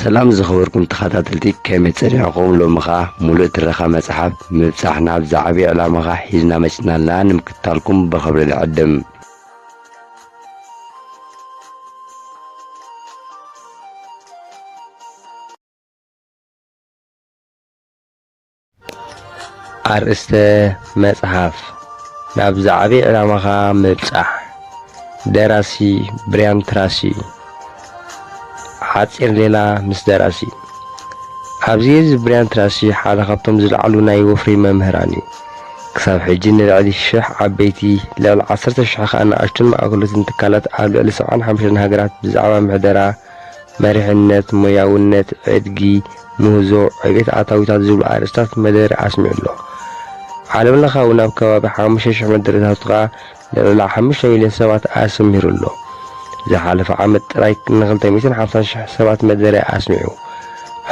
ሰላም ዝኸበርኩም ተኸታተልቲ፣ ከመይ ጸኒሕኩም? ሎሚ ኸኣ ሙሉእ ትረኻ መጽሓፍ ምብጻሕ ናብ ዝዓቢ ዕላማኻ ሒዝና መጺእናልና፣ ንምክትታልኩም ብኽብሪ ንዕድም። ኣርእስተ መጽሓፍ፣ ናብ ዝዓቢ ዕላማኻ ምብጻሕ። ደራሲ ብርያን ትራሲ። ሓጺር ሌላ ምስ ደራሲ። ኣብዚ እዚ ብርያን ትራሲ ሓደ ካብቶም ዝለዓሉ ናይ ወፍሪ መምህራን እዩ። ክሳብ ሕጂ ንልዕሊ ሽሕ ዓበይቲ፣ ልዕሊ ዓሰርተ ሽሕ ከኣ ንኣሽቱን ማእከሎትን ትካላት ኣብ ልዕሊ ሰብዓን ሓሙሽተን ሃገራት ብዛዕባ ምሕደራ፣ መሪሕነት፣ ሞያውነት፣ ዕድጊ፣ ምህዞ፣ ዕቤት ኣታዊታት ዝብሉ ኣርእስታት መደረ ኣስሚዑ ኣሎ። ዓለምለኻዊ ናብ ከባቢ ሓሙሽተ ሽሕ መደረታቱ ከኣ ንልዕሊ ሓሙሽተ ሚልዮን ሰባት ኣሰሚሩ ኣሎ። ዝሓለፈ ዓመት ጥራይ ንኽልተ ሚእትን ሓምሳን ሽሕ ሰባት መደረ ኣስሚዑ።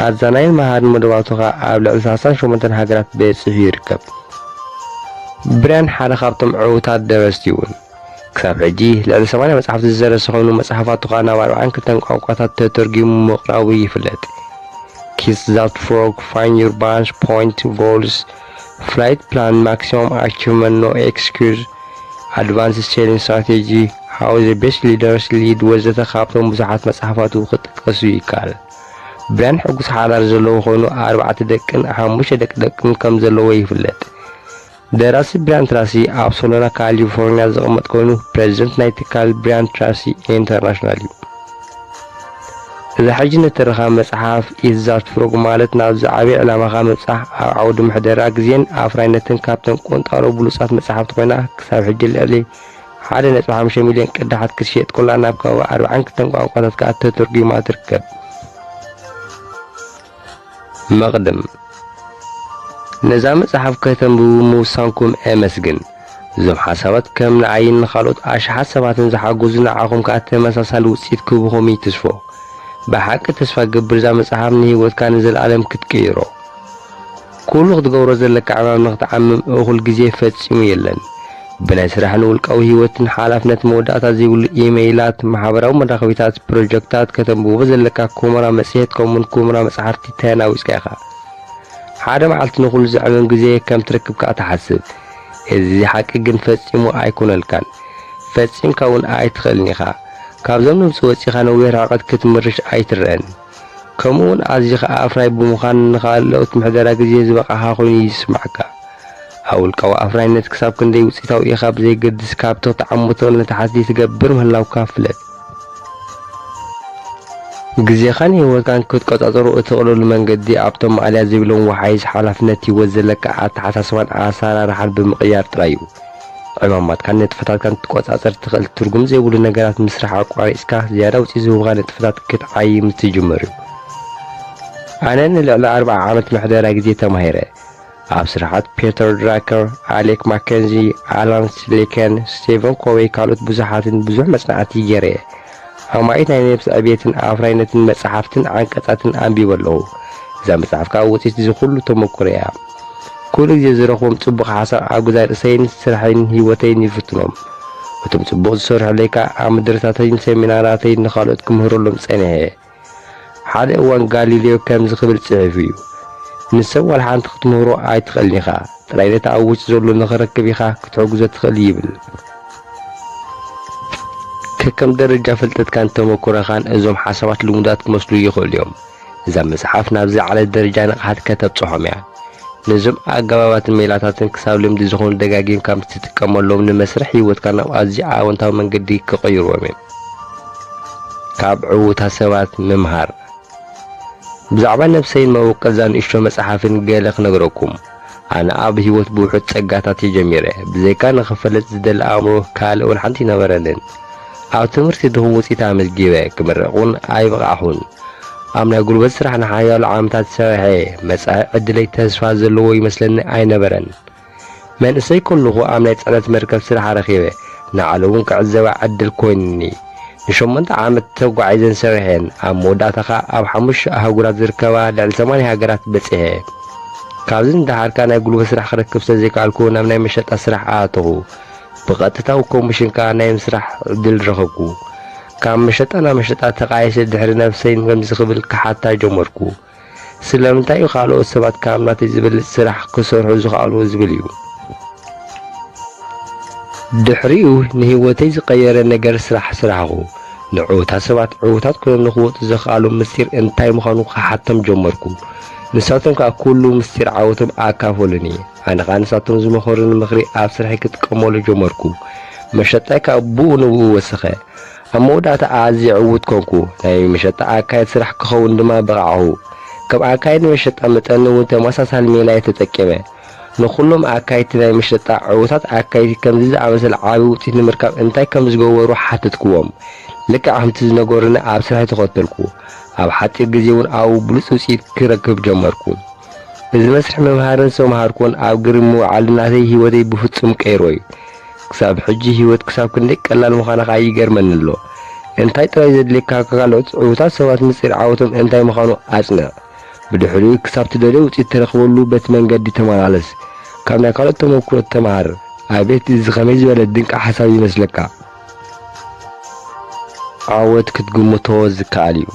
ኣዛናይን መሃርን መደባቱ ከኣ ኣብ ልዕሊ ሰላሳን ሸሞንተን ሃገራት በጺሑ ይርከብ። ብርያን ሓደ ካብቶም ዕዉታት ደረስቲ እውን። ክሳብ ሕጂ ልዕሊ ሰማንያ መጻሕፍቲ ዝደረሰ ኮይኑ፣ መጽሓፋቱ ከኣ ናብ ኣርብዓን ክልተን ቋንቋታት ተተርጒሙ ምቕራቡ ይፍለጥ። Kiss That Frog፣ Find Your Bunch፣ Point Goals፣ Flight Plan፣ Maximum Achievement፣ No Excuse፣ Advanced Selling Strategy፣ How the Best Leaders Lead ወዘተ ካብቶም ብዙሓት መጽሓፋቱ ክጥቀሱ ይከኣል። ብርያን ሕጉስ ሓዳር ዘለዎ ኮይኑ፣ ኣርባዕተ ደቅን ሓሙሽተ ደቂ ደቅን ከም ዘለዎ ይፍለጥ። ደራሲ ብርያን ትራሲ ኣብ ሶሎና ካሊፎርኒያ ዝቕመጥ ኮይኑ፣ ፕረዚደንት ናይ ትካል ብርያን ትራሲ ኢንተርናሽናል እዩ። እዛ ሕጂ ንትረኻ መጽሓፍ ኢት ዛት ፍሮግ ማለት ናብዚ ዓቢ ዕላማኻ ምብጻሕ ኣብ ዓውዲ ምሕደራ ግዜን ኣፍራይነትን ካብተን ቁንጣሮ ብሉጻት መጽሓፍቲ ኮይና ክሳብ ሕጂ ልዕሊ ሓደ ነጥቢ ሓሙሽተ ሚልዮን ቅዳሓት ክትሸየጥ ኮላ ናብ ከባቢ ኣርባዓን ክልተን ቋንቋታት ከኣ ተተርጒማ ትርከብ። መቕድም ነዛ መጽሓፍ ከተንብቡ ምውሳንኩም እመስግን። እዞም ሓሳባት ከም ንዓይን ንኻልኦት ኣሽሓት ሰባትን ዝሓግዙ ንዓኹም ከኣ ተመሳሳሊ ውጽኢት ክህቡኹም ይትስፎ። ብሓቂ ተስፋ ገብር እዛ መጽሓፍ ንህይወትካ ንዘለኣለም ክትቅይሮ። ኩሉ ክትገብሮ ዘለካ ዕማም ንኽትዓምም እኹል ግዜ ፈጺሙ የለን። ብናይ ስራሕን ውልቃዊ ህይወትን ሓላፍነት መወዳእታ ዘይብሉ ኢመይላት፣ ማሕበራዊ መራኸቢታት፣ ፕሮጀክታት፣ ከተንብቦ ዘለካ ኮሞራ መጽሔት ከምኡውን ኮሞራ መጽሓፍቲ ተናዊጽካ ኢኻ። ሓደ መዓልቲ ንኹሉ ዘዕምም ግዜ ከም ትረክብ ከኣ ትሓስብ። እዚ ሓቂ ግን ፈጺሙ ኣይኮነልካን። ፈጺምካ እውን ኣይትኽእልን ኢኻ። ካብዞም ድምጺ ወጺኻ ነዊሕ ርሕቀት ክትምርሽ ኣይትረአን። ከምኡውን ኣዚኻ ኣፍራይ ብምዃን ንኻልኦት ምሕደራ ግዜ ዝበቓዕካ ኮይኑ ይስማዓካ። ኣብ ውልቃዊ ኣፍራይነት ክሳብ ክንደይ ውጽኢታዊ ኢኻ ብዘየገድስ፣ ካብቲ ክትዓምቶ ነቲ ሓስዲ ትገብር ምህላውካ ፍለጥ። ግዜኻን ህይወትካን ክትቆጻጸሮ እትኽእለሉ መንገዲ ኣብቶም ማእለያ ዘይብሎም ወሓይዝ ሓላፍነት ህይወት ዘለካ ኣተሓሳስባን ኣሰራርሓን ብምቕያር ጥራይ እዩ። ዕማማትካን ንጥፈታትካን ክትቆጻጸር ትኽእል ትርጉም ዘይብሉ ነገራት ምስራሕ ኣቋሪጽካ ዝያዳ ውጽኢት ዝህቡኻ ንጥፈታት ክትዓይም ትጅምር እዩ። ኣነ ንልዕሊ ኣርብዓ ዓመት ምሕደራ ግዜ ተማሂረ። ኣብ ስራሓት ፒተር ድራከር፣ ኣሌክ ማከንዚ፣ ኣላን ስሊከን፣ ስቴቨን ኮዌይ ካልኦት ብዙሓትን ብዙሕ መጽናዕቲ ገይረ እየ። ኣማኢት ናይ ነብሲ ዕብየትን ኣፍራይነትን መጽሓፍትን ዓንቀጻትን ኣንቢበ ኣለኹ። እዛ መጽሓፍ ከኣ ውጽኢት እዚ ኩሉ ተመኩሮ እያ። ኩሉ ግዜ ዝረኽቦም ጽቡቕ ሓሳብ ኣብ ገዛእ ርእሰይን ስራሐይን ህይወተይን ይፍትኖም። እቶም ጽቡቕ ዝሰርሑለይ ከኣ ኣብ መደረታተይን ሰሚናራተይን ንኻልኦት ክምህረሎም ጸኒሐ እየ። ሓደ እዋን ጋሊሌዮ ከምዚ ክብል ጽሒፉ እዩ፣ "ንሰብ ዋላ ሓንቲ ክትምህሮ ኣይትኽእልን ኢኻ፣ ጥራይ ነቲ ኣብ ውሽጢ ዘሎ ንኽረክብ ኢኻ ክትሕግዞ ትኽእል" ይብል። ከከም ደረጃ ፍልጠትካን ተመኩሮኻን እዞም ሓሳባት ልሙዳት ክመስሉ ይኽእሉ እዮም። እዛ መጽሓፍ ናብ ዝለዓለ ደረጃ ንቕሓት ከተብጽሖም እያ። ነዞም ኣገባባትን ሜላታትን ክሳብ ልምዲ ዝኾኑ ደጋጊምካ ምስ ትጥቀመሎም ንመስርሕ ህይወትካ ናብ ኣዝዩ ኣወንታዊ መንገዲ ክቕይርዎም እዮም። ካብ ዕዉታት ሰባት ምምሃር። ብዛዕባ ነብሰይን መበቆል እዛ ንእሽቶ መጽሓፍን ገለ ክነግረኩም። ኣነ ኣብ ህይወት ብውሑድ ጸጋታት እየ ጀሚረ። ብዘይካ ንኽፈልጥ ዝደሊ ኣእምሮ ካልእ እውን ሓንቲ ኣይነበረንን። ኣብ ትምህርቲ ድኹም ውጽኢት ኣመዝጊበ፣ ክምረቕ እውን ኣይበቓዕኹን። ኣብ ናይ ጉልበት ስራሕ ንሓያሎ ዓመታት ሰሪሐ፣ መጻኢ ዕድለይ ተስፋ ዘለዎ ይመስለኒ ኣይነበረን። መንእሰይ ከለኹ ኣብ ናይ ጽዕነት መርከብ ስራሕ ረኺበ፣ ንዓለም እውን ክዕዘባ ዕድል ኮይኑኒ። ንሸሞንተ ዓመት ተጓዒዘን ሰሪሐን፣ ኣብ መወዳእታ ኸኣ ኣብ ሓሙሽተ ኣህጉራት ዝርከባ ልዕሊ ሰማንያ ሃገራት በጺሐ። ካብዚ ንደሓር ከኣ ናይ ጉልበት ስራሕ ክረክብ ስለ ዘይከኣልኩ፣ ናብ ናይ መሸጣ ስራሕ ኣተኹ። ብቐጥታ ኣብ ኮሚሽን ከኣ ናይ ምስራሕ ዕድል ረኸብኩ። ካብ መሸጣ ናብ መሸጣ ተቓይሰ ድሕሪ ነብሰይ ከምዚ ክብል ክሓታ ጀመርኩ። ስለምንታይ እዩ ካልኦት ሰባት ካብ ናተይ ዝበልጽ ስራሕ ክሰርሑ ዝኽኣሉ ዝብል እዩ። ድሕሪኡ ንህይወተይ ዝቐየረ ነገር ስራሕ ስራሕኹ። ንዕዉታት ሰባት ዕዉታት ኮይኖም ንኽወጹ ዘኽኣሎም ምስጢር እንታይ ምዃኑ ክሓቶም ጀመርኩ። ንሳቶም ከኣ ኩሉ ምስጢር ዓወቶም ኣካፈሉኒ። ኣነ ኸኣ ንሳቶም ዝመኸሩኒ ምኽሪ ኣብ ስርሐይ ክጥቀመሉ ጀመርኩ። መሸጣይ ከኣ ብኡ ንብኡ ወሰኸ። ኣብ መወዳእታ ኣዝየ ዕዉት ኮንኩ። ናይ መሸጣ ኣካየድ ስራሕ ክኸውን ድማ በቓዕኹ። ከም ኣካየድ መሸጣ መጠን እውን ተመሳሳሊ ሜላ እየ ተጠቂመ። ንኹሎም ኣካየድቲ ናይ መሸጣ ዕዉታት ኣካየድቲ ከምዚ ዝኣመሰለ ዓቢ ውጽኢት ንምርካብ እንታይ ከም ዝገበሩ ሓተትክዎም። ልክዕ ከምቲ ዝነገሩኒ ኣብ ስርሐይ ተኸተልኩ። ኣብ ሓጺር ግዜ እውን ኣብኡ ብሉጽ ውጽኢት ክረክብ ጀመርኩ። እዚ መስርሕ ምምሃርን ዝተምሃርኩዎን ኣብ ግብሪ ምውዓሉ ናተይ ህይወተይ ብፍጹም ቀይርዎ እዩ። ክሳብ ሕጂ ህይወት ክሳብ ክንደይ ቀላል ምዃና ከኣ ይገርመኒ ኣሎ። እንታይ ጥራይ ዘድልየካ ካብ ካልኦት ዕዉታት ሰባት ምስጢር ዓወቶም እንታይ ምዃኑ ኣጽንዕ። ብድሕሪኡ ክሳብ ትደልዮ ውጽኢት ትረኽበሉ በቲ መንገዲ ተመላለስ። ካብ ናይ ካልኦት ተመኩሮ ተመሃር። ኣቤት እዚ ኸመይ ዝበለ ድንቂ ሓሳብ ይመስለካ! ዓወት ክትግምቶ ዝከኣል እዩ።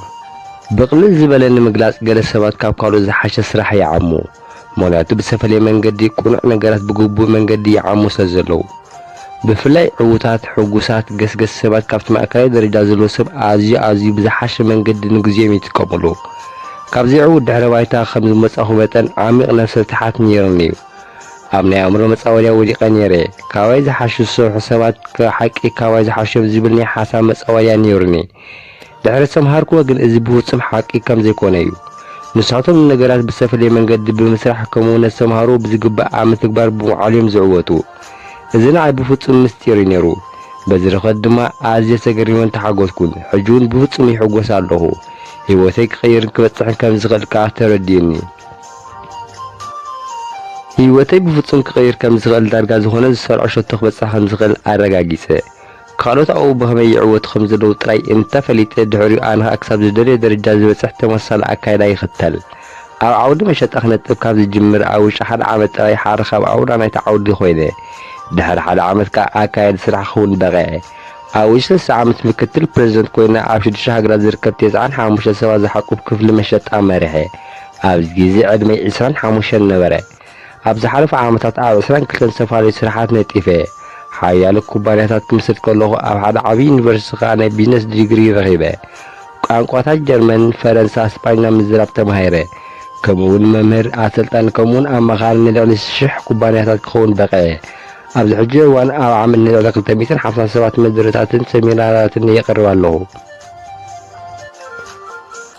ብቕልል ዝበለ ንምግላጽ ገለ ሰባት ካብ ካልኦት ዝሓሸ ስራሕ ይዓሙ። ምኽንያቱ ብዝተፈለየ መንገዲ ቅኑዕ ነገራት ብግቡእ መንገዲ ይዓሙ ስለ ዘለዉ። ብፍላይ ዕዉታት፣ ሕጉሳት፣ ገስገስ ሰባት ካብቲ ማእከላይ ደረጃ ዘለዉ ሰብ ኣዝዩ ኣዝዩ ብዝሓሸ መንገዲ ንግዜኦም ይጥቀምሉ። ካብ ዘይዕዉት ድሕረ ባይታ ከም ዝመጻኹ መጠን ዓሚቕ ነብሰ ፍትሓት ነይሩኒ እዩ። ኣብ ናይ ኣእምሮ መጻወድያ ወዲቐ ነይረ። ካባይ ዝሓሹ ዝሰርሑ ሰባት ከ ሓቂ ካባይ ዝሓሹ እዮም ዝብል ናይ ሓሳብ መጻወድያ ነይሩኒ። ድሕሪ ዝተምሃርክዎ ግን እዚ ብፍጹም ሓቂ ከም ዘይኮነ እዩ። ንሳቶም ንነገራት ብዝተፈለየ መንገዲ ብምስራሕ ከምኡ እውን ነቲ ዝተምሃርዎ ብዝግባእ ኣብ ምትግባር ብምውዓል እዮም ዝዕወቱ። እዚ ንዓይ ብፍጹም ምስጢር እዩ ነይሩ። በዚ ርኽበት ድማ ኣዝየ ተገሪመን ተሓጎስኩን። ሕጂ እውን ብፍጹም ይሕጎስ ኣለኹ። ህይወተይ ክቕይርን ክበጽሕን ከም ዝኽእል ከኣ ተረዲኡኒ። ህይወተይ ብፍጹም ክቕይር ከም ዝኽእል ዳርጋ ዝኾነ ዝሰርዖ ሸቶ ክበጽሕ ከም ዝኽእል ኣረጋጊጸ። ካልኦት ኣብኡ ብኸመይ ይዕወቱ ከም ዘለዉ ጥራይ እንተፈሊጠ፣ ድሕሪኡ ኣነ ኸኣ ክሳብ ዝደልዮ ደረጃ ዝበጽሕ ተመሳሳሊ ኣካይዳ ይኽተል። ኣብ ዓውዲ መሸጣ ክነጥፍ ካብ ዝጅምር ኣብ ውሽጢ ሓደ ዓመት ጥራይ ሓደ ካብ ኣውራ ናይቲ ዓውዲ ኮይነ። ድሕሪ ሓደ ዓመት ከኣ ኣካያዲ ስራሕ ክኸውን በቒዐ። ኣብ ውሽጢ ሰለስተ ዓመት ምክትል ፕረዚደንት ኮይነ ኣብ ሽዱሽተ ሃገራት ዝርከብ ተስዓን ሓሙሽተን ሰባት ዝሓቁፍ ክፍሊ መሸጣ መሪሐ። ኣብዚ ግዜ ዕድመይ ዕስራን ሓሙሽተን ነበረ። ኣብ ዝሓለፉ ዓመታት ኣብ ዕስራን ክልተን ዝተፈላለዩ ስራሓት ነጢፈ። ሓያሎ ኩባንያታት ክምስርት ከለኹ ኣብ ሓደ ዓቢ ዩኒቨርሲቲ ከኣ ናይ ቢዝነስ ዲግሪ ረኺበ። ቋንቋታት ጀርመን፣ ፈረንሳ፣ ስጳኛ ምዝራብ ተማሂረ። ከምኡ እውን መምህር፣ ኣሰልጣኒ ከምኡ እውን ኣማኻሪ ንልዕሊ ሽሕ ኩባንያታት ክኸውን በቕዐ። ኣብዚ ሕጂ እዋን ኣብ ዓመት ንልዕሊ ክልተ ሚእትን ሓምሳን ሰባት መደረታትን ሰሚናራትን የቕርብ ኣለኹ።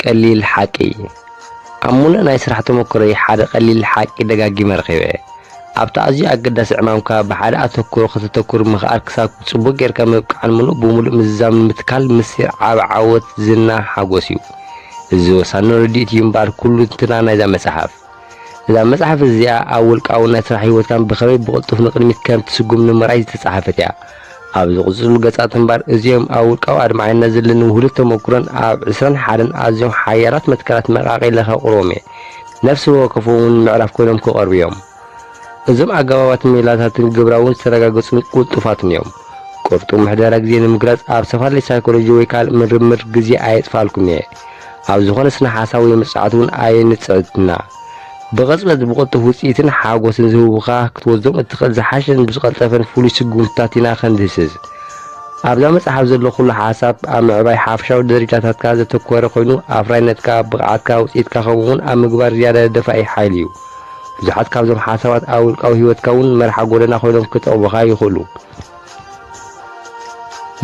ቀሊል ሓቂ። ኣብ ምሉእ ናይ ስራሕ ተመክሮይ ሓደ ቀሊል ሓቂ ደጋጊመ ረኺበ። ኣብቲ ኣዝዩ ኣገዳሲ ዕማምካ ብሓደ ኣተኩሮ ከተተኩር ምኽኣል ክሳብ ጽቡቕ ጌርካ ምብቃዕን ምሉእ ብምሉእ ምዝዛም ንምትካል ምስጢር ዓቢ ዓወት፣ ዝና፣ ሓጎስ እዩ። እዚ ወሳኒ ርድኢት እዩ እምበኣር ኩሉ እንትና ናይዛ መጽሓፍ። እዛ መጽሓፍ እዚኣ ኣብ ውልቃዊ ናይ ስራሕ ህይወትካን ብኸመይ ብቕልጡፍ ንቕድሚት ከም ትስጉም ንምርኣይ ዝተጻሕፈት እያ። ኣብ ዝቕጽሉ ገጻት እምበኣር እዚኦም ኣብ ውልቃዊ ኣድማዕነት ዘለኒ ውህሉል ተመኩሮን ኣብ ዕስራን ሓደን ኣዝዮም ሓያላት መትከላት መቓቒለ ከቕርቦም እየ። ነፍሲ ወከፎም እውን ምዕራፍ ኮይኖም ክቐርቡ እዮም። እዞም ኣገባባትን ሜላታትን ግብራውን ዝተረጋገጹን ቅልጡፋትን እዮም። ቅርጡም ምሕደራ ግዜ ንምግላጽ ኣብ ዝተፈላለየ ሳይኮሎጂ ወይ ካልእ ምርምር ግዜ ኣየጥፋልኩን እየ። ኣብ ዝኾነ ስነ ሓሳብ ወይ መጽናዕቲ እውን ኣየንጽዕትና። ብቕጽበት ብቕልጡፍ ውጽኢትን ሓጎስን ዝህቡኻ ክትወስዶም እትኽእል ዝሓሸን ብዝቐልጠፈን ፍሉይ ስጉምትታት ኢና ከንድህስስ። ኣብዛ መጽሓፍ ዘሎ ኩሉ ሓሳብ ኣብ ምዕባይ ሓፈሻዊ ደረጃታትካ ዘተኮረ ኮይኑ ኣፍራይነትካ፣ ብቕዓትካ፣ ውጽኢትካ ከምኡ እውን ኣብ ምግባር ዝያዳ ደፋኢ ሓይሊ እዩ። ብዙሓት ካብዞም ሓሳባት ኣብ ውልቃዊ ህይወትካ እውን መርሓ ጎደና ኮይኖም ክጠቕሙኻ ይኽእሉ።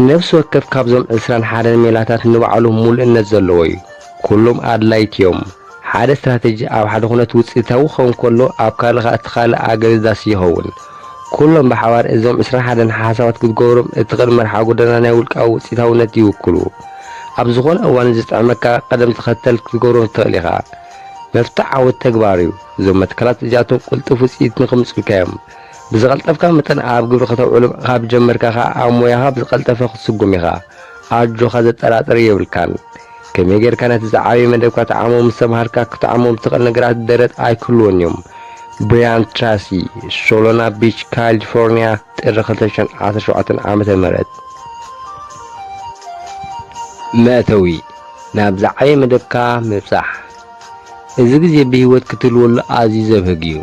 ነፍሲ ወከፍ ካብዞም ዕስራን ሓደን ሜላታት ንባዕሉ ምሉእነት ዘለዎ እዩ። ኩሎም ኣድላይቲ እዮም። ሓደ ስትራተጂ ኣብ ሓደ ኩነት ውጽኢታዊ ክኸውን ከሎ ኣብ ካልእ ከኣ እቲ ካልእ ኣገዳሲ ይኸውን። ኩሎም ብሓባር እዞም ዕስራን ሓደን ሓሳባት ክትገብሮም እትኽእል መርሓ ጎደና ናይ ውልቃዊ ውጽኢታውነት ይውክሉ። ኣብ ዝኾነ እዋን ዝጥዕመካ ቀደም ተኸተል ክትገብሮም ትኽእል ኢኻ። መፍትሕ ዓወት ተግባር እዩ። እዞም መትከላት እዚኣቶም ቅልጡፍ ውጽኢት ንኽምጽኡልካ እዮም። ብዝቐልጠፍካ መጠን ኣብ ግብሪ ከተውዕሎም ካብ ጀመርካ ኸኣ ኣብ ሞያኻ ብዝቐልጠፈ ክትስጉም ኢኻ። ኣጆኻ ዘጠራጥር የብልካን። ከመይ ጌርካ ነቲ ዝዓበየ መደብካ ትዓሞ ምስ ተምሃርካ ክትዓሞ ብትኽእል ነገራት ደረት ኣይክህልዎን እዮም። ብሪያን ትራሲ፣ ሶሎና ቢች፣ ካሊፎርኒያ፣ ጥሪ ክልተ ሽሕን ዓሰርተ ሸውዓተን ዓመተ ምህረት። መእተዊ፣ ናብ ዝዓበየ መደብካ ምብጻሕ። እዚ ግዜ ብህይወት ክትህልወሉ ኣዝዩ ዘብህግ እዩ።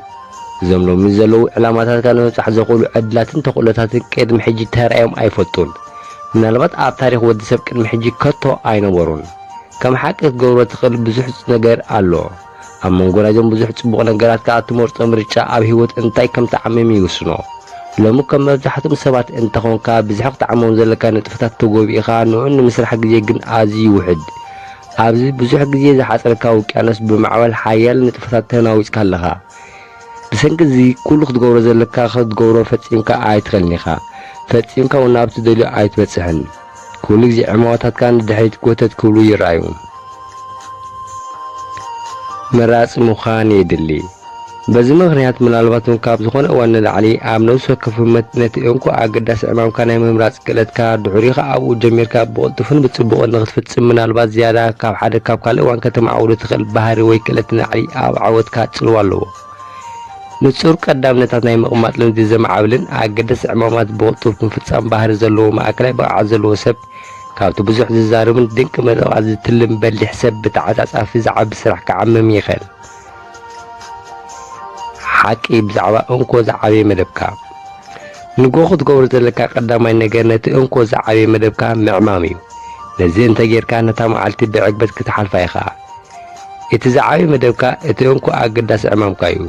እዞም ሎሚ ዘለዉ ዕላማታትካ ንምብጻሕ ዘኽእሉ ዕድላትን ተኽእሎታትን ቅድሚ ሕጂ ተራእዮም ኣይፈልጡን። ምናልባት ኣብ ታሪኽ ወዲ ሰብ ቅድሚ ሕጂ ከቶ ኣይነበሩን። ከም ሓቂ ክትገብሮ ትኽእል ብዙሕ ነገር ኣሎ። ኣብ መንጎ ናይዞም ብዙሕ ጽቡቕ ነገራት ከኣ እትመርጾ ምርጫ ኣብ ህይወት እንታይ ከም ትዓምም ይውስኖ። ሎሚ ከም መብዛሕትኦም ሰባት እንተኾንካ፣ ብዝሒ ክትዓምም ዘለካ ንጥፈታት ተጎቢእኻ፣ ንዕኡ ንምስራሕ ግዜ ግን ኣዝዩ ይውሕድ። ኣብዚ ብዙሕ ግዜ ዝሓጸረካ ውቅያኖስ ብማዕበል ሓያል ንጥፈታት ተናዊጽካ ኣለኻ። ብሰንኪ እዚ ኩሉ ክትገብሮ ዘለካ ክትገብሮ ፈጺምካ ኣይትኽእልን ኢኻ። ፈጺምካ እውን ናብ ትደልዮ ኣይትበጽሕን። ኩሉ ግዜ ዕማማታትካ ንድሕሪት ጎተት ክብሉ ይረኣዩ። መራጺ ምዃን የድሊ። በዚ ምኽንያት ምናልባት እውን ካብ ዝኾነ እዋን ንላዕሊ ኣብ ነፍሲ ወከፍ ህሞት ነቲ እንኮ ኣገዳሲ ዕማምካ ናይ ምምራጽ ክእለትካ ድሕሪኡ ኸኣ ኣብኡ ጀሚርካ ብቕልጡፍን ብጽቡቕን ንኽትፍጽም ምናልባት ዝያዳ ካብ ሓደ ካብ ካልእ እዋን ከተማዕብሎ ትኽእል ባህሪ ወይ ክእለት ንላዕሊ ኣብ ዓወትካ ጽልዋ ኣለዎ። ንጹር ቀዳምነታት ናይ ምቕማጥ ልምዲ ዘማዕብልን ኣገደስቲ ዕማማት ብቕልጡፍ ምፍጻም ባህሪ ዘለዎ ማእከላይ ብቕዓት ዘለዎ ሰብ ካብቲ ብዙሕ ዝዛረብን ድንቂ መደባት ዝትልም በሊሕ ሰብ ብተዓጻጻፊ ዝዓቢ ስራሕ ክዓምም ይኽእል። ሓቂ ብዛዕባ እንኮ ዝዓበየ መደብካ። ንግሆ ክትገብሮ ዘለካ ቀዳማይ ነገር ነቲ እንኮ ዝዓበየ መደብካ ምዕማም እዩ። ነዚ እንተ ጌርካ ነታ መዓልቲ ብዕግበት ክትሓልፋ ኢኻ። እቲ ዝዓበየ መደብካ እቲ እንኮ ኣገዳሲ ዕማምካ እዩ።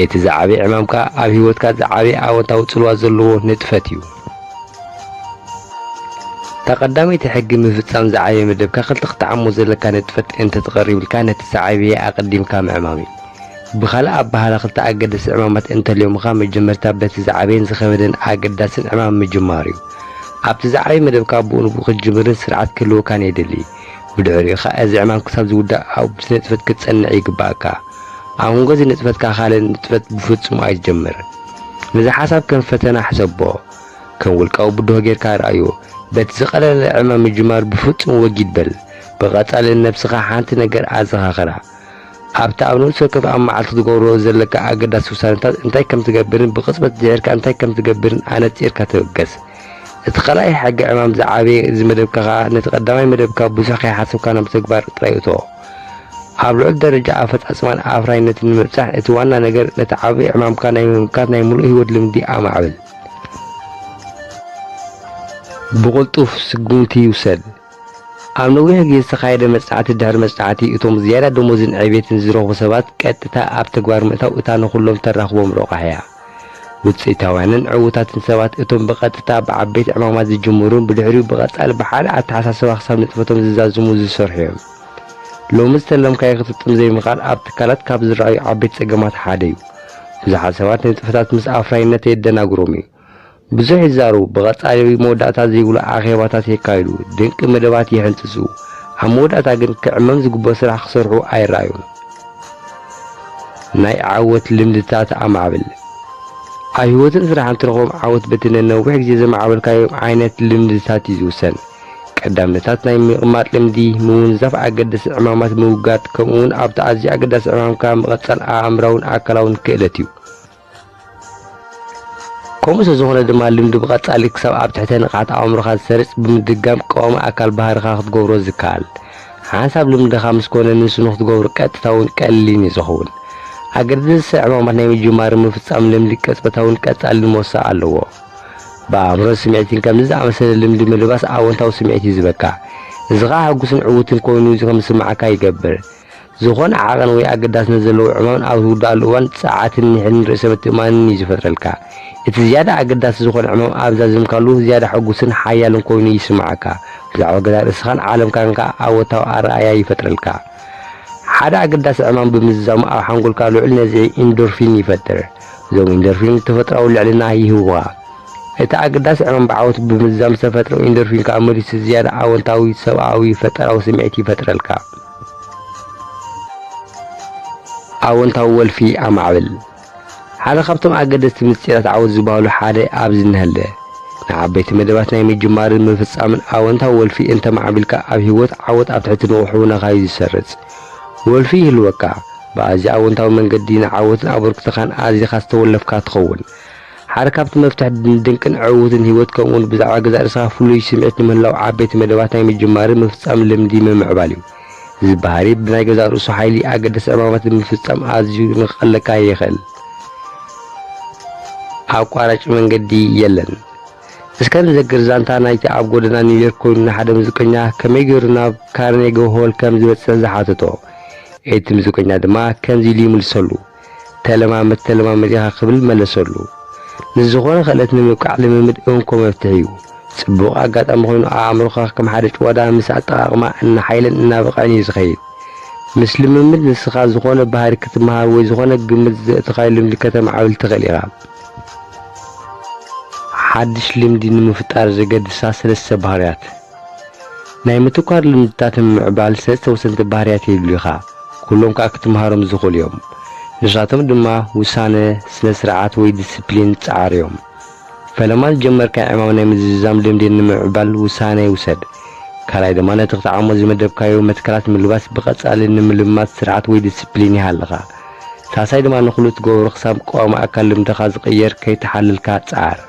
እቲ ዝዓበየ ዕማምካ ኣብ ህይወትካ ዝዓበየ ኣወንታዊ ጽልዋ ዘለዎ ንጥፈት እዩ። እታ ቀዳመይቲ ሕጊ ምፍጻም ዝዓበየ መደብካ ክልተ ክትዓሞ ዘለካ ንጥፈት እንተትቐርብ ኢልካ ነቲ ዝዓበየ ኣቐዲምካ ምዕማም እዩ። ብኻልእ ኣበሃህላ ክልተ ኣገደስቲ ዕማማት እንተልዮምኻ መጀመርታ በቲ ዝዓበየን ዝኸበደን ኣገዳስን ዕማም ምጅማር እዩ። ኣብቲ ዝዓበየ መደብካ ብኡ ንብኡ ክትጅምርን ስርዓት ክህልወካን የድሊ። ብድሕሪኡ ኸኣ እዚ ዕማም ክሳብ ዝውዳእ ኣብቲ ንጥፈት ክትጸንዕ ይግብኣካ። ኣብ መንጎ እዚ ንጥፈትካ ካልእ ንጥፈት ብፍጹም ኣይትጀምር። ነዚ ሓሳብ ከም ፈተና ሕሰቦ። ከም ውልቃዊ ብድሆ ጌርካ ርኣዮ። በቲ ዝቐለለ ዕማም ምጅማር ብፍጹም ወጊድ በል። ብቐጻሊ ንነብስኻ ሓንቲ ነገር ኣዘኻኽራ። ኣብቲ ኣብ ነፍሲ ወከፍ ኣብ መዓልቲ ክትገብሮ ዘለካ ኣገዳሲ ውሳነታት እንታይ ከም ትገብርን ብቕጽበት ድሒርካ እንታይ ከም ትገብርን ኣነጺርካ ተበገስ። እቲ ካልኣይ ሕጊ ዕማም ዝዓበየ እዚ መደብካ ኸኣ ነቲ ቀዳማይ መደብካ ብዙሕ ከይሓሰብካ ናብ ተግባር ጥራይ እቶ። ኣብ ልዑል ደረጃ ኣፈጻጽማን ኣፍራይነትን ንምብጻሕ እቲ ዋና ነገር ነቲ ዓቢ ዕማምካ ናይ ምምካት ናይ ምሉእ ህይወት ልምዲ ኣማዕብል። ብቕልጡፍ ስጉምቲ ይውሰድ። ኣብ ነዊሕ ግዜ ዝተኻየደ መጽናዕቲ ድሕሪ መጽናዕቲ እቶም ዝያዳ ደሞዝን ዕቤትን ዝረኽቡ ሰባት ቀጥታ ኣብ ተግባር ምእታው እታ ንኹሎም ተራኽቦም ረቋሕ እያ። ውጽኢታውያንን ዕዉታትን ሰባት እቶም ብቐጥታ ብዓበይቲ ዕማማት ዝጅምሩን ብድሕሪኡ ብቐጻሊ ብሓደ ኣተሓሳስባ ክሳብ ንጥፈቶም ዝዛዝሙ ዝሰርሑ እዮም። ሎሚ ዝተለምካዮ ክትፍጽም ዘይምኽኣል ኣብ ትካላት ካብ ዝረኣዩ ዓበይቲ ጸገማት ሓደ እዩ። ብዙሓት ሰባት ንጥፈታት ምስ ኣፍራይነት የደናግሮም እዩ። ብዙሕ ይዛረቡ፣ ብቐጻሊ መወዳእታ ዘይብሉ ኣኼባታት የካይዱ፣ ድንቂ መደባት ይሕንጽጹ። ኣብ መወዳእታ ግን ክዕመም ዝግብኦ ስራሕ ክሰርሑ ኣይረኣዩን። ናይ ዓወት ልምድታት ኣማዕብል። ኣብ ህይወትን ስራሕን ትረኽቦም ዓወት በቲ ነነዊሕ ግዜ ዘማዕበልካዮም ዓይነት ልምድታት እዩ ዝውሰን። ቀዳምነታት ናይ ምቕማጥ ልምዲ፣ ምውንዛፍ ኣገደስቲ ዕማማት ምውጋድ፣ ከምኡውን ኣብቲ ኣዝዩ ኣገዳሲ ዕማምካ ምቕጻል ኣእምራውን ኣካላውን ክእለት እዩ። ከምኡ ስለ ዝኾነ ድማ ልምዲ ብቐጻሊ ክሳብ ኣብ ትሕተ ንቕሓት ኣእምሮኻ ዝሰርጽ ብምድጋም ቀዋሚ ኣካል ባህርኻ ክትገብሮ ዝከኣል። ሓንሳብ ልምድኻ ምስ ኮነ ንሱ ንኽትገብሮ ቀጥታውን ቀሊልን እዩ ዝኸውን። ኣገደስቲ ዕማማት ናይ ምጅማርን ምፍጻምን ልምዲ ቅጽበታውን ቀጻልን መወሰኺ ኣለዎ። ብኣእምሮን ስምዒትን ከምዚ ዝኣመሰለ ልምዲ ምልባስ ኣወንታዊ ስምዒት ይህበካ። እዚ ኸኣ ሕጉስን ዕዉትን ኮይኑ ከም ዝስምዓካ ይገብር። ዝኾነ ዓቐን ወይ ኣገዳስነት ዘለዎ ዕማም ኣብ ዝውድኣሉ እዋን ጸዓትን ኒሕን ርእሰ ምትእምማንን እዩ ዝፈጥረልካ። እቲ ዝያዳ ኣገዳሲ ዝኾነ ዕማም ኣብ ዛዘምካሉ ዝያዳ ሕጉስን ሓያልን ኮይኑ ይስምዓካ። ብዛዕባ ገዛእ ርእስኻን ዓለምካን ከኣ ኣወንታዊ ኣረኣእያ ይፈጥረልካ። ሓደ ኣገዳሲ ዕማም ብምዝዛሙ ኣብ ሓንጎልካ ልዑል ነዝዒ ኢንዶርፊን ይፈጥር። እዞም ኢንዶርፊን ተፈጥሮኣዊ ልዕልና ይህቡኻ። እቲ ኣገዳሲ ዕማም ብዓወት ብምዝዛም ዝተፈጥረ ኢንዶርፊን ከኣ መሊሱ ዝያዳ ኣወንታዊ ሰብኣዊ ፈጠራዊ ስምዒት ይፈጥረልካ። ኣወንታዊ ወልፊ ኣማዕብል። ሓደ ካብቶም ኣገደስቲ ምስጢራት ዓወት ዝበሃሉ ሓደ ኣብዚ እነሀለ። ንዓበይቲ መደባት ናይ ምጅማርን ምፍጻምን ኣወንታዊ ወልፊ እንተማዕቢልካ ኣብ ህይወት ዓወት ኣብ ትሕቲ ንቑሕ ህውናኻ እዩ ዝሰርጽ። ወልፊ ይህልወካ። ብኣዝዩ ኣወንታዊ መንገዲ ንዓወትን ኣበርክቶኻን ኣዚኻ ዝተወለፍካ ትኸውን። ሓደ ካብቲ መፍትሕ ድንቅን ዕዉትን ህይወት፣ ከምኡውን ብዛዕባ ገዛእ ርእስኻ ፍሉይ ስምዒት ንምህላው፣ ዓበይቲ መደባት ናይ ምጅማርን ምፍጻም ልምዲ ምምዕባል እዩ። እዚ ባህሪ ብናይ ገዛእ ርእሱ ሓይሊ ኣገደስቲ ዕማማት ንምፍጻም ኣዝዩ ንኸቐለካ ይኽእል። ኣቋራጭ መንገዲ የለን። እስከ ንዘክር ዛንታ ናይቲ ኣብ ጎደና ኒውዮርክ ኮይኑ ንሓደ ሙዚቀኛ ከመይ ገይሩ ናብ ካርኔጊ ሆል ከም ዝበጽሕ ዝሓተቶ። እቲ ሙዚቀኛ ድማ ከምዚ ኢሉ ይምልሰሉ፣ "ተለማመድ፣ ተለማመድ ኢኻ" ክብል መለሰሉ። ንዝኾነ ክእለት ንምብቃዕ ልምምድ እንኮ መፍትሒ እዩ። ጽቡቕ ኣጋጣሚ ኮይኑ ኣእምሮኻ ከም ሓደ ጭዋዳ ምስ ኣጠቓቕማ እናሓየለን እናበቕዐን እዩ ዝኸይድ። ምስ ልምምድ ንስኻ ዝኾነ ባህሪ ክትመሃር ወይ ዝኾነ ግምት ዘእተኻዮ ልምዲ ከተማዕብል ትኽእል ኢኻ። ሓድሽ ልምዲ ንምፍጣር ዘገድሳ ሰለስተ ባህርያት። ናይ ምትኳር ልምድታት ንምምዕባል ሰለስተ ወሰንቲ ባህርያት የድልዩኻ። ኩሎም ከኣ ክትመሃሮም ዝኽእሉ እዮም። ንሳቶም ድማ ውሳነ፣ ስነ ስርዓት ወይ ዲስፕሊን ጻዕር እዮም። ፈለማ ዝጀመርካዮ ዕማም ናይ ምዝዛም ልምዲ ንምምዕባል ውሳነ ውሰድ። ካልኣይ ድማ ነቲ ክትዓሞ ዝመደብካዮ መትከላት ምልባስ ብቐጻሊ ንምልማድ ስርዓት ወይ ዲስፕሊን ይሃልኻ። ሳልሳይ ድማ ንኹሉ ትገብሮ ክሳብ ቅዋም ኣካል ልምድኻ ዝቕየር ከይተሓለልካ ጻር።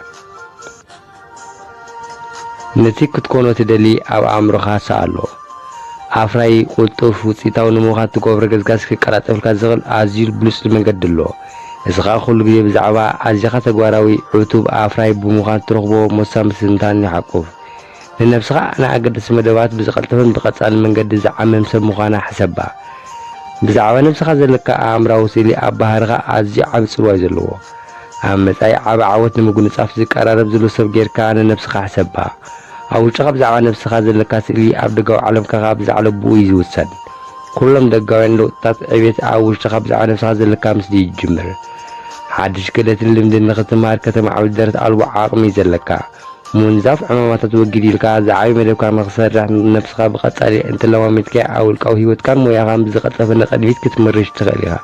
ነቲ ክትኮኖ ትደሊ ኣብ ኣእምሮኻ ሰኣሎ። ኣፍራዪ፣ ቅልጡፍ፣ ውጽኢታዊ ንምዃን ትገብሮ ገስጋስ ክቀላጠፈልካ ዝኽእል ኣዝዩ ብሉጽ መንገዲ ኣሎ። እዚ ኸኣ ኩሉ ግዜ ብዛዕባ ኣዚኻ ተግባራዊ፣ ዕቱብ፣ ኣፍራዪ ብምዃን ትረኽቦ ሞሳ ምስትንታን ይሓቁፍ። ንነብስኻ ንኣገደስቲ መደባት ብዝቐልጠፈን ብቐጻሊ መንገዲ ዝዓምም ሰብ ምዃና ሕሰባ። ብዛዕባ ነብስኻ ዘለካ ኣእምራዊ ስእሊ ኣብ ባህርኻ ኣዝዩ ዓቢ ጽልዋ እዩ ዘለዎ። ኣብ መጻኢ ዓቢ ዓወት ንምጉንጻፍ ዝቀራረብ ዘሎ ሰብ ጌርካ ንነብስኻ ሕሰባ። ኣብ ውሽጥኻ ብዛዕባ ነብስኻ ዘለካ ስእሊ ኣብ ደጋዊ ዓለምካ ከኣ ብዛዕባ ብኡ እዩ ዝውሰን። ኩሎም ደጋውያን ለውጥታት ዕቤት ኣብ ውሽጥኻ ብዛዕባ ነብስኻ ዘለካ ምስሊ ይጅምር። ሓድሽ ክእለትን ልምድን ንኽትመሃር ከተማዕብል ደረት ኣልቦ ዓቕሚ እዩ ዘለካ። ምውንዛፍ ዕማማታት ወጊድ ኢልካ ዝዓቢ መደብካ ንኽሰርሕ ነብስኻ ብቐጻሊ እንተለማሚድካያ ኣብ ውልቃዊ ህይወትካን ሞያኻን ብዝቐልጠፈ ንቕድሚት ክትምርሽ ትኽእል ኢኻ።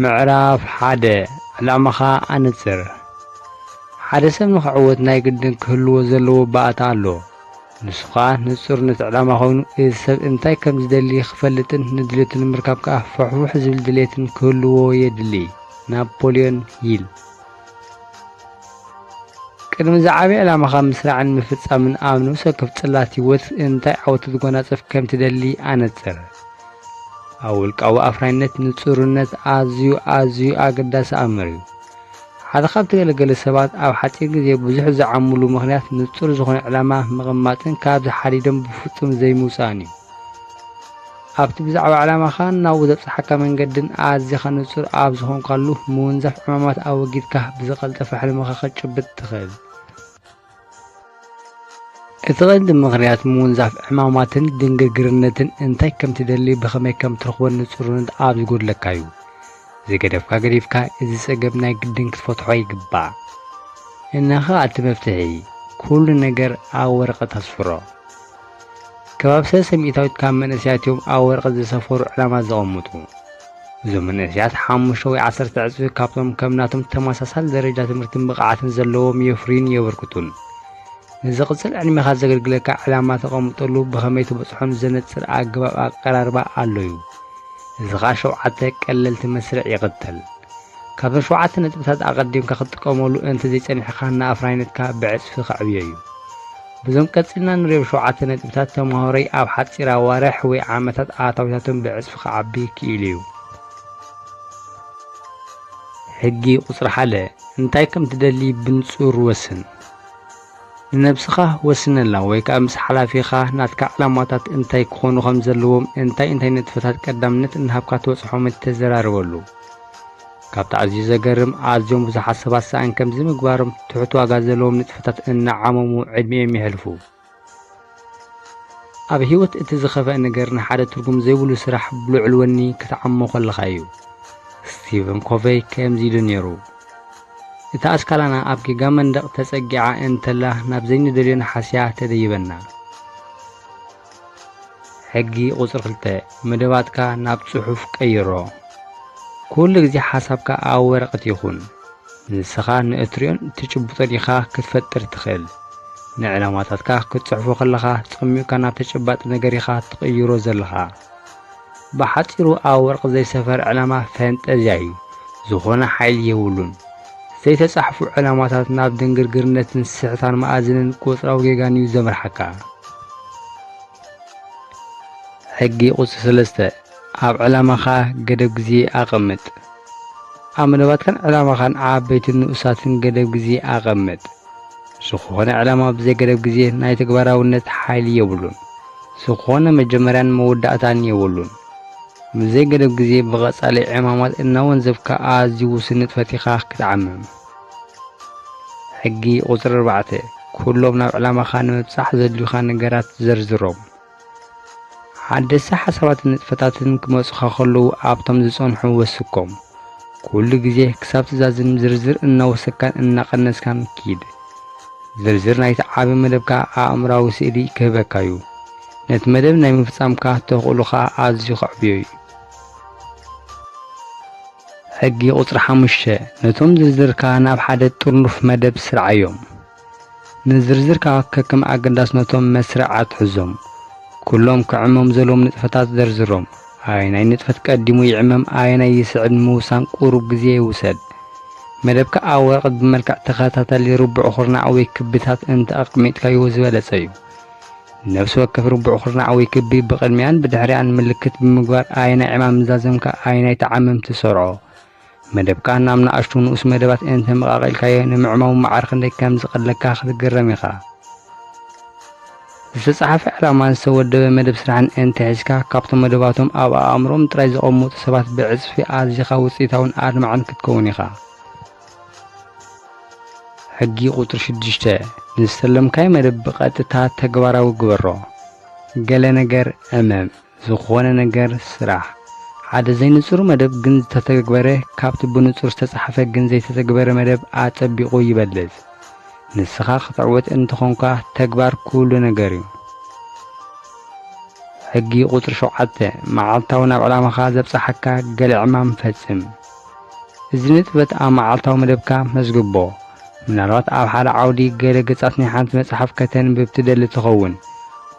ምዕራፍ ሓደ። ዕላማኻ ኣነጽር። ሓደ ሰብ ንኽዕወት ናይ ግድን ክህልዎ ዘለዎ ባእታ ኣሎ። ንሱ ኸኣ ንጹር ነቲ ዕላማ ኾይኑ፣ እዚ ሰብ እንታይ ከም ዝደሊ ክፈልጥን ንድሌቱ ንምርካብ ከኣ ፍሕውሕ ዝብል ድሌትን ክህልዎ የድሊ። ናፖልዮን ሂል። ቅድሚ ዝዓቢ ዕላማኻ ምስራዕን ምፍጻምን ኣብ ነፍሲ ወከፍ ጽላት ህይወት እንታይ ዓወት ክትጎናጸፍ ከም ትደሊ ኣነጽር። ኣብ ውልቃዊ ኣፍራይነት ንጹርነት ኣዝዩ ኣዝዩ ኣገዳሲ ኣምር እዩ። ሓደ ካብቲ ገለገለ ሰባት ኣብ ሓጺር ግዜ ብዙሕ ዝዓምሉ ምኽንያት ንጹር ዝኾነ ዕላማ ምቕማጥን ካብዚ ሓዲዶም ብፍጹም ዘይምውጻእን እዩ። ኣብቲ ብዛዕባ ዕላማኻን ናብኡ ዘብጽሓካ መንገድን ኣዚኻ ንጹር ኣብ ዝኾንካሉ፣ ምውንዛፍ ዕማማት ኣወጊድካ ብዝቐልጠፈ ሕልምኻ ክትጭብጥ ትኽእል። እቲ ቀንዲ ምኽንያት ምውንዛፍ ዕማማትን ድንግርግርነትን እንታይ ከም ትደሊ፣ ብኸመይ ከም ትረኽቦን ንጹርነት ኣብ ዝጎድለካ እዩ። ዝገደፍካ ገዲፍካ፣ እዚ ጸገም ናይ ግድን ክትፈትሖ ይግባእ። እንሆ እቲ መፍትሒ፣ ኩሉ ነገር ኣብ ወረቐት ኣስፍሮ። ከባቢ ሰለስተ ሚእታዊት ካብ መንእሰያት እዮም ኣብ ወረቐት ዘሰፈሩ ዕላማ ዘቐምጡ። እዞም መንእሰያት ሓሙሽተ ወይ ዓሰርተ ዕጽፊ ካብቶም ከም ናቶም ተመሳሳሊ ደረጃ ትምህርትን ብቕዓትን ዘለዎም የፍርዩን የበርክቱን። ንዝቕጽል ዕድሜኻ ዘገልግለካ ዕላማ ተቐምጠሉ ብኸመይ ትበጽሖን ዘነጽር ኣገባብ ኣቀራርባ ኣሎ እዩ። እዚ ኸኣ ሸውዓተ ቀለልቲ መስርዕ ይቕተል። ካብዞም ሸውዓተ ነጥብታት ኣቐዲምካ ክትጥቀመሉ እንተ ዘይጸኒሕካ፣ ንኣፍራይነትካ ብዕጽፊ ከዕብዮ እዩ። ብዞም ቀጺልና ንሪኦም ሸውዓተ ነጥብታት፣ ተመሃሮይ ኣብ ሓጺር ኣዋርሕ ወይ ዓመታት ኣታዊታቶም ብዕጽፊ ክዓቢ ክኢሉ እዩ። ሕጊ ቁጽሪ ሓደ፣ እንታይ ከም ትደሊ ብንጹር ወስን። ንነብስኻ ወስነላ፣ ወይ ከኣ ምስ ሓላፊኻ ናትካ ዕላማታት እንታይ ክኾኑ ከም ዘለዎም፣ እንታይ እንታይ ንጥፈታት ቀዳምነት እናሃብካ ትበጽሖምን ተዘራርበሉ። ካብቲ ኣዝዩ ዘገርም፣ ኣዝዮም ብዙሓት ሰባት ሰኣን ከምዚ ምግባሮም ትሑት ዋጋ ዘለዎም ንጥፈታት እናዓመሙ ዕድሚኦም የሕልፉ። ኣብ ህይወት እቲ ዝኸፍአ ነገር ንሓደ ትርጉም ዘይብሉ ስራሕ ብልዑል ወኒ ክትዓሞ ከለኻ እዩ። ስቲቨን ኮቨይ ከምዚ ኢሉ ነይሩ፣ "እታ ኣስካላና ኣብ ጌጋ መንደቕ ተጸጊዓ እንተላ ናብ ዘይንደልዮ ነሓስያ ተደይበና።" ሕጊ ቁጽሪ ክልተ፣ መደባትካ ናብ ጽሑፍ ቀይሮ። ኩሉ ግዜ ሓሳብካ ኣብ ወረቐት ይኹን። ንስኻ ንእትሪኦን እትጭብጦን ኢኻ ክትፈጥር ትኽእል። ንዕላማታትካ ክትጽሕፎ ከለኻ ጸሚቕካ ናብ ተጨባጢ ነገር ኢኻ ትቕይሮ ዘለኻ። ብሓጺሩ ኣብ ወርቂ ዘይሰፈር ዕላማ ፈንጠዝያ እዩ። ዝኾነ ሓይሊ የብሉን። ዘይተጻሕፉ ዕላማታት ናብ ድንግርግርነትን ስሕታን መኣዝንን ቁጽራዊ ጌጋን እዩ ዘምርሓካ። ሕጊ ቁጽሪ ሰለስተ፣ ኣብ ዕላማኻ ገደብ ግዜ ኣቐምጥ። ኣብ መደባትካን ዕላማኻን ዓበይትን ንኡሳትን ገደብ ግዜ ኣቐምጥ። ዝኾነ ዕላማ ብዘይ ገደብ ግዜ ናይ ተግባራውነት ሓይሊ የብሉን። ዝኾነ መጀመርያን መወዳእታን የብሉን። ብዘይ ገደብ ግዜ ብቐጻሊ ዕማማት እናወንዘፍካ ኣዝዩ ውሱን ንጥፈት ኢኻ ክትዓምም። ሕጊ ቁጽሪ ኣርባዕተ፣ ኩሎም ናብ ዕላማኻ ንምብጻሕ ዘድልዩኻ ነገራት ዘርዝሮም። ሓደስቲ ሓሳባትን ንጥፈታትን ክመጹኻ ከለዉ ኣብቶም ዝጸንሑ ወስኮም። ኩሉ ግዜ ክሳብ ትዛዝም ዝርዝር እናወሰካን እናቐነስካን ኪድ። ዝርዝር ናይቲ ዓቢ መደብካ ኣእምራዊ ስእሊ ክህበካ እዩ። ነቲ መደብ ናይ ምፍጻምካ ተኽእሎኻ ኣዝዩ ከዕብዮ እዩ። ሕጊ ቁጽሪ ሓሙሽተ፣ ነቶም ዝርዝርካ ናብ ሓደ ጥርኑፍ መደብ ስርዓዮም። ንዝርዝርካ ከከም ኣገዳስነቶም መስርዕ ኣትሕዞም። ኩሎም ክዕመሙ ዘለዎም ንጥፈታት ዘርዝሮም። ኣየናይ ንጥፈት ቀዲሙ ይዕመም፣ ኣየናይ ይስዕብ ንምውሳን ቁሩብ ግዜ ይውሰድ። መደብካ ኣብ ወረቐት ብመልክዕ ተኸታታሊ ርቡዕ ኩርናዕ ወይ ክብታት እንተ ኣቕሚጥካዮ ዝበለጸ እዩ። ነፍሲ ወከፍ ርቡዕ ኩርናዕ ወይ ክቢ ብቕድሚያን ብድሕሪያን ምልክት ብምግባር ኣየናይ ዕማም ምዛዘምካ ኣየናይ ተዓመምቲ ሰርዖ። መደብካ ናብ ንኣሽቱ ንኡስ መደባት እንተ መቓቒልካዮ ንምዕማሙ መዓር ክንደይ ከም ዝቐለካ ክትግረም ኢኻ። ዝተጻሕፈ ዕላማን ዝተወደበ መደብ ስራሕን እንተ ሒዝካ ካብቶም መደባቶም ኣብ ኣእምሮም ጥራይ ዘቐምጡ ሰባት ብዕጽፊ ኣዚኻ ውጽኢታውን ኣድማዕን ክትከውን ኢኻ። ሕጊ ቁጽሪ ሽዱሽተ፣ ንዝተለምካዮ መደብ ብቐጥታ ተግባራዊ ግበሮ። ገለ ነገር ዕመም፣ ዝኾነ ነገር ስራሕ። ሓደ ዘይንጹር መደብ ግን ዝተተግበረ ካብቲ ብንጹር ዝተጻሕፈ ግን ዘይተተግበረ መደብ ኣጸቢቑ ይበልጽ። ንስኻ ክትዕወት እንተኾንካ ተግባር ኩሉ ነገር እዩ። ሕጊ ቁጽሪ ሸውዓተ፣ መዓልታዊ ናብ ዕላማኻ ዘብጽሓካ ገለ ዕማም ፈጽም። እዚ ንጥፈት ኣብ መዓልታዊ መደብካ መዝግቦ። ምናልባት ኣብ ሓደ ዓውዲ ገለ ገጻት ናይ ሓንቲ መጽሓፍ ከተንብብ ትደሊ ትኸውን፣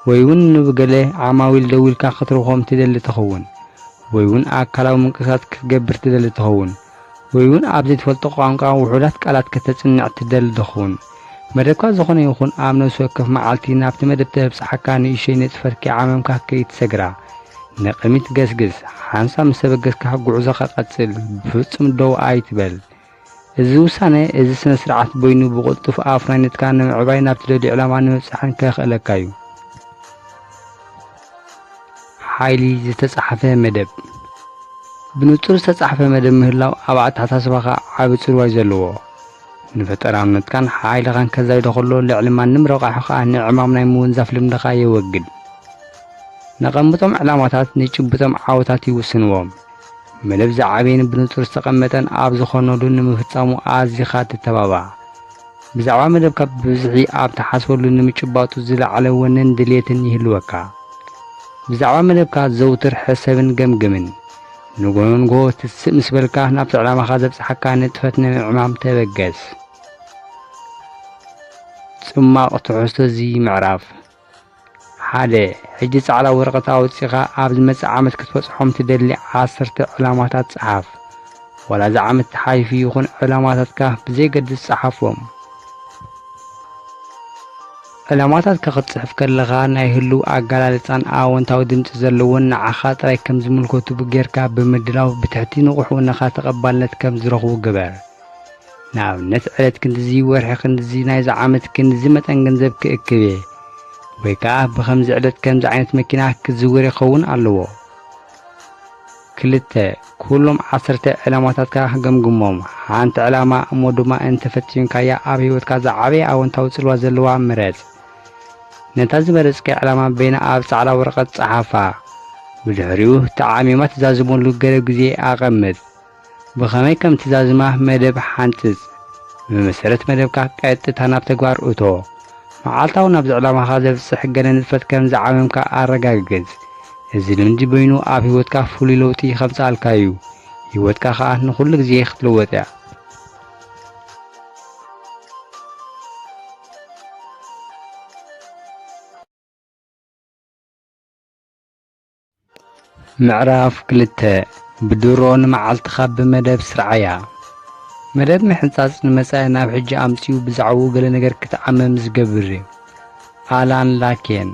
ወይ እውን ንብገለ ዓማዊል ደዊልካ ክትረኽቦም ትደሊ ትኸውን፣ ወይ እውን ኣካላዊ ምንቅስቃስ ክትገብር ትደሊ ትኸውን፣ ወይ እውን ኣብ ዘይትፈልጦ ቋንቋ ውሑዳት ቃላት ከተጽንዕ ትደሊ ትኸውን። መደብካ ዝኾነ ይኹን ኣብ ነፍሲ ወከፍ መዓልቲ ናብቲ መደብ ተብጽሓካ ንእሽተይ ንጥፈት ከይዓመምካ ከይትሰግራ። ንቕድሚት ገስግስ። ሓንሳብ ምስ ተበገስካ ጉዕዞኻ ቀጽል። ብፍጹም ደው ኣይትበል። እዚ ውሳነ፣ እዚ ስነ ስርዓት በይኑ ብቕልጡፍ ኣፍራይነትካ ንምዕባይ ናብ ትደልዮ ዕላማ ንምብጻሕን ከኽእለካ እዩ። ሓይሊ ዝተጻሕፈ መደብ። ብንጹር ዝተጻሕፈ መደብ ምህላው ኣብ ኣተሓሳስባኻ ዓቢ ጽልዋ እዩ ዘለዎ። ንፈጠራውነትካን ሓይልኻን ከዛይዶ ከሎ ልዕሊ ማንም ረቋሒ ከኣ ንዕማም ናይ ምውንዛፍ ልምድኻ የወግድ። ነቐምጦም ዕላማታት ንጭብጦም ዓወታት ይውስንዎም። መደብ ዝዓበየን ብንጹር ዝተቐመጠን ኣብ ዝኾነሉ ንምፍጻሙ ኣዚኻ ትተባባዕ። ብዛዕባ መደብካ ብብዝሒ ኣብ ትሓስበሉ ንምጭባጡ ዝለዓለ ወነን ድልየትን ይህልወካ። ብዛዕባ መደብካ ዘውትር ሕሰብን ገምግምን። ንግሆ ንግሆ ትስእ ምስ በልካ ናብቲ ዕላማኻ ዘብጽሓካ ንጥፈት ንምዕማም ተበገስ። ጽማቕ ትሕዝቶ እዚ ምዕራፍ። ሓደ፣ ሕጂ ጻዕዳ ወረቐት ኣውጺኻ ኣብ ዝመጽእ ዓመት ክትበጽሖም ትደሊ ዓሰርተ ዕላማታት ጸሓፍ። ዋላ እዚ ዓመት ተሓሊፉ ይኹን ዕላማታትካ ብዘየገድስ ጸሓፎም። ዕላማታትካ ክትጽሕፍ ከለኻ ናይ ህሉው ኣገላልጻን ኣወንታዊ ድምጺ ዘለዎን ንዓኻ ጥራይ ከም ዝምልከቱ ጌርካ ብምድላው ብትሕቲ ንቑሕ ወነኻ ተቐባልነት ከም ዝረኽቡ ግበር። ንኣብነት ዕለት ክንድዚ፣ ወርሒ ክንድዚ፣ ናይዚ ዓመት ክንድዚ መጠን ገንዘብ ክእክብ እየ፣ ወይ ከኣ ብኸምዚ ዕለት ከምዚ ዓይነት መኪና ክዝውር ይኸውን ኣለዎ። ክልተ፣ ኩሎም ዓሰርተ ዕላማታትካ ገምግሞም። ሓንቲ ዕላማ እሞ ድማ እንተፈጺምካያ ኣብ ህይወትካ ዝዓበየ ኣወንታዊ ጽልዋ ዘለዋ ምረጽ። ነታ ዝመረጽካያ ዕላማ በይና ኣብ ጻዕዳ ወረቐት ጸሓፋ። ብድሕሪኡ ተዓሚማ ትዛዝመሉ ገለ ግዜ ኣቐምጥ። ብኸመይ ከም ትዛዝማ መደብ ሓንጽጽ። ብመሰረት መደብካ ቀጥታ ናብ ተግባር እቶ። መዓልታዊ ናብዚ ዕላማኻ ዘብጽሕ ገለ ንጥፈት ከም ዝዓመምካ ኣረጋግጽ። እዚ ልምዲ በይኑ ኣብ ህይወትካ ፍሉይ ለውጢ ከምጽኣልካ እዩ። ህይወትካ ከኣ ንኹሉ ግዜ ክትልወጥ እያ። ምዕራፍ ክልተ። ብድሮ ንመዓልትኻ ብመደብ ስርዓያ። መደብ ምሕንጻጽ ንመጻኢ ናብ ሕጂ ኣምጺኡ ብዛዕባኡ ገለ ነገር ክትዓምም ዝገብር እዩ። ኣላን ላኬን።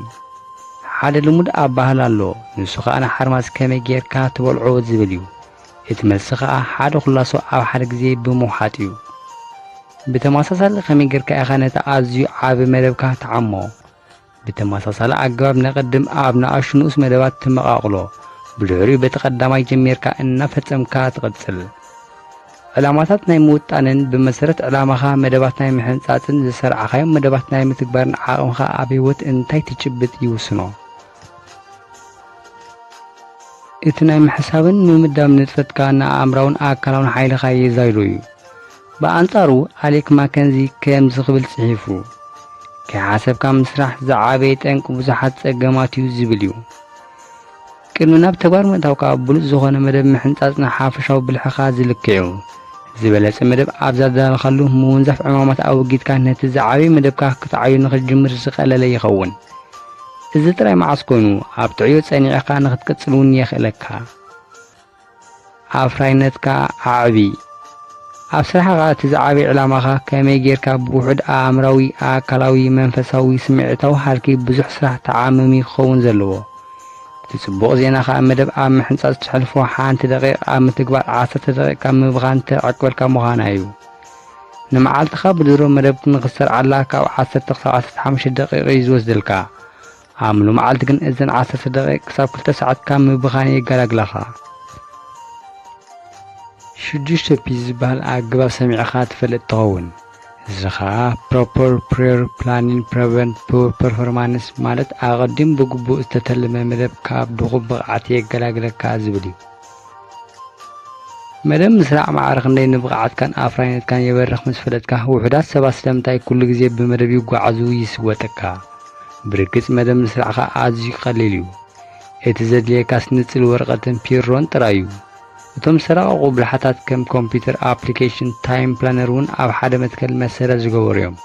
ሓደ ልሙድ ኣባህላ ኣሎ፣ ንሱ ኸኣ ንሓርማዝ ከመይ ጌርካ ትበልዖ ዝብል እዩ። እቲ መልሲ ኸኣ ሓደ ኩላሶ ኣብ ሓደ ግዜ ብምውሓጥ እዩ። ብተመሳሳሊ ከመይ ጌርካ ኢኻ ነቲ ኣዝዩ ዓቢ መደብካ ትዓሞ? ብተመሳሳሊ ኣገባብ ነቐድም ኣብ ንኣሽቱ ንኡስ መደባት ትመቓቕሎ። ብድሕሪኡ በቲ ቀዳማይ ጀሚርካ እናፈጸምካ ትቕጽል። ዕላማታት ናይ ምውጣንን ብመሰረት ዕላማኻ መደባት ናይ ምሕንጻጽን ዝሰርዓኻዮም መደባት ናይ ምትግባርን ዓቕምኻ ኣብ ህይወት እንታይ ትጭብጥ ይውስኖ። እቲ ናይ ምሕሳብን ምምዳብ ንጥፈትካ ንኣእምራውን ኣካላውን ሓይልኻ የዛይዶ እዩ። ብኣንጻሩ ኣሌክ ማከንዚ ከምዚ ክብል ጽሒፉ፣ ከይሓሰብካ ምስራሕ ዝዓበየ ጠንቂ ብዙሓት ጸገማት እዩ ዝብል እዩ። ቅድሚ ናብ ተግባር ምእታውካ ብሉጽ ዝኾነ መደብ ምሕንጻጽ ንሓፈሻዊ ብልሕኻ ዝልክዕ እዩ። ዝበለጸ መደብ ኣብ ዘዳለኻሉ ምውንዛፍ ዕማማት ኣወጊድካ ነቲ ዝዓበየ መደብካ ክትዓዩ ንኽትጅምር ዝቐለለ ይኸውን። እዚ ጥራይ መዓስ ኮይኑ ኣብ ትዕዮ ጸኒዕኻ ንኽትቅጽል እውን የኽእለካ። ኣፍራይነትካ ኣዕቢ። ኣብ ስራሕኻ እቲ ዝዓበየ ዕላማኻ ከመይ ጌርካ ብውሑድ ኣእምራዊ፣ ኣካላዊ፣ መንፈሳዊ፣ ስምዒታዊ ሃልኪ ብዙሕ ስራሕ ተዓምም እዩ ክኸውን ዘለዎ። እቲ ጽቡቕ ዜና ኸኣ መደብ ኣብ ምሕንጻጽ ትሕልፎ ሓንቲ ደቂቕ ኣብ ምትግባር ዓሰርተ ደቂቕ ካብ ምብኻን ተዕቅበልካ ምዃና እዩ። ንመዓልትኻ ብድሮ መደብ ንኽትሰርዓላ ካብ ዓሰርተ ክሳብ ዓሰርተ ሓሙሽተ ደቂቕ እዩ ዝወስደልካ። ኣብ ምሉእ መዓልቲ ግን እዘን ዓሰርተ ደቂቕ ክሳብ ክልተ ሰዓት ካብ ምብኻን የገላግላኻ። ሽዱሽተ ፒ ዝበሃል ኣገባብ ሰሚዕኻ ትፈልጥ ትኸውን። እዚ ኸኣ ፕሮፐር ፕሪየር ፕላኒን ፕረቨንት ፑር ፐርፎርማንስ ማለት ኣቐዲሙ ብግቡእ ዝተተለመ መደብ ካብ ድኹም ብቕዓት የገላግለካ ዝብል እዩ። መደብ ምስራዕ ማዕረ ክንደይ ንብቕዓትካን ኣፍራይነትካን የበርኽ ምስ ፈለጥካ፣ ውሑዳት ሰባት ስለምንታይ ኩሉ ግዜ ብመደብ ይጓዓዙ ይስወጠካ። ብርግጽ መደብ ምስራዕኻ ኣዝዩ ቀሊል እዩ። እቲ ዘድልየካስ ንጽል ወረቐትን ፒሮን ጥራይ እዩ። እቶም ዝተራቐቑ ብልሓታት ከም ኮምፒውተር ኣፕሊኬሽን ታይም ፕላነር እውን ኣብ ሓደ መትከል መሰረት ዝገበሩ እዮም።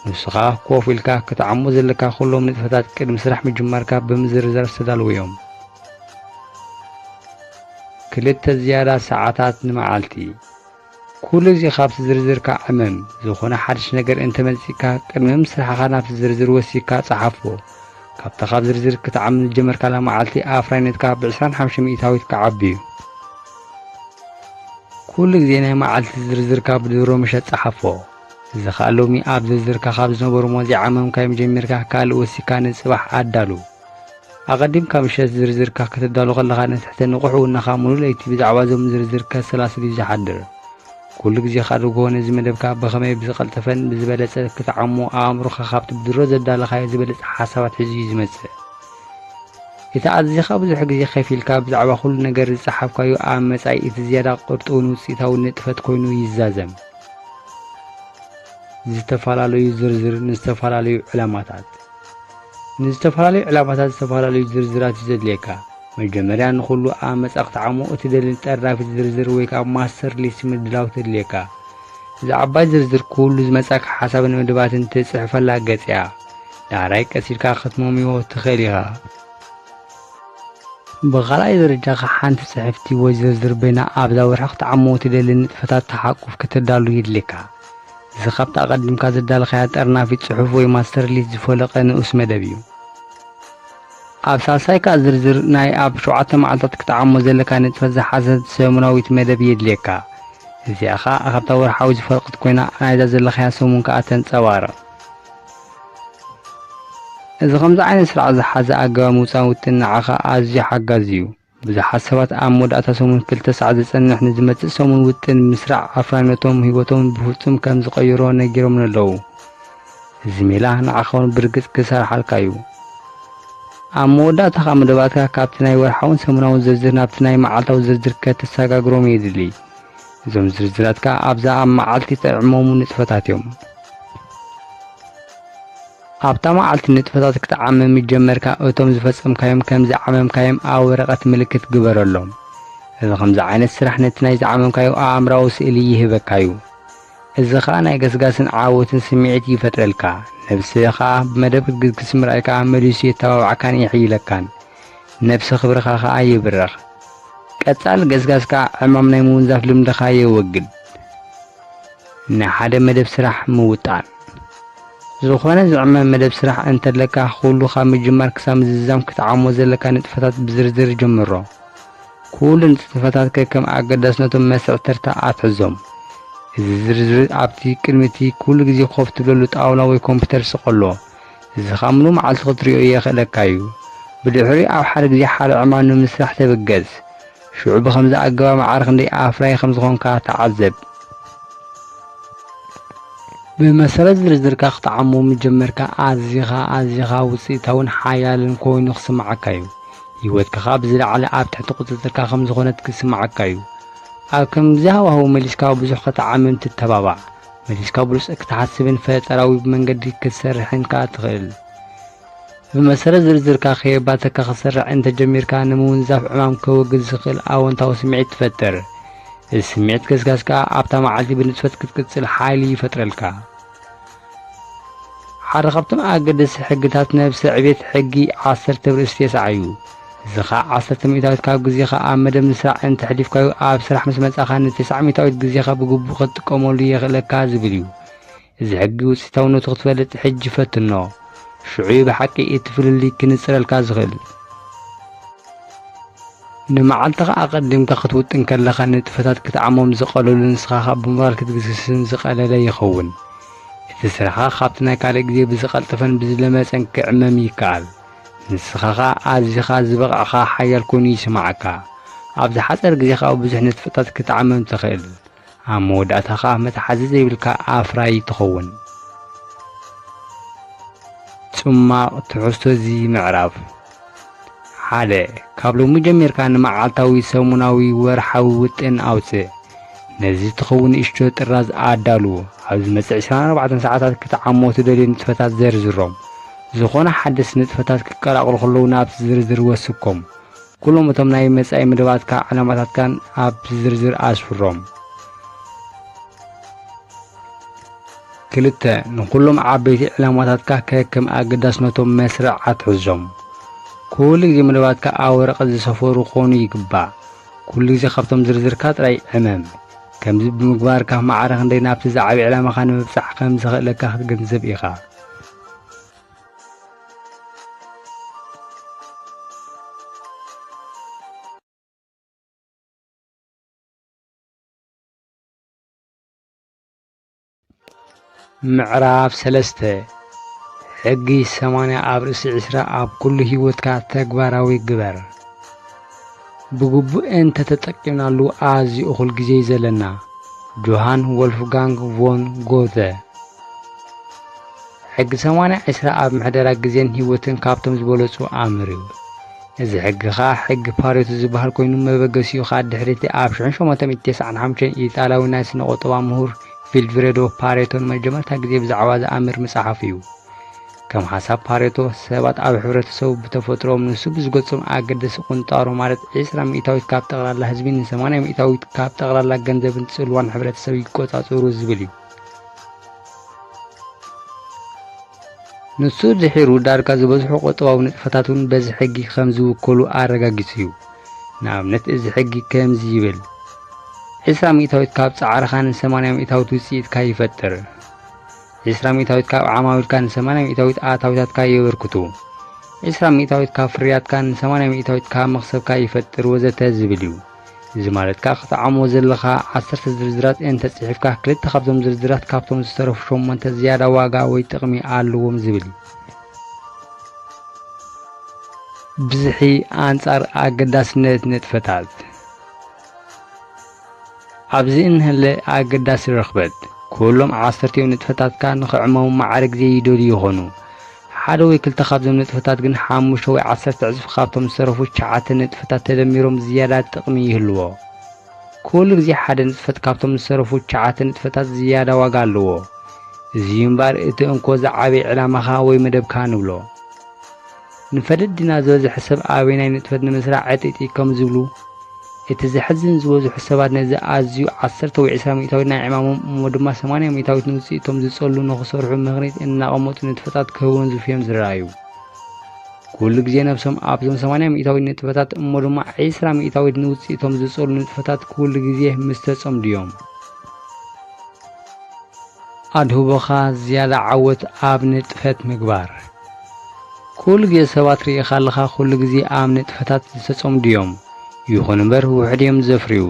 ንስኻ ኮፍ ኢልካ ክትዓሞ ዘለካ ኩሎም ንጥፈታት ቅድሚ ስራሕ ምጅማርካ ብምዝርዛር ዝተዳለዉ እዮም። ክልተ ዝያዳ ሰዓታት ንመዓልቲ። ኩሉ ግዜ ካብቲ ዝርዝርካ ዕመም። ዝኾነ ሓድሽ ነገር እንተመጺእካ፣ ቅድሚ ምስራሕኻ ናብቲ ዝርዝር ወሲኽካ ጸሓፎ። ካብታ ካብ ዝርዝር ክትዓም ዝጀመርካላ መዓልቲ፣ ኣፍራይነትካ ብዕስራን ሓሙሽተን ሚእታዊት ክዓቢ እዩ። ኩሉ ግዜ ናይ መዓልቲ ዝርዝርካ ብድሮ ምሸት ጸሓፎ። እዚ ኸኣ ሎሚ ኣብ ዝርዝርካ ካብ ዝነበሩ እሞ ዘይዓመምካዮም ጀሚርካ ካልእ ወሲኽካ ንጽባሕ ኣዳሉ። ኣቐዲምካ ምሸት ዝርዝርካ ክትዳሎ ከለኻ ንትሕቲ ንቑሕ ውናኻ ሙሉእ ለይቲ ብዛዕባ እዞም ዝርዝር ከሰላስል እዩ ዝሓድር። ኩሉ ግዜ ከኣ ድርጎ ነዚ መደብካ ብኸመይ ብዝቐልጠፈን ብዝበለጸ ክትዓሞ ኣእምሮኻ ካብቲ ብድሮ ዘዳለኻዮ ዝበለጸ ሓሳባት ሒዙ እዩ ዝመጽእ። እቲ ኣዚኻ ብዙሕ ግዜ ከፊልካ ብዛዕባ ኩሉ ነገር ዝጸሓፍካዮ ኣብ መጻኢ እቲ ዝያዳ ቅርጡውን ውጽኢታውን ንጥፈት ኮይኑ ይዛዘም። ዝተፈላለዩ ዝርዝር ንዝተፈላለዩ ዕላማታት። ንዝተፈላለዩ ዕላማታት ዝተፈላለዩ ዝርዝራት እዩ ዘድልየካ። መጀመርያ ንኹሉ ኣብ መጻ ክትዓሞ እትደሊ ጠርናፊት ዝርዝር ወይ ከዓ ማስተር ሊስት ምድላው ተድልየካ። እዛ ዓባይ ዝርዝር ኩሉ ዝመጻካ ሓሳብን መደባትን ትጽሕፈላ ገጽ እያ። ዳሕራይ ቀስ ኢልካ ክትመምዮ ትኽእል ኢኻ። ብኻልኣይ ደረጃ ሓንቲ ጽሕፍቲ ወይ ዝርዝር በይና ኣብዛ ወርሒ ክትዓሞ እትደሊ ንጥፈታት ተሓቁፍ ክትዳሉ የድልየካ። እዚ ካብቲ ኣቐዲምካ ዘዳለኻያ ጠርናፊት ጽሑፍ ወይ ማስተር ሊስት ዝፈለቐ ንኡስ መደብ እዩ። ኣብ ሳልሳይ ከኣ ዝርዝር ናይ ኣብ ሸውዓተ መዓልታት ክትዓሞ ዘለካ ንጥፈት ዝሓዘት ሰሙናዊት መደብ የድልየካ። እዚኣ ከኣ ካብታ ወርሓዊ ዝፈልቕት ኮይና ናይዛ ዘለኻያ ሰሙን ከኣ ተንጸባርቕ። እዚ ከምዚ ዓይነት ስርዓት ዝሓዘ ኣገባብ ምውጻእ ውጥን ንዓኻ ኣዝዩ ሓጋዚ እዩ። ብዙሓት ሰባት ኣብ መወዳእታ ሰሙን ክልተ ሰዓት ዝጸንሕ ንዝመጽእ ሰሙን ውጥን ምስራዕ ኣፍራይነቶም ህይወቶም ብፍጹም ከም ዝቐይሮ ነጊሮምኒ ኣለዉ። እዚ ሜላ ንዓኻ እውን ብርግጽ ክሰርሓልካ እዩ። ኣብ መወዳእታ ከኣ መደባትካ ካብቲ ናይ ወርሓውን ሰሙናውን ዝርዝር ናብቲ ናይ መዓልታዊ ዝርዝር ከተሰጋግሮም የድሊ። እዞም ዝርዝራት ከኣ ኣብዛ ኣብ መዓልቲ ትዕመሙ ንጥፈታት እዮም። ኣብታ መዓልቲ ንጥፈታት ክትዓምም ምጀመርካ እቶም ዝፈጸምካዮም ከም ዝዓመምካዮም ኣብ ወረቐት ምልክት ግበረሎም። እዚ ከምዚ ዓይነት ስራሕ ነቲ ናይ ዝዓመምካዮ ኣእምራዊ ስእሊ ይህበካ እዩ። እዚ ኸኣ ናይ ገስጋስን ዓወትን ስምዒት ይፈጥረልካ። ነብስኻ ብመደብ ክትግስግስ ምርኣይ ከኣ መሊሱ የተባብዓካን የሕይለካን። ነብሰ ክብርኻ ከኣ ይብረኽ። ቀጻሊ ገስጋስካ ዕማም ናይ ምውንዛፍ ልምድኻ የወግድ። ንሓደ መደብ ስራሕ ምውጣን። ዝኾነ ዝዕመም መደብ ስራሕ እንተለካ፣ ኩሉ ካብ ምጅማር ክሳብ ምዝዛም ክትዓሞ ዘለካ ንጥፈታት ብዝርዝር ጀምሮ። ኩሉ ንጥፈታት ከከም ኣገዳስነቶም መስርዕ ተርታ ኣትሕዞም። እዚ ዝርዝር ኣብቲ ቅድሚ እቲ ኩሉ ግዜ ኮፍ ትብለሉ ጣውላ ወይ ኮምፒተር ስቐሎ። እዚ ኸኣ ምሉእ መዓልቲ ክትሪኦ የኽእለካ እዩ። ብድሕሪኡ ኣብ ሓደ ግዜ ሓደ ዕማም ንምስራሕ ተበገስ። ሽዑ ብኸምዚ ኣገባብ ማዕረ ክንደይ ኣፍራዪ ከም ዝኾንካ ተዓዘብ። ብመሰረት ዝርዝርካ ክትዓሙ ምጀመርካ ኣዚኻ ኣዚኻ ውጽኢታውን ሓያልን ኮይኑ ክስምዓካ እዩ። ህይወትካ ኸኣ ብዝለዓለ ኣብ ትሕቲ ቁጽጽርካ ከም ዝኾነት ክስምዓካ እዩ። ኣብ ከምዚ ሃዋህው መሊስካ ብዙሕ ክትዓምም ትተባባዕ። መሊስካ ብሉጽ ክትሓስብን ፈጠራዊ መንገዲ ክትሰርሕን ከኣ ትኽእል። ብመሰረት ዝርዝርካ ከየባተካ ክትሰርሕ እንተጀሚርካ፣ ንምውንዛፍ ዕማም ከወግድ ዝኽእል ኣወንታዊ ስምዒት ትፈጥር። እዚ ስምዒት ገስጋስ ከኣ ኣብታ መዓልቲ ብንጥፈት ክትቅጽል ሓይሊ ይፈጥረልካ። ሓደ ካብቶም ኣገደስቲ ሕግታት ነብሰ ዕቤት ሕጊ ዓሰርተ ብርእሲ ተስዓ እዩ። እዚ ኸኣ ዓሰርተ ሚእታዊት ካብ ግዜኻ ኣብ መደብ ምስራዕ እንተሕሊፍካዮ፣ ኣብ ስራሕ ምስ መጻኻ ንተስዓ ሚእታዊት ግዜኻ ብግቡእ ክትጥቀመሉ የኽእለካ ዝብል እዩ። እዚ ሕጊ ውጽኢታውነቱ ክትፈልጥ ሕጂ ፈትኖ። ሽዑ እዩ ብሓቂ እቲ ፍልልይ ክንጽረልካ ዝኽእል። ንመዓልትኻ ኣቐዲምካ ክትውጥን ከለኻ፣ ንጥፈታት ክትዓሞም ዝቐለሉ፣ ንስኻ ኸኣ ብሞራል ክትግስግስን ዝቐለለ ይኸውን። እቲ ስራሕኻ ካብቲ ናይ ካልእ ግዜ ብዝቐልጠፈን ብዝለመጸን ክዕመም ይከኣል። ንስኻ ኸኣ ኣዚኻ ዝበቕዕኻ ሓያል ኮይኑ ይስምዓካ። ኣብ ዝሓጸረ ግዜ ኸኣ ብዙሕ ንጥፈታት ክትዓምም ትኽእል። ኣብ መወዳእታ ኸኣ መትሓዚ ዘይብልካ ኣፍራዪ ትኸውን። ጽማቕ ትሕዝቶ እዚ ምዕራፍ። ሓደ፣ ካብ ሎሚ ጀሚርካ ንመዓልታዊ፣ ሰሙናዊ፣ ወርሓዊ ውጥን ኣውጽእ። ነዚ ትኸውን ንእሽቶ ጥራዝ ኣዳሉ። ኣብ ዝመጽእ ዕስራን ኣርባዕተን ሰዓታት ክትዓሞ ትደልዮ ንጥፈታት ዘርዝሮም። ዝኾነ ሓደስቲ ንጥፈታት ክቀላቕሉ ከለዉ ናብቲ ዝርዝር ወስኮም። ኩሎም እቶም ናይ መጻኢ መደባትካ ዕላማታትካን ኣብ ዝርዝር ኣስፍሮም። ክልተ፣ ንኹሎም ዓበይቲ ዕላማታትካ ከከም ኣገዳስነቶም መስርዕ ኣትሕዞም። ኩሉ ግዜ መደባትካ ኣብ ወረቐት ዝሰፈሩ ክኾኑ ይግባእ። ኩሉ ግዜ ካብቶም ዝርዝርካ ጥራይ ዕመም። ከምዚ ብምግባርካ ማዕረ ክንደይ ናብቲ ዝዓቢ ዕላማኻ ንምብጻሕ ከም ዘኽእለካ ክትግንዘብ ኢኻ። ምዕራፍ ሰለስተ፣ ሕጊ ሰማንያ ኣብ ርእሲ ዕስራ ኣብ ኩሉ ህይወትካ ተግባራዊ ግበር። ብግቡእ እንተ ተጠቂምናሉ ኣዝዩ እኹል ግዜ እዩ ዘለና። ጆሃን ወልፍጋንግ ቮን ጎተ። ሕጊ ሰማንያ ዕስራ ኣብ ምሕደራ ግዜን ህይወትን ካብቶም ዝበለጹ ኣምር እዩ። እዚ ሕጊ ኸኣ ሕጊ ፓሬቶ ዝበሃል ኮይኑ፣ መበገሲኡ ኸኣ ድሕሪ እቲ ኣብ ሽሕን ሸሞንተ ሚእትን ተስዓን ሓሙሽተን ኢጣልያዊ ናይ ስነ ቁጠባ ምሁር ቪልፍሬዶ ፓሬቶ ንመጀመርታ ግዜ ብዛዕባ ዝኣምር ምጽሓፉ እዩ። ከም ሓሳብ ፓሬቶ፣ ሰባት ኣብ ሕብረተሰቡ ብተፈጥሮኦም ንሱ ብዝገጾም ኣገደስቲ ቁንጣሮ፣ ማለት ዕስራ ሚእታዊት ካብ ጠቕላላ ህዝቢ ን ሰማንያ ሚእታዊት ካብ ጠቕላላ ገንዘብን ጽልዋን ሕብረተሰብ ይቆጻጸሩ ዝብል እዩ። ንሱ ድሒሩ ዳርጋ ዝበዝሑ ቁጠባዊ ንጥፈታት እውን በዚ ሕጊ ከም ዝውከሉ ኣረጋጊጹ እዩ። ንኣብነት፣ እዚ ሕጊ ከምዚ ይብል፣ ዕስራ ሚእታዊት ካብ ጻዕርኻ ን ሰማንያ ሚእታዊት ውጽኢትካ ይፈጥር። ዕስራ ሚእታዊት ካብ ዓማዊልካ ን ሰማንያ ሚእታዊት ኣታዊታትካ የበርክቱ። ዕስራ ሚእታዊት ካብ ፍርያትካ ን ሰማንያ ሚእታዊት ካብ መኽሰብካ ይፈጥር፣ ወዘተ ዝብል እዩ። እዚ ማለት ከኣ ክትዓሞ ዘለኻ ዓሰርተ ዝርዝራት እንተ ጽሒፍካ፣ ክልተ ካብዞም ዝርዝራት ካብቶም ዝተረፉ ሸሞንተ ዝያዳ ዋጋ ወይ ጥቕሚ ኣለዎም ዝብል እዩ። ብዝሒ ኣንጻር ኣገዳስነት ንጥፈታት። ኣብዚ እንሀለ ኣገዳሲ ርኽበት። ኩሎም ዓሰርቲኦም ንጥፈታትካ ንኽዕመሙ ማዕረ ግዜ ይደልዩ ይኾኑ። ሓደ ወይ ክልተ ካብዞም ንጥፈታት ግን ሓሙሽተ ወይ ዓሰርተ ዕጽፊ ካብቶም ዝተረፉ ትሽዓተ ንጥፈታት ተደሚሮም ዝያዳ ጥቕሚ ይህልዎ። ኩሉ ግዜ ሓደ ንጥፈት ካብቶም ዝተረፉ ትሽዓተ ንጥፈታት ዝያዳ ዋጋ ኣለዎ። እዚ እዩ እምበኣር እቲ እንኮ ዝዓበየ ዕላማኻ ወይ መደብካ ንብሎ። ንፈልጥ ዲና ዝበዝሐ ሰብ ኣበየናይ ንጥፈት ንምስራዕ ዕጥይጥይ ከም ዝብሉ? እቲ ዘሕዝን ዝበዝሑ ሰባት ነዚ ኣዝዩ ዓሰርተ ወይ ዕስራ ሚእታዊት ናይ ዕማሞም እሞ ድማ ሰማንያ ሚእታዊት ንውጽኢቶም ዝጸሉ ንኽሰርሑ ምኽኒት እናቐመጡ ንጥፈታት ክህወንዝፉ እዮም ዝረኣዩ። ኩሉ ግዜ ነብሶም ኣብዞም ሰማንያ ሚእታዊት ንጥፈታት እሞ ድማ ዕስራ ሚእታዊት ንውጽኢቶም ዝጸሉ ንጥፈታት ኩሉ ግዜ ምስ ተጸምዱ እዮም። ኣድህቦኻ ዝያዳ ዓወት ኣብ ንጥፈት ምግባር። ኩሉ ግዜ ሰባት ርኢኻ ኣለኻ፣ ኩሉ ግዜ ኣብ ንጥፈታት ዝተጸምዱ እዮም። ይኹን እምበር ውሑድ እዮም ዘፍርዩ።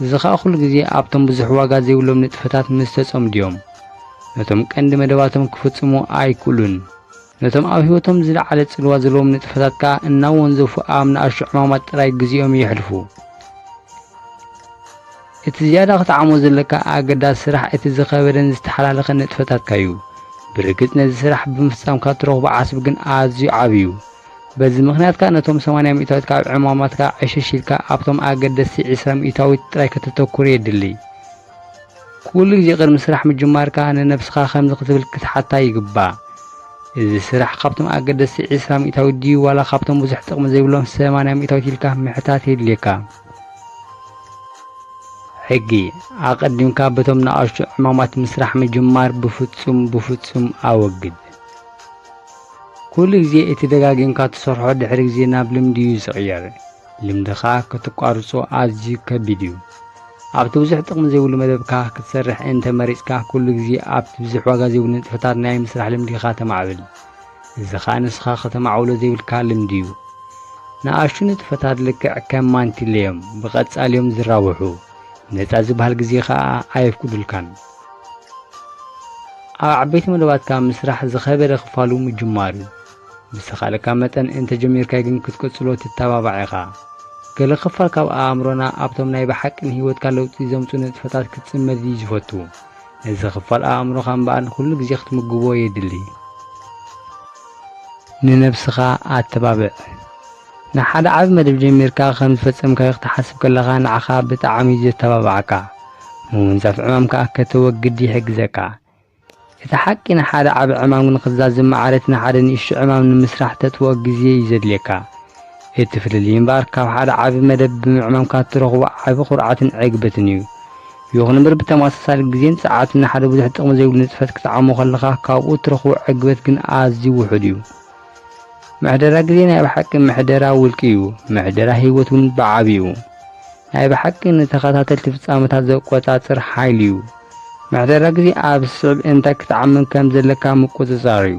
እዚ ኸኣ ኩሉ ግዜ ኣብቶም ብዙሕ ዋጋ ዘይብሎም ንጥፈታት ምስ ተጸምዱ እዮም። ነቶም ቀንዲ መደባቶም ክፍጽሙ ኣይክእሉን። ነቶም ኣብ ህይወቶም ዝለዓለ ጽልዋ ዘለዎም ንጥፈታት ከኣ እናወንዘፉ ኣብ ንኣሽቱ ዕማማት ጥራይ ግዜኦም የሕልፉ። እቲ ዝያዳ ክትዓሞ ዘለካ ኣገዳሲ ስራሕ እቲ ዝኸበደን ዝተሓላለኸን ንጥፈታትካ እዩ። ብርግጽ ነዚ ስራሕ ብምፍጻምካ እትረኽቦ ዓስቢ ግን ኣዝዩ ዓቢ እዩ። በዚ ምኽንያት ከኣ ነቶም ሰማንያ ሚእታዊት ካብ ዕማማትካ ዕሽሽ ኢልካ ኣብቶም ኣገደስቲ ዕስራ ሚእታዊት ጥራይ ከተተኩር የድሊ። ኩሉ ግዜ ቅድሚ ስራሕ ምጅማርካ ንነብስኻ ከምዚ ክትብል ክትሓታ ይግባእ። እዚ ስራሕ ካብቶም ኣገደስቲ ዕስራ ሚእታዊት ድዩ ዋላ ካብቶም ብዙሕ ጥቕሚ ዘይብሎም ሰማንያ ሚእታዊት ኢልካ ምሕታት የድልየካ። ሕጊ፣ ኣቐዲምካ በቶም ንኣሽቱ ዕማማት ምስራሕ ምጅማር ብፍጹም ብፍጹም ኣወግድ። ኩሉ ግዜ እቲ ደጋጊምካ ትሰርሖ ድሕሪ ግዜ ናብ ልምዲ እዩ ዝቕየር። ልምዲ ኸኣ ክትቋርጾ ኣዝዩ ከቢድ እዩ። ኣብቲ ብዙሕ ጥቕሚ ዘይብሉ መደብካ ክትሰርሕ እንተ መሪጽካ፣ ኩሉ ግዜ ኣብቲ ብዙሕ ዋጋ ዘይብሉ ንጥፈታት ናይ ምስራሕ ልምዲኻ ተማዕብል። እዚ ኸኣ ንስኻ ከተማዕብሎ ዘይብልካ ልምዲ እዩ። ንኣሽቱ ንጥፈታት ልክዕ ከም ማንቲለ እዮም፣ ብቐጻሊ እዮም ዝራብሑ። ነጻ ዝበሃል ግዜ ኸኣ ኣየፍቅዱልካን። ኣብ ዓበይቲ መደባትካ ምስራሕ ዝኸበደ ክፋሉ ምጅማር እዩ። ብዝተኻእለካ መጠን እንተ ጀሚርካዮ ግን ክትቅጽሎ ትተባባዕ ኢኻ። ገለ ክፋል ካብ ኣእምሮና ኣብቶም ናይ ብሓቂ ንህይወትካ ለውጢ ዘምጽኡ ንጥፈታት ክትጽመድ እዩ ዝፈቱ። ነዚ ክፋል ኣእምሮኻ እምበኣር ንኹሉ ግዜ ክትምግቦ የድሊ። ንነብስኻ ኣተባብዕ። ንሓደ ዓቢ መደብ ጀሚርካ ከም ዝፈጸምካዮ ክትሓስብ ከለኻ ንዓኻ ብጣዕሚ እዩ ዘተባብዓካ። ምውንዛፍ ዕማም ከኣ ከተወግድ ይሕግዘካ። እቲ ሓቂ ንሓደ ዓቢ ዕማም ንኽዛዝም ማዕረ እቲ ንሓደ ንእሽቶ ዕማም ንምስራሕ ተጥፍኦ ግዜ እዩ ዘድልየካ። እቲ ፍልልይ እምበኣር ካብ ሓደ ዓቢ መደብ ብምዕማምካ እትረኽቦ ዓቢ ኩርዓትን ዕግበትን እዩ። ይኹን እምበር ብተመሳሳሊ ግዜን ጸዓትን ንሓደ ብዙሕ ጥቕሚ ዘይብሉ ንጥፈት ክትዓሞ ከለኻ ካብኡ እትረኽቦ ዕግበት ግን ኣዝዩ ውሑድ እዩ። ምሕደራ ግዜ ናይ ብሓቂ ምሕደራ ውልቂ እዩ። ምሕደራ ህይወት እውን ብዓቢኡ ናይ ብሓቂ ንተኸታተልቲ ፍጻመታት ዘቆጻጽር ሓይሊ እዩ። ምሕደራ ግዜ ኣብ ስዕብ እንታይ ክትዓምን ከም ዘለካ ምቁጽጻር እዩ።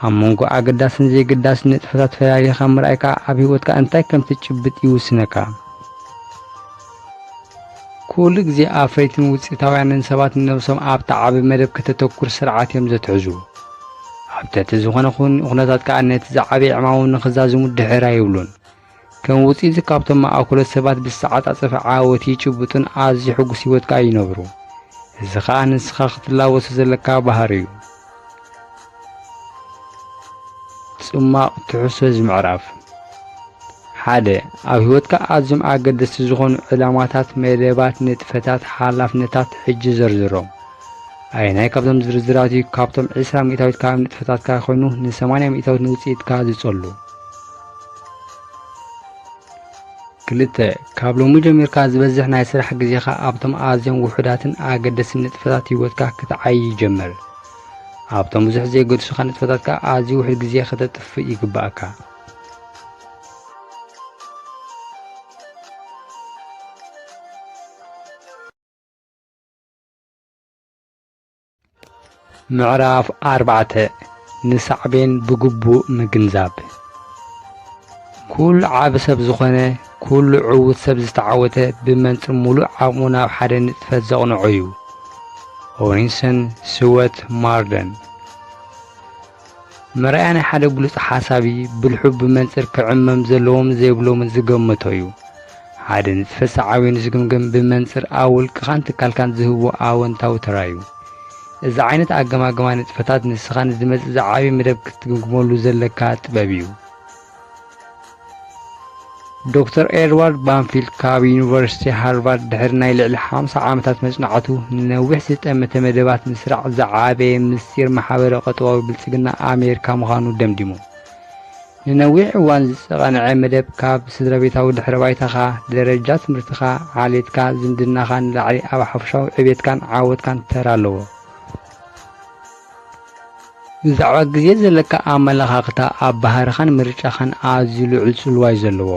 ኣብ መንጎ ኣገዳስን ዘይገዳስን ንጥፈታት ፈላሊኻ ምርኣይካ ኣብ ህይወትካ እንታይ ከም ትጭብጥ ይውስነካ። ኩሉ ግዜ ኣፍረይትን ውጽኢታውያንን ሰባት ንነብሶም ኣብቲ ዓቢ መደብ ከተተኩር ስርዓት እዮም ዘትሕዙ። ኣብ ትሕቲ ዝኾነ ኩን-፣ ኩነታት ከኣ ነቲ ዝዓበየ ዕማሞም ንኽዛዝሙ ድሕር ኣይብሉን። ከም ውጽኢት ካብቶም መኣኮሎት ሰባት ብዝተዓጻጸፈ ዓወት ይጭብጡን ኣዝዩ ሕጉስ ህይወት ከኣ ይነብሩ። እዚ ኸኣ ንስኻ ክትላበሶ ዘለካ ባህሪ እዩ። ጽማቕ ትሕዝቶ እዚ ምዕራፍ። ሓደ፣ ኣብ ህይወትካ ኣዝዮም ኣገደስቲ ዝኾኑ ዕላማታት፣ መደባት፣ ንጥፈታት፣ ሓላፍነታት ሕጂ ዘርዝሮም። ኣየናይ ካብዞም ዝርዝራት እዩ ካብቶም ዕስራ ሚእታዊት ካብ ንጥፈታትካ ኮይኑ ንሰማንያ ሚእታዊት ንውጽኢትካ ዝጸሉ? ክልተ፣ ካብ ሎሚ ጀሚርካ ዝበዝሕ ናይ ስራሕ ግዜኻ ኣብቶም ኣዝዮም ውሑዳትን ኣገደስትን ንጥፈታት ህይወትካ ክትዓዪ ይጀምር። ኣብቶም ብዙሕ ዘየገድሱኻ ንጥፈታትካ ኣዝዩ ውሑድ ግዜ ከተጥፍእ ይግባእካ። ምዕራፍ ኣርባዕተ፣ ንሳዕቤን ብግቡእ ምግንዛብ። ኩሉ ዓቢ ሰብ ዝኾነ፣ ኩሉ ዕዉት ሰብ ዝተዓወተ፣ ብመንጽር ምሉእ ዓቕሙ ናብ ሓደ ንጥፈት ዘቕንዖ እዩ። ኦሪንሰን ስወት ማርደን። መርኣያ ናይ ሓደ ብሉጽ ሓሳቢ፣ ብልሑ ብመንጽር ክዕመም ዘለዎም ዘይብሎምን ዝገመቶ እዩ። ሓደ ንጥፈት ሳዕቤኑ ዝግምገም ብመንጽር ኣብ ውልቅኻን ትካልካን ዝህቦ ኣወንታዊ ተራ እዩ። እዚ ዓይነት ኣገማግማ ንጥፈታት ንስኻ ንዝመጽእ ዝዓበየ መደብ ክትግምግመሉ ዘለካ ጥበብ እዩ። ዶክተር ኤድዋርድ ባንፊልድ ካብ ዩኒቨርሲቲ ሃርቫርድ ድሕሪ ናይ ልዕሊ ሓምሳ ዓመታት መጽናዕቱ ንነዊሕ ዝጠመተ መደባት ምስራዕ ዝዓበየ ምስጢር ማሕበረ ቁጠባዊ ብልጽግና ኣሜሪካ ምዃኑ ደምዲሙ። ንነዊሕ እዋን ዝጸቐንዐ መደብ ካብ ስድራቤታዊ ድሕረ ባይታኻ፣ ደረጃ ትምህርትኻ፣ ዓሌትካ፣ ዝምድናኻ ንላዕሊ ኣብ ሓፈሻዊ ዕቤትካን ዓወትካን ተራ ኣለዎ። ብዛዕባ ግዜ ዘለካ ኣመለኻኽታ ኣብ ባህርኻን ምርጫኻን ኣዝዩ ልዑል ጽልዋ እዩ ዘለዎ።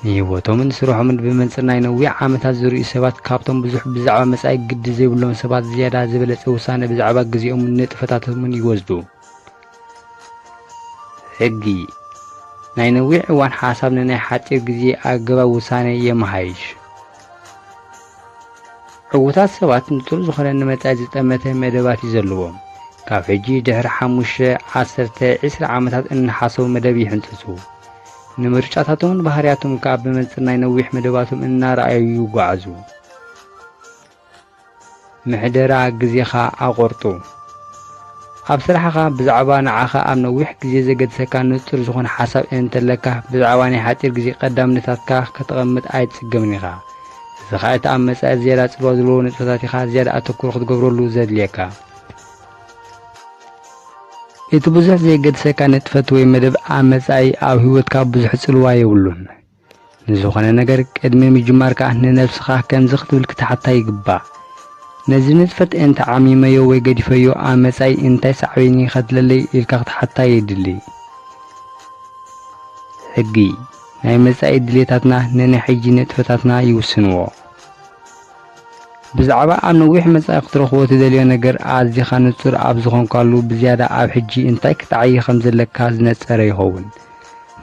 ንህይወቶምን ስርሖምን ብመንጽር ናይ ነዊሕ ዓመታት ዝርእዩ ሰባት ካብቶም ብዙሕ ብዛዕባ መጻኢ ግዲ ዘይብሎም ሰባት ዝያዳ ዝበለጸ ውሳነ ብዛዕባ ግዜኦምን ንጥፈታቶምን ይወስዱ። ሕጊ ናይ ነዊሕ እዋን ሓሳብ ንናይ ሓጺር ግዜ ኣገባብ ውሳነ የመሃይሽ። ዕዉታት ሰባት ንጹር ዝኾነ ንመጻኢ ዝጠመተ መደባት እዩ ዘለዎም። ካብ ሕጂ ድሕሪ ሓሙሽተ፣ ዓሰርተ፣ ዕስራ ዓመታት እንሓሰቡ መደብ ይሕንጽጹ። ንምርጫታቶምን ባህርያቶም ከኣ ብመንጽር ናይ ነዊሕ መደባቶም እናረኣዩ ይጓዓዙ። ምሕደራ ግዜኻ ኣቑርጡ። ኣብ ስራሕኻ ብዛዕባ ንዓኻ ኣብ ነዊሕ ግዜ ዘገድሰካ ንጹር ዝኾነ ሓሳብ እንተለካ፣ ብዛዕባ ናይ ሓጺር ግዜ ቀዳምነታትካ ከተቐምጥ ኣይትጽገምን ኢኻ። እዚ ኸኣ እቲ ኣብ መጻኢ ዝያዳ ጽልዋ ዘለዎ ንጥፈታት ኢኻ ዝያዳ ኣተኩሮ ክትገብረሉ ዘድልየካ። እቲ ብዙሕ ዘየገድሰካ ንጥፈት ወይ መደብ ኣብ መጻኢ ኣብ ህይወትካ ብዙሕ ጽልዋ የብሉን። ንዝኾነ ነገር ቅድሚ ምጅማርካ ንነብስኻ ከምዚ ክትብል ክትሓታ ይግባእ። ነዚ ንጥፈት እንተ ዓሚመዮ ወይ ገዲፈዮ ኣብ መጻኢ እንታይ ሳዕቤን ይኸትለለይ ኢልካ ክትሓታ የድሊ። ሕጊ ናይ መጻኢ ድሌታትና ንናይ ሕጂ ንጥፈታትና ይውስንዎ። ብዛዕባ ኣብ ነዊሕ መጻኢ ክትረኽቦ ትደልዮ ነገር ኣዚኻ ንጹር ኣብ ዝኾንካሉ ብዝያዳ ኣብ ሕጂ እንታይ ክትዓዪ ከም ዘለካ ዝነጸረ ይኸውን።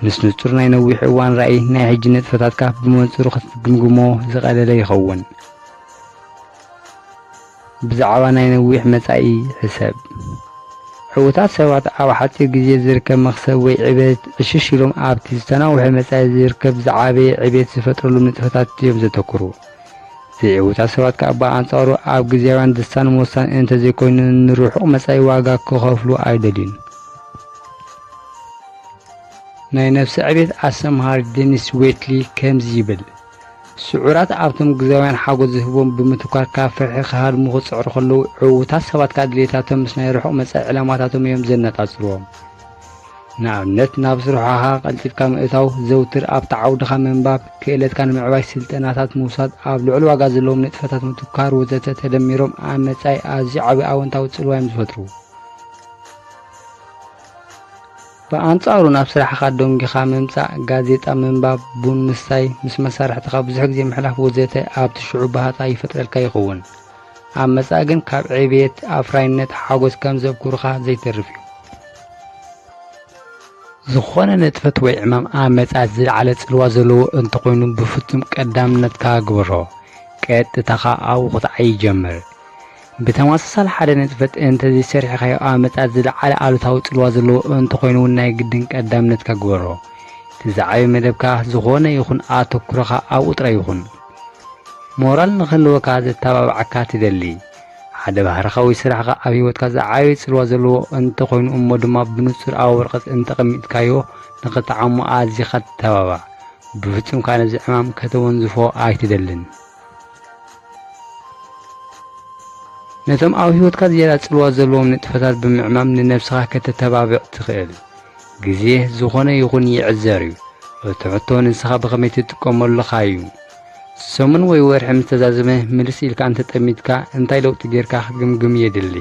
ምስ ንጹር ናይ ነዊሕ እዋን ራእይ ናይ ሕጂ ንጥፈታትካ ብመንጽሩ ክትግምግሞ ዝቐለለ ይኸውን። ብዛዕባ ናይ ነዊሕ መጻኢ ሕሰብ። ዕዉታት ሰባት ኣብ ሓጺር ግዜ ዝርከብ መኽሰብ ወይ ዕቤት ዕሽሽ ኢሎም ኣብቲ ዝተናውሐ መጻኢ ዝርከብ ዝዓበየ ዕቤት ዝፈጥረሉ ንጥፈታት እዮም ዘተኩሩ። ዘይዕዉታት ሰባት ከኣ ብኣንጻሩ ኣብ ግዜያውያን ደስታን ሞሳን እንተዘይኮይኑ ንርሑቕ መጻኢ ዋጋ ክኸፍሉ ኣይደልዩን። ናይ ነፍሲ ዕቤት ኣስተምሃሪ ዴኒስ ዌትሊ ከምዚ ይብል፣ ስዑራት ኣብቶም ግዜያውያን ሓጎስ ዝህቦም ብምትኳር ካብ ፍርሒ ክሃድሙ ክጽዕሩ ከለዉ፣ ዕዉታት ሰባት ከኣ ድሌታቶም ምስ ናይ ርሑቕ መጻኢ ዕላማታቶም እዮም ዘነጻጽርዎም። ንኣብነት፣ ናብ ስርሖኻ ቀልጢፍካ ምእታው፣ ዘውትር ኣብቲ ዓውድኻ ምንባብ፣ ክእለትካ ንምዕባይ ስልጠናታት ምውሳድ፣ ኣብ ልዑል ዋጋ ዘለዎም ንጥፈታት ምትኳር ወዘተ ተደሚሮም ኣብ መጻኢ ኣዝዩ ዓቢ ኣወንታዊ ጽልዋ እዮም ዝፈጥሩ። ብኣንጻሩ ናብ ስራሕኻ ደንጒኻ ምምጻእ፣ ጋዜጣ ምንባብ፣ ቡን ምስታይ፣ ምስ መሳርሕትኻ ብዙሕ ግዜ ምሕላፍ ወዘተ ኣብቲ ሽዑ ባህታ ይፈጥረልካ ይኸውን። ኣብ መጻኢ ግን ካብ ዕብየት፣ ኣፍራይነት፣ ሓጎስ ከም ዘብኩሩኻ ዘይተርፍ እዩ። ዝኾነ ንጥፈት ወይ ዕማም ኣብ መጻኢ ዝለዓለ ጽልዋ ዘለዎ እንተኾይኑ ብፍጹም ቀዳምነትካ ግበሮ። ቀጥታ ኸኣ ኣብኡ ክትዓዪ ጀምር። ብተመሳሳሊ ሓደ ንጥፈት እንተዘይሰሪሕካዮ ኣብ መጻኢ ዝለዓለ ኣሉታዊ ጽልዋ ዘለዎ እንተኾይኑ እውን ናይ ግድን ቀዳምነትካ ግበሮ። እቲ ዝዓበየ መደብካ ዝኾነ ይኹን ኣተኩሮኻ ኣብኡ ጥራይ ይኹን። ሞራል ንኽህልወካ ዘተባብዓካ ትደሊ። ሓደ ባህርኻ ወይ ስራሕኻ ኣብ ህይወትካ ዝዓበየ ጽልዋ ዘለዎ እንተኾይኑ እሞ ድማ ብንጹር ኣብ ወረቐት እንተቐሚጥካዮ ንኽትዓሞ ኣዚኻ ተባባዕ። ብፍጹም ከኣ ነዚ ዕማም ከተወንዝፎ ኣይትደልን። ነቶም ኣብ ህይወትካ ዝያዳ ጽልዋ ዘለዎም ንጥፈታት ብምዕማም ንነብስኻ ከተተባብዕ ትኽእል። ግዜ ዝኾነ ይኹን ይዕዘር እዩ። እቲ ሕቶ ንስኻ ብኸመይ ትጥቀመሉ ኢኻ እዩ። ሰሙን ወይ ወርሒ ምስ ተዛዘመ ምልስ ኢልካ እንተጠሚትካ እንታይ ለውጢ ጌርካ ክትግምግም የድሊ።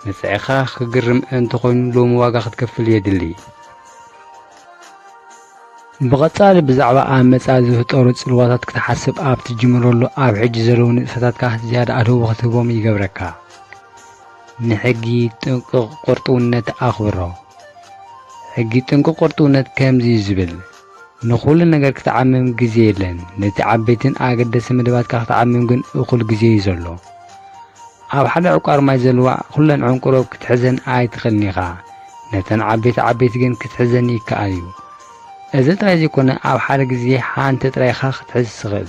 መጻኢኻ ክግርም እንተኾይኑ ሎሚ ዋጋ ክትከፍል የድሊ። ብቐጻሊ ብዛዕባ ኣብ መጻኢ ዝፍጠሩ ጽልዋታት ክትሓስብ ኣብ ትጅምረሉ ኣብ ሕጂ ዘለዉ ንጥፈታትካ ዝያዳ ኣድህቦ ክትህቦም ይገብረካ። ንሕጊ ጥንቁቕ ቁርጥውነት ኣኽብሮ። ሕጊ ጥንቁቕ ቁርጥውነት ከምዚ እዩ ዝብል፣ ንኹሉ ነገር ክትዓምም ግዜ የለን። ነቲ ዓበይትን ኣገደስን መደባትካ ክትዓምም ግን እኹል ግዜ እዩ ዘሎ። ኣብ ሓደ ዕቋር ማይ ዘለዋ ኩለን ዕንቁሮ ክትሕዘን ኣይትኽእልን ኢኻ። ነተን ዓበይቲ ዓበይቲ ግን ክትሕዘን ይከኣል እዩ። እዚ ጥራይ ዘይኮነ፣ ኣብ ሓደ ግዜ ሓንቲ ጥራይ ኢኻ ክትሕዝ ትኽእል።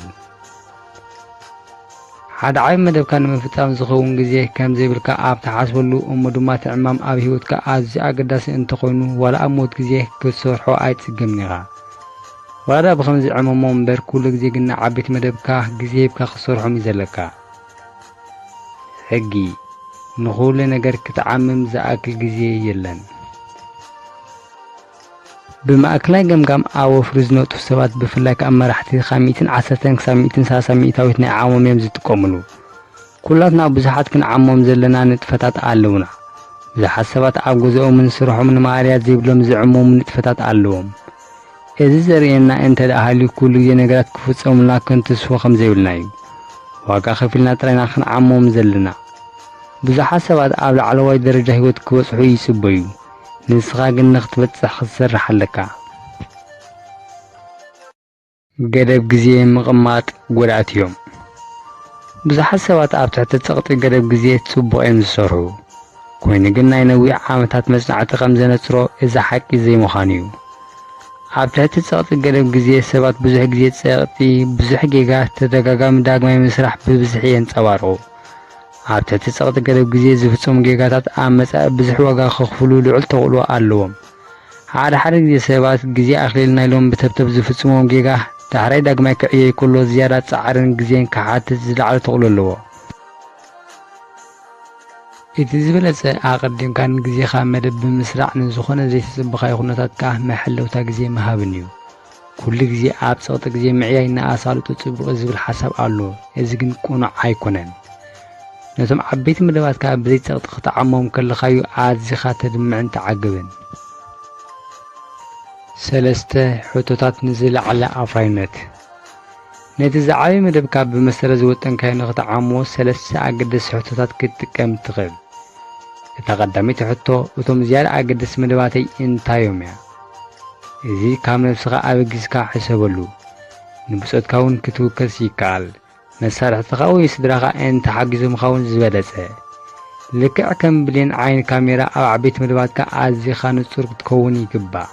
ሓደ ዓቢ መደብካ ንምፍጻም ዝኸውን ግዜ ከም ዘይብልካ ኣብ ትሓስበሉ፣ እሞ ድማ እቲ ዕማም ኣብ ህይወትካ ኣዝዩ ኣገዳሲ እንተኾይኑ፣ ዋላ ኣብ ሞት ግዜ ክትሰርሖ ኣይትጽገምን ኢኻ። ዋላ ብኸምዚ ዕመሞ እምበር፣ ኩሉ ግዜ ግን ንዓበይቲ መደብካ ግዜ ሂብካ ክትሰርሖም እዩ ዘለካ። ሕጊ፣ ንኹሉ ነገር ክትዓምም ዝኣክል ግዜ የለን። ብማእከላይ ገምጋም ኣብ ወፍሪ ዝነጥፉ ሰባት፣ ብፍላይ ከኣ መራሕቲ፣ ካብ ሚእትን ዓሰርተን ክሳብ ሚእትን ሰላሳ ሚእታዊት ናይ ዓቕሞም እዮም ዝጥቀሙሉ። ኩላትና ብዙሓት ክንዓሞም ዘለና ንጥፈታት ኣለዉና። ብዙሓት ሰባት ኣብ ገዛኦምን ስርሖምን ማእለያ ዘይብሎም ዝዕመሙ ንጥፈታት ኣለዎም። እዚ ዘርእየና እንተ ደኣ ሃልዩ፣ ኩሉ ግዜ ነገራት ክፍጸሙልና ክንትስፎ ከም ዘይብልና እዩ። ዋጋ ከፊልና ጥራይና ክንዓሞም ዘለና። ብዙሓት ሰባት ኣብ ላዕለዋይ ደረጃ ህይወት ክበጽሑ ይጽበዩ። ንስኻ ግን ንኽትበጽሕ ክትሰርሕ ኣለካ። ገደብ ግዜ ምቕማጥ ጎዳእቲ እዮም። ብዙሓት ሰባት ኣብ ትሕቲ ጸቕጢ ገደብ ግዜ ጽቡቕ እዮም ዝሰርሑ። ኮይኑ ግን ናይ ነዊሕ ዓመታት መጽናዕቲ ከም ዘነጽሮ እዚ ሓቂ ዘይምዃኑ እዩ። ኣብ ትሕቲ ጸቕጢ ገደብ ግዜ ሰባት ብዙሕ ግዜ ጸቕጢ፣ ብዙሕ ጌጋ፣ ተደጋጋሚ ዳግማይ ምስራሕ ብብዝሒ የንጸባርቑ። ኣብ ትሕቲ ጸቕጢ ገደብ ግዜ ዝፍጸሙ ጌጋታት ኣብ መጻኢ ብዙሕ ዋጋ ከኽፍሉ ልዑል ተኽእሎ ኣለዎም። ሓደ ሓደ ግዜ ሰባት ግዜ ኣኽሊልና ኢሎም ብተብተብ ዝፍጽምዎም ጌጋ ዳሕራይ ዳግማይ ክዕየይ ከሎ ዝያዳ ጻዕርን ግዜን ክሓትት ዝለዓለ ተኽእሎ ኣለዎ። እቲ ዝበለጸ ኣቐዲምካ ንግዜኻ መደብ ብምስራዕ ንዝኾነ ዘይተጸበኻዮ ኩነታት ከኣ መሐለውታ ግዜ ምሃብን እዩ። ኩሉ ግዜ ኣብ ጸቕጢ ግዜ ምዕያይ ንኣሳልጦ ጽቡቕ እዩ ዝብል ሓሳብ ኣሎ። እዚ ግን ቅኑዕ ኣይኮነን። ነቶም ዓበይቲ መደባትካ ብዘይ ጸቕጢ ክትዓሞም ከለኻ'ዩ ኣዚኻ ተድምዕን ትዓግብን። ሰለስተ ሕቶታት ንዝለዓለ ኣፍራይነት። ነቲ ዝዓበየ መደብካ ብመሰረት ዝወጠንካዮ ንኽትዓሞ ሰለስተ ኣገደስቲ ሕቶታት ክትጥቀም ትኽእል። እታ ቀዳመይቲ ሕቶ፣ እቶም ዝያዳ ኣገደስቲ መደባተይ እንታዮም እያ? እዚ ካብ ነብስኻ ኣበጊስካ ሕሰበሉ። ንብጾትካ እውን ክትውከስ ይከኣል። መሳርሕትኻ ወይ ስድራኻ እንተሓጊዞምኻ እውን ዝበለጸ። ልክዕ ከም ብሌን ዓይኒ ካሜራ ኣብ ዓበይቲ መደባትካ ኣዚኻ ንጹር ክትከውን ይግባእ።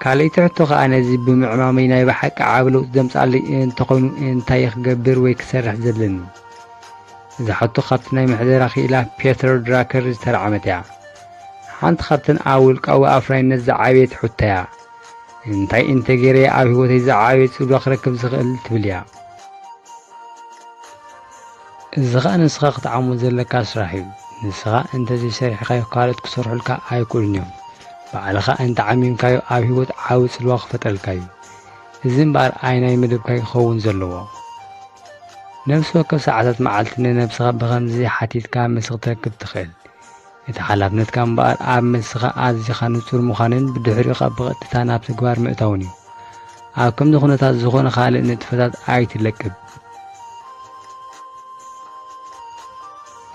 ካልኣይቲ ሕቶ ኸኣ ነዚ ብምዕማመይ ናይ ብሓቂ ዓቢ ለውጢ ዘምጽኣለይ እንተኾይኑ እንታይ እየ ክገብር ወይ ክሰርሕ ዘለኒ? እዛ ሕቶ ካብቲ ናይ ምሕደራ ክኢላ ፔተር ድራከር ዝተራዕመት እያ። ሓንቲ ካብተን ኣብ ውልቃዊ ኣፍራይነት ዝዓበየት ሕቶ እያ። እንታይ እንተገይረ እየ ኣብ ህይወተይ ዝዓበየ ጽልዋ ክረክብ ዝኽእል ትብል እያ። እዚ ኸኣ ንስኻ ክትዓሞ ዘለካ ስራሕ እዩ። ንስኻ እንተዘይሰሪሕካዮ ካልኦት ክሰርሑልካ ኣይክእሉን እዮም። ባዕልኻ እንተዓሚምካዮ ኣብ ህይወት ዓቢ ጽልዋ ክፈጥረልካ እዩ። እዚ እምበኣር ኣየናይ መደብካ ክኸውን ዘለዎ? ነፍሲ ወከፍ ሰዓታት መዓልቲ ንነብስኻ ብኸምዚ ሓቲትካ መልሲ ክትረክብ ትኽእል። እቲ ሓላፍነትካ እምበኣር ኣብ መልስኻ ኣዚኻ ንጹር ምዃንን ብድሕሪኡ ኸኣ ብቐጥታ ናብ ተግባር ምእታውን እዩ። ኣብ ከምዚ ኩነታት ዝኾነ ካልእ ንጥፈታት ኣይትለቅብ።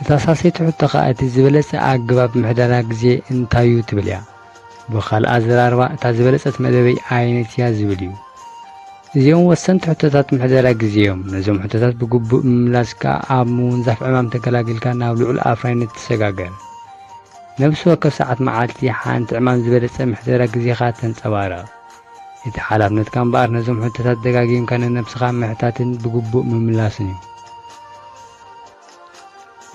እታ ሳልሰይቲ ሕቶ ኸኣ እቲ ዝበለጸ ኣገባብ ምሕደራ ግዜ እንታይ እዩ ትብል እያ። ብኻልእ ኣዘራርባ እታ ዝበለጸት መደበይ ኣየነይቲ እያ ዝብል እዩ። እዚኦም ወሰንቲ ሕቶታት ምሕደራ ግዜ እዮም። ነዞም ሕቶታት ብግቡእ ምምላስ ከኣ ኣብ ምውንዛፍ ዕማም ተገላጊልካ ናብ ልዑል ኣፍራይነት ትሰጋገር። ነብሲ ወከፍ ሰዓት መዓልቲ ሓንቲ ዕማም ዝበለጸ ምሕደራ ግዜኻ ተንጸባርቕ። እቲ ሓላፍነትካ እምበኣር ነዞም ሕቶታት ደጋጊምካ ንነብስኻ ምሕታትን ብግቡእ ምምላስን እዩ።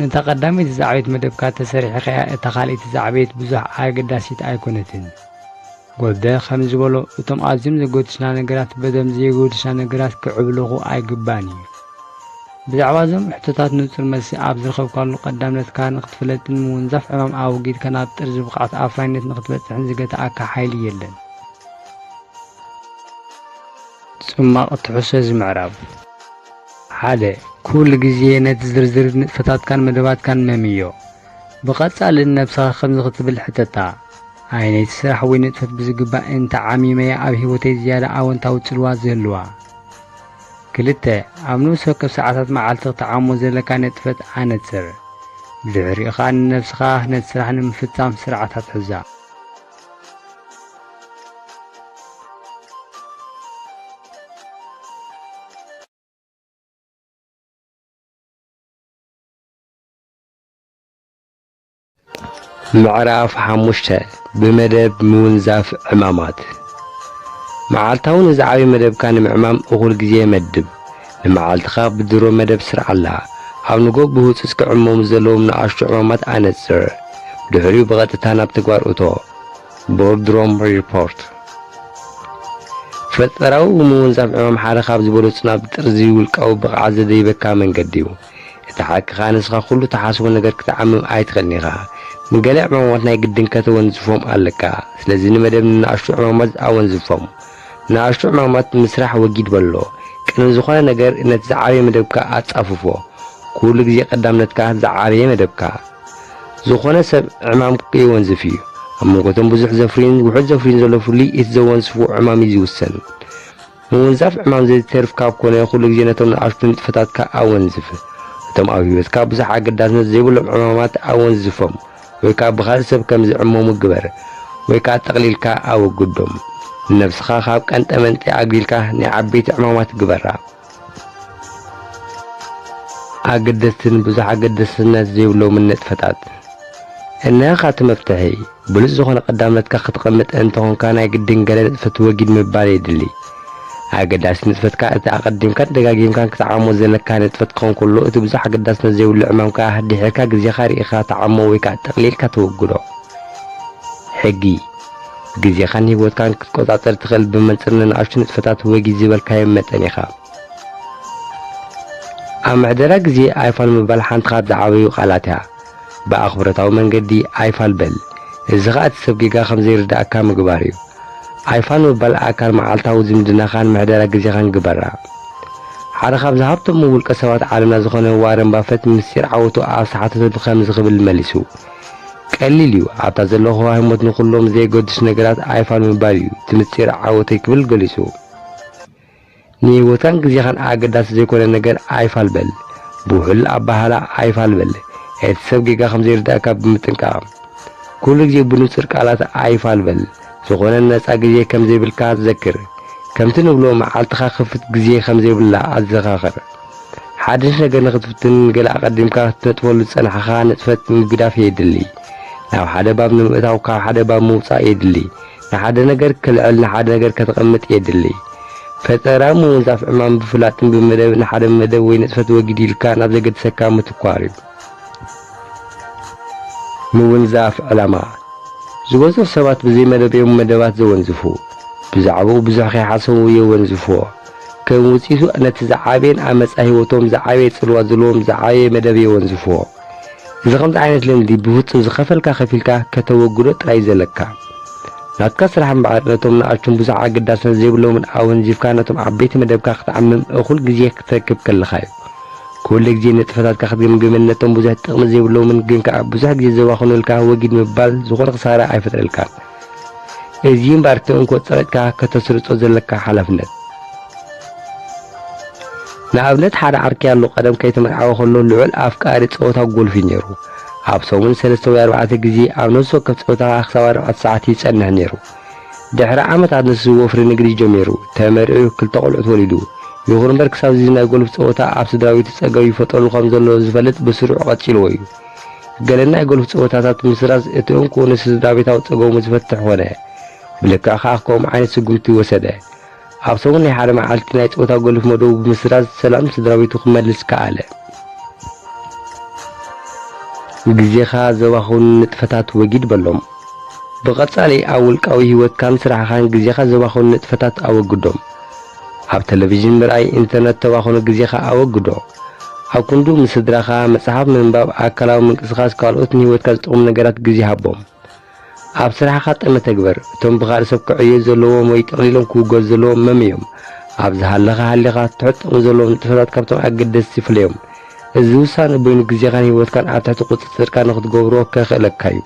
ነታ ቀዳመይቲ ዝዓበየት መደብካ ተሰሪሕካያ፣ እታ ካልኣይቲ ዝዓበየት ብዙሕ ኣገዳሲት ኣይኮነትን። ጎልደ ከም ዝበሎ፣ እቶም ኣዝዮም ዘገድሱና ነገራት በዞም ዘየገድሱና ነገራት ክዕብለኹ ኣይግባእን እዩ። ብዛዕባ እዞም ሕቶታት ንጹር መልሲ ኣብ ዝረኸብካሉ ቀዳምነትካ ንኽትፍለጥን ምውንዛፍ ዕማም ኣወጊድካ ናብ ጥርዚ ብቕዓት ኣፍራይነት ንኽትበጽሕን ዝገትኣካ ሓይሊ የለን። ጽማቕ ትሕሶ እዚ ምዕራፍ። ሓደ፣ ኩሉ ግዜ ነቲ ዝርዝር ንጥፈታትካን መደባትካን መምዮ። ብቐጻሊ ንነብስኻ ከምዚ ክትብል ሕተታ፣ ኣየነይቲ ስራሕ ወይ ንጥፈት ብዝግባእ እንተ ዓሚመያ ኣብ ህይወተይ ዝያዳ ኣወንታዊ ጽልዋ ዝህልዋ? ክልተ፣ ኣብ ንኡስ ወከፍ ሰዓታት መዓልቲ ክትዓሞ ዘለካ ንጥፈት ኣነጽር። ብድሕሪኡ ኸኣ ንነብስኻ ነቲ ስራሕ ንምፍጻም ስርዓት ኣትሕዛ። ምዕራፍ ሓሙሽተ፣ ብመደብ ምውንዛፍ ዕማማት። መዓልታዊ ንዝዓበየ መደብካ ንምዕማም እኹል ግዜ መድብ። ንመዓልትኻ ብድሮ መደብ ስርዓላ። ኣብ ንጎ ብህጹጽ ክዕመሙ ዘለዎም ንኣሽቱ ዕማማት ኣነጽር። ብድሕሪኡ ብቐጥታ ናብ ተግባር እቶ። ቦርድሮም ሪፖርት። ፈጠራዊ ምውንዛፍ ዕማም ሓደ ካብ ዝበለጹ ናብ ጥርዚ ውልቃዊ ብቕዓት ዘደይበካ መንገዲ እዩ። እቲ ሓቂ ኸኣ ንስኻ ኩሉ ትሓስቦ ነገር ክትዓምም ኣይትኽእልን ኢኻ። ንገለ ዕማማት ናይ ግድን ከተወንዝፎም ኣለካ። ስለዚ ንመደብ ንንኣሽቱ ዕማማት ኣወንዝፎም። ንኣሽቱ ዕማማት ምስራሕ ወጊድ በሎ። ቅድሚ ዝኾነ ነገር ነቲ ዝዓበየ መደብካ ኣጻፍፎ። ኩሉ ግዜ ቀዳምነትካ ዝዓበየ መደብካ። ዝኾነ ሰብ ዕማም የወንዝፍ እዩ። ኣብ መንጎ እቶም ብዙሕ ዘፍርዩን ውሑድ ዘፍርዩን ዘሎ ፍልልይ እቲ ዘወንዝፍዎ ዕማም እዩ ዝውሰን። ምውንዛፍ ዕማም ዘይተርፍ ካብ ኮነ፣ ኩሉ ግዜ ነቶም ንኣሽቱ ንጥፈታትካ ኣወንዝፍ። እቶም ኣብ ህይወትካ ብዙሕ ኣገዳስነት ዘይብሎም ዕማማት ኣወንዝፎም፣ ወይ ከኣ ብኻልእ ሰብ ከም ዝዕመሙ ግበር፣ ወይ ከኣ ጠቕሊልካ ኣወግዶም። ንነብስኻ ካብ ቀንጠመንጢ ኣግሊልካ ናይ ዓበይቲ ዕማማት ግበራ። ኣገደስትን ብዙሕ ኣገደስነት ዘይብሎምን ንጥፈታት። እነኻ እቲ መፍትሒ። ብሉጽ ዝኾነ ቀዳምነትካ ከተቐምጥ እንተኾንካ፣ ናይ ግድን ገለ ንጥፈት ወጊድ ምባል የድሊ። ኣገዳሲ ንጥፈትካ፣ እቲ ኣቐዲምካን ደጋጊምካን ክትዓሞ ዘለካ ንጥፈት ክኸውን ከሎ፣ እቲ ብዙሕ ኣገዳስነት ዘይብሉ ዕማም ከኣ ድሒርካ ግዜኻ ርኢኻ ትዓሞ ወይ ከኣ ጠቕሊልካ ተወግዶ። ሕጊ። ግዜኻን ህይወትካን ክትቆጻጸር ትኽእል ብመንጽር ንንኣሽቱ ንጥፈታት ወጊድ ዝበልካዮም መጠን ኢኻ። ኣብ ምሕደራ ግዜ ኣይፋል ምባል ሓንቲ ካብ ዝዓበዩ ቃላት እያ። ብኣኽብሮታዊ መንገዲ ኣይፋል በል። እዚ ኸኣ እቲ ሰብ ጌጋ ከም ዘይርድኣካ ምግባር እዩ። ኣይፋል ምባል ኣካል መዓልታዊ ዝምድናኻን ምሕደራ ግዜኻን ግበራ። ሓደ ካብ ዝሃብቶሙ ውልቀ ሰባት ዓለምና ዝኾነ ዋረን ባፈት ምስጢር ዓወቱ ኣብ ዝሓተተሉ ከምዚ ክብል መሊሱ። ቀሊል እዩ። ኣብታ ዘለኹዋ ህሞት ንኹሎም ዘየገድሱ ነገራት ኣይፋል ምባል እዩ እቲ ምስጢር ዓወተይ ክብል ገሊጹ። ንህይወትካን ግዜኻን ኣገዳሲ ዘይኮነ ነገር ኣይፋል በል። ብውሑል ኣበሃህላ ኣይፋል በል። እቲ ሰብ ጌጋ ከም ዘይርድኣካ ብምጥንቃቕ። ኩሉ ግዜ ብንጹር ቃላት ኣይፋል በል። ዝኾነ ነጻ ግዜ ከም ዘይብልካ ዘክር። ከምቲ ንብሎ መዓልትኻ ክፍት ግዜ ከም ዘይብላ ኣዘኻኽር። ሓድሽ ነገር ንኽትፍትን ገለ ኣቐዲምካ ክትነጥፈሉ ዝጸናሕኻ ንጥፈት ምግዳፍ የድሊ። ናብ ሓደ ባብ ንምእታው ካብ ሓደ ባብ ምውጻእ የድሊ። ንሓደ ነገር ክልዕል ንሓደ ነገር ከተቐምጥ የድሊ። ፈጠራ ምውንዛፍ ዕማም ብፍላጥን ብመደብ ንሓደ መደብ ወይ ንጥፈት ወጊድ ኢልካ ናብ ዘገድሰካ ምትኳር እዩ። ምውንዛፍ ዕላማ። ዝበዝሑ ሰባት ብዘይ መደብ እዮም መደባት ዘወንዝፉ። ብዛዕባኡ ብዙሕ ከይሓሰቡ የወንዝፍዎ። ከም ውጽኢቱ ነቲ ዝዓበየን ኣብ መጻኢ ህይወቶም ዝዓበየ ጽልዋ ዘለዎም ዝዓበየ መደብ የወንዝፍዎ። እዚ ከምዚ ዓይነት ልምዲ ብፍጹም ዝኸፈልካ ከፊልካ ከተወግዶ ጥራይ እዩ ዘለካ። ናትካ ስራሕ እምበኣር ነቶም ንኣሽቱን ብዙሕ ኣገዳስነት ዘይብሎምን ኣወንዚፍካ ነቶም ዓበይቲ መደብካ ክትዓምም እኹል ግዜ ክትረክብ ከለኻ እዩ። ኩሉ ግዜ ንጥፈታትካ ክትግምግምን ነቶም ብዙሕ ጥቕሚ ዘይብሎምን ግን ከኣ ብዙሕ ግዜ ዘባኽኑልካ ወጊድ ምባል ዝኾነ ክሳራ ኣይፈጥረልካን። እዚ እምበኣር እቲ እንኮ ጸቒጥካ ከተስርጾ ዘለካ ሓላፍነት። ንኣብነት ሓደ ዓርኪ ኣሎ፣ ቀደም ከይተመርዓወ ከሎ ልዑል ኣፍቃሪ ጸወታ ጎልፍ እዩ ነይሩ። ኣብ ሰሙን ሰለስተ ወይ ኣርባዕተ ግዜ ኣብ ነፍሲ ወከፍ ጸወታ ክሳብ ኣርባዕተ ሰዓት ይጸንሕ ነይሩ። ድሕሪ ዓመታት ንሱ ወፍሪ ንግዲ ጀሚሩ፣ ተመርዕዩ ክልተ ቆልዑት ወሊዱ። ይኹን እምበር ክሳብ እዚ ናይ ጎልፍ ጸወታ ኣብ ስድራ ቤቱ ጸገም ይፈጥረሉ ከም ዘሎ ዝፈልጥ ብስሩዕ ቀጺልዎ እዩ። ገለ ናይ ጎልፍ ጸወታታት ምስራዝ እቲ እንኮ ንስድራ ቤታዊ ጸገሙ ዝፈትሕ ኾነ። ብልክዕ ከኣ ከምኡ ዓይነት ስጉምቲ ወሰደ። ኣብ ሰሙን ናይ ሓደ መዓልቲ ናይ ጸወታ ጎልፍ መደቡ ብምስራዝ ሰላም ስድራ ቤቱ ክመልስ ከኣለ። ግዜኻ ዘባኽኑ ንጥፈታት ወጊድ በሎም። ብቐጻሊ ኣብ ውልቃዊ ህይወትካን ስራሕኻን ግዜኻ ዘባኽኑ ንጥፈታት ኣወግዶም። ኣብ ቴሌቪዥን ምርኣይ፣ ኢንተርነት ተባኽኖ ግዜኻ ኣወግዶ። ኣብ ክንዱ ምስ ስድራኻ፣ መጽሓፍ ምንባብ፣ ኣካላዊ ምንቅስቓስ፣ ካልኦት ንህይወትካ ዝጠቕሙ ነገራት ግዜ ሃቦም። ኣብ ስራሕኻ ጠመተ ግበር። እቶም ብኻልእ ሰብ ክዕዮ ዘለዎም ወይ ጠቕሊሎም ክውገዱ ዘለዎም መም እዮም? ኣብ ዝሃለኻ ሃሊኻ ትሑት ጥቕሚ ዘለዎም ንጥፈታት ካብቶም ኣገደስቲ ፍለዮም። እዚ ውሳነ በይኑ ግዜኻን ህይወትካን ኣብ ትሕቲ ቁጽጽርካ ንኽትገብሮ ከኽእለካ እዩ።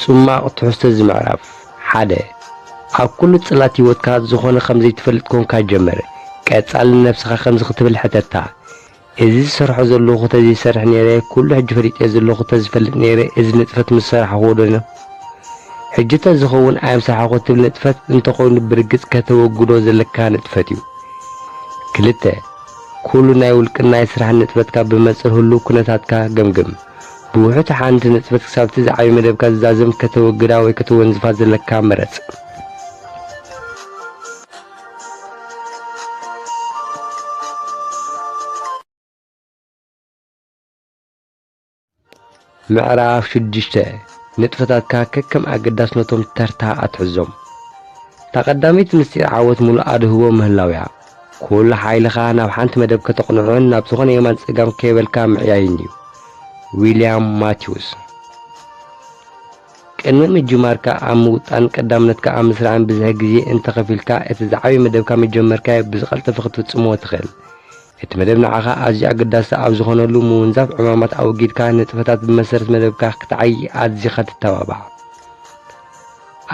ጽማቕ ትሕዝቶ እዚ ምዕራፍ። ሓደ። ኣብ ኩሉ ጽላት ህይወትካ ዝኾነ ከም ዘይትፈልጥ ኮንካ ጀምር። ቀጻሊ ንነብስኻ ከምዚ ክትብል ሕተታ። እዚ ዝሰርሖ ዘለኹ ተዘይሰርሕ ነይረ፣ ኩሉ ሕጂ ፈሊጠ ዘለኹ ተዝፈልጥ ነይረ፣ እዚ ንጥፈት ምሰራሕኽዎ ዶ? ሕጂ ተዝኸውን ኣይምሰራሕኹ ትብል ንጥፈት እንተኾይኑ ብርግጽ ከተወግዶ ዘለካ ንጥፈት እዩ። ክልተ፣ ኩሉ ናይ ውልቅን ናይ ስራሕን ንጥፈትካ ብመንጽር ህሉው ኩነታትካ ገምግም። ብውሑድ ሓንቲ ንጥፈት ክሳብቲ ዝዓበየ መደብካ ዝዛዘም ከተወግዳ ወይ ከተወንዝፋ ዘለካ ምረጽ። ምዕራፍ ሽዱሽተ፣ ንጥፈታትካ ከከም ኣገዳስነቶም ተርታ ኣትሕዞም። እታ ቀዳመይቲ ምስጢር ዓወት ምሉእ ኣድህቦ ምህላው እያ። ኩሉ ሓይልኻ ናብ ሓንቲ መደብ ከተቕንዖን ናብ ዝኾነ የማን ጸጋም ከይበልካ ምዕያይን እዩ። ዊልያም ማቲውስ። ቅድሚ ምጅማርካ ኣብ ምውጣን ቀዳምነትካ ኣብ ምስራዕን ብዝሒ ግዜ እንተኸፊልካ፣ እቲ ዝዓበየ መደብካ ምጀመርካዮ ብዝቐልጠፈ ክትፍጽምዎ ትኽእል። እቲ መደብ ንዓኻ ኣዝዩ ኣገዳሲ ኣብ ዝኾነሉ፣ ምውንዛፍ ዕማማት ኣወጊድካ ንጥፈታት ብመሰረት መደብካ ክትዓዪ ኣዚኻ ትተባባዕ።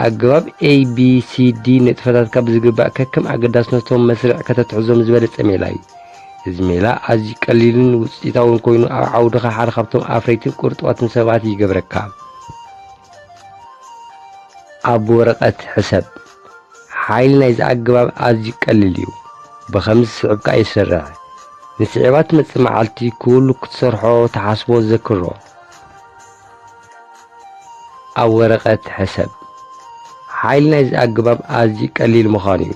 ኣገባብ A B C D ንጥፈታትካ ብዝግባእ ከከም ኣገዳስነቶም መስርዕ ከተትሕዞም ዝበለጸ ሜላ እዩ። እዚ ሜላ ኣዝዩ ቀሊልን ውጽኢታውን ኮይኑ፣ ኣብ ዓውድኻ ሓደ ካብቶም ኣፍረይትን ቁርጡዋትን ሰባት ይገብረካ። ኣብ ወረቐት ሕሰብ። ሓይሊ ናይዚ ኣገባብ ኣዝዩ ቀሊል እዩ። ብኸምዚ ዝስዕብ ከኣ ይሰርሕ። ንስዒባ ትመጽእ መዓልቲ ኩሉ ክትሰርሖ ትሓስቦ ዘክሮ። ኣብ ወረቐት ሕሰብ። ሓይሊ ናይዚ ኣገባብ ኣዝዩ ቀሊል ምዃኑ እዩ።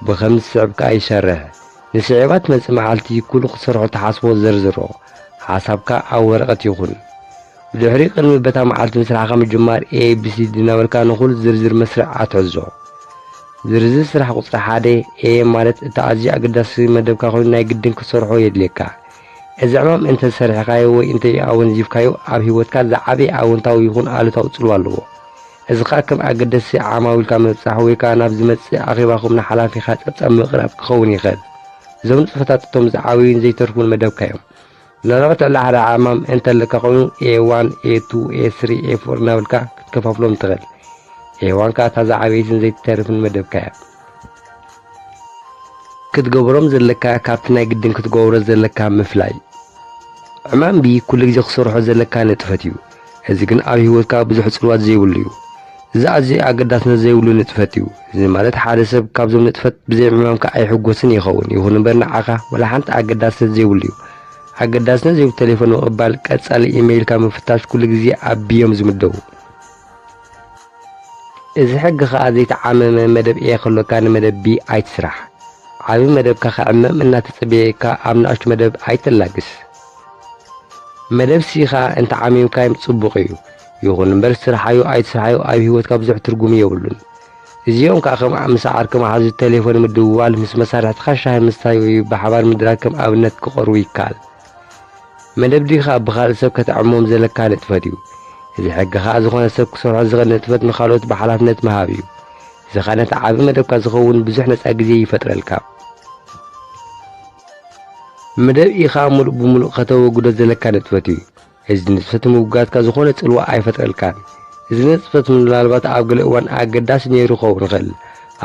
ብኸምዚ ዝስዕብ ከኣ ይሰርሕ። ንስዒባ ትመጽእ መዓልቲ ኩሉ ክትሰርሖ ትሓስቦ ዘርዝሮ። ሓሳብካ ኣብ ወረቐት ይኹን። ብድሕሪ ቅድሚ በታ መዓልቲ ምስራሕኻ ምጅማር A B C D እናበልካ ንኹሉ ዝርዝር መስርዕ ኣትሕዞ። ዝርዝር ስራሕ ቁጽሪ ሓደ A ማለት እቲ ኣዝዩ ኣገዳሲ መደብካ ኮይኑ ናይ ግድን ክትሰርሖ የድልየካ። እዚ ዕማም እንተ ሰሪሕካዮ ወይ እንተ ኣወንዚፍካዮ ኣብ ህይወትካ ዝዓበየ ኣወንታዊ ይኹን ኣሉታዊ ጽልዋ ኣለዎ። እዚ ኸኣ ከም ኣገደስቲ ዓማዊልካ ምብጻሕ ወይ ከኣ ናብ ዝመጽእ ኣኼባኹም ንሓላፊኻ ጸብጻብ ምቕራብ ክኸውን ይኽእል። እዞም ንጥፈታት እቶም ዝዓበዩን ዘይተርፉን መደብካ እዮም። ምናልባት ልዕሊ ሓደ ዕማም እንተለካ ኮይኑ A one፣ A two፣ A three፣ A four እናበልካ ክትከፋፍሎም ትኽእል። A one ከኣ እታ ዝዓበየትን ዘይትተርፍን መደብካ እያ። ክትገብሮም ዘለካ ካብቲ ናይ ግድን ክትገብሮ ዘለካ ምፍላይ። ዕማም B ኩሉ ግዜ ክትሰርሖ ዘለካ ንጥፈት እዩ። እዚ ግን ኣብ ህይወትካ ብዙሕ ጽልዋት ዘይብሉ እዩ። እዚ ኣዝዩ ኣገዳስነት ዘይብሉ ንጥፈት እዩ። እዚ ማለት ሓደ ሰብ ካብዞም ንጥፈት ብዘይ ምዕማምካ ኣይሕጎስን ይኸውን። ይኹን እምበር ንዓኻ ወላ ሓንቲ ኣገዳስነት ዘይብሉ እዩ። ኣገዳስነት ዘይብሉ ቴሌፎን ምቕባል፣ ቀጻሊ ኢሜይልካ ምፍታሽ፣ ኩሉ ግዜ ኣብ B እዮም ዝምደቡ። እዚ ሕጊ ኸኣ ዘይተዓመመ መደብ A ከሎካ ንመደብ B ኣይትስራሕ። ዓቢ መደብካ ክዕመም እናተጸበየካ ኣብ ንኣሽቱ መደብ ኣይተላግስ። መደብ C ኸኣ እንተ ዓሚምካዮም ጽቡቕ እዩ። ይኹን እምበር ስርሓዮ ኣይትስርሓዮ ኣብ ህይወትካ ብዙሕ ትርጉም የብሉን። እዚኦም ከኣ ከም ምስ ዓርኪ መሓዙት ቴሌፎን ምድውዋል፣ ምስ መሳርሕትኻ ሻሂ ምስታይ ወይ ብሓባር ምድራር ከም ኣብነት ክቐርቡ ይከኣል። መደብ D ኸኣ ብኻልእ ሰብ ከተዕምሞም ዘለካ ንጥፈት እዩ። እዚ ሕጊ ኸኣ ዝኾነ ሰብ ክሰርሖ ዝኽእል ንጥፈት ንኻልኦት ብሓላፍነት ምሃብ እዩ። እዚ ኸኣ ነቲ ዓቢ መደብካ ዝኸውን ብዙሕ ነጻ ግዜ ይፈጥረልካ። መደብ E ኸኣ ምሉእ ብምሉእ ከተወግዶ ዘለካ ንጥፈት እዩ። እዚ ንጥፈት ምውጋድካ ዝኾነ ጽልዋ ኣይፈጥረልካን። እዚ ንጥፈት ምናልባት ኣብ ገለ እዋን ኣገዳሲ ነይሩ ክኸውን ይኽእል፣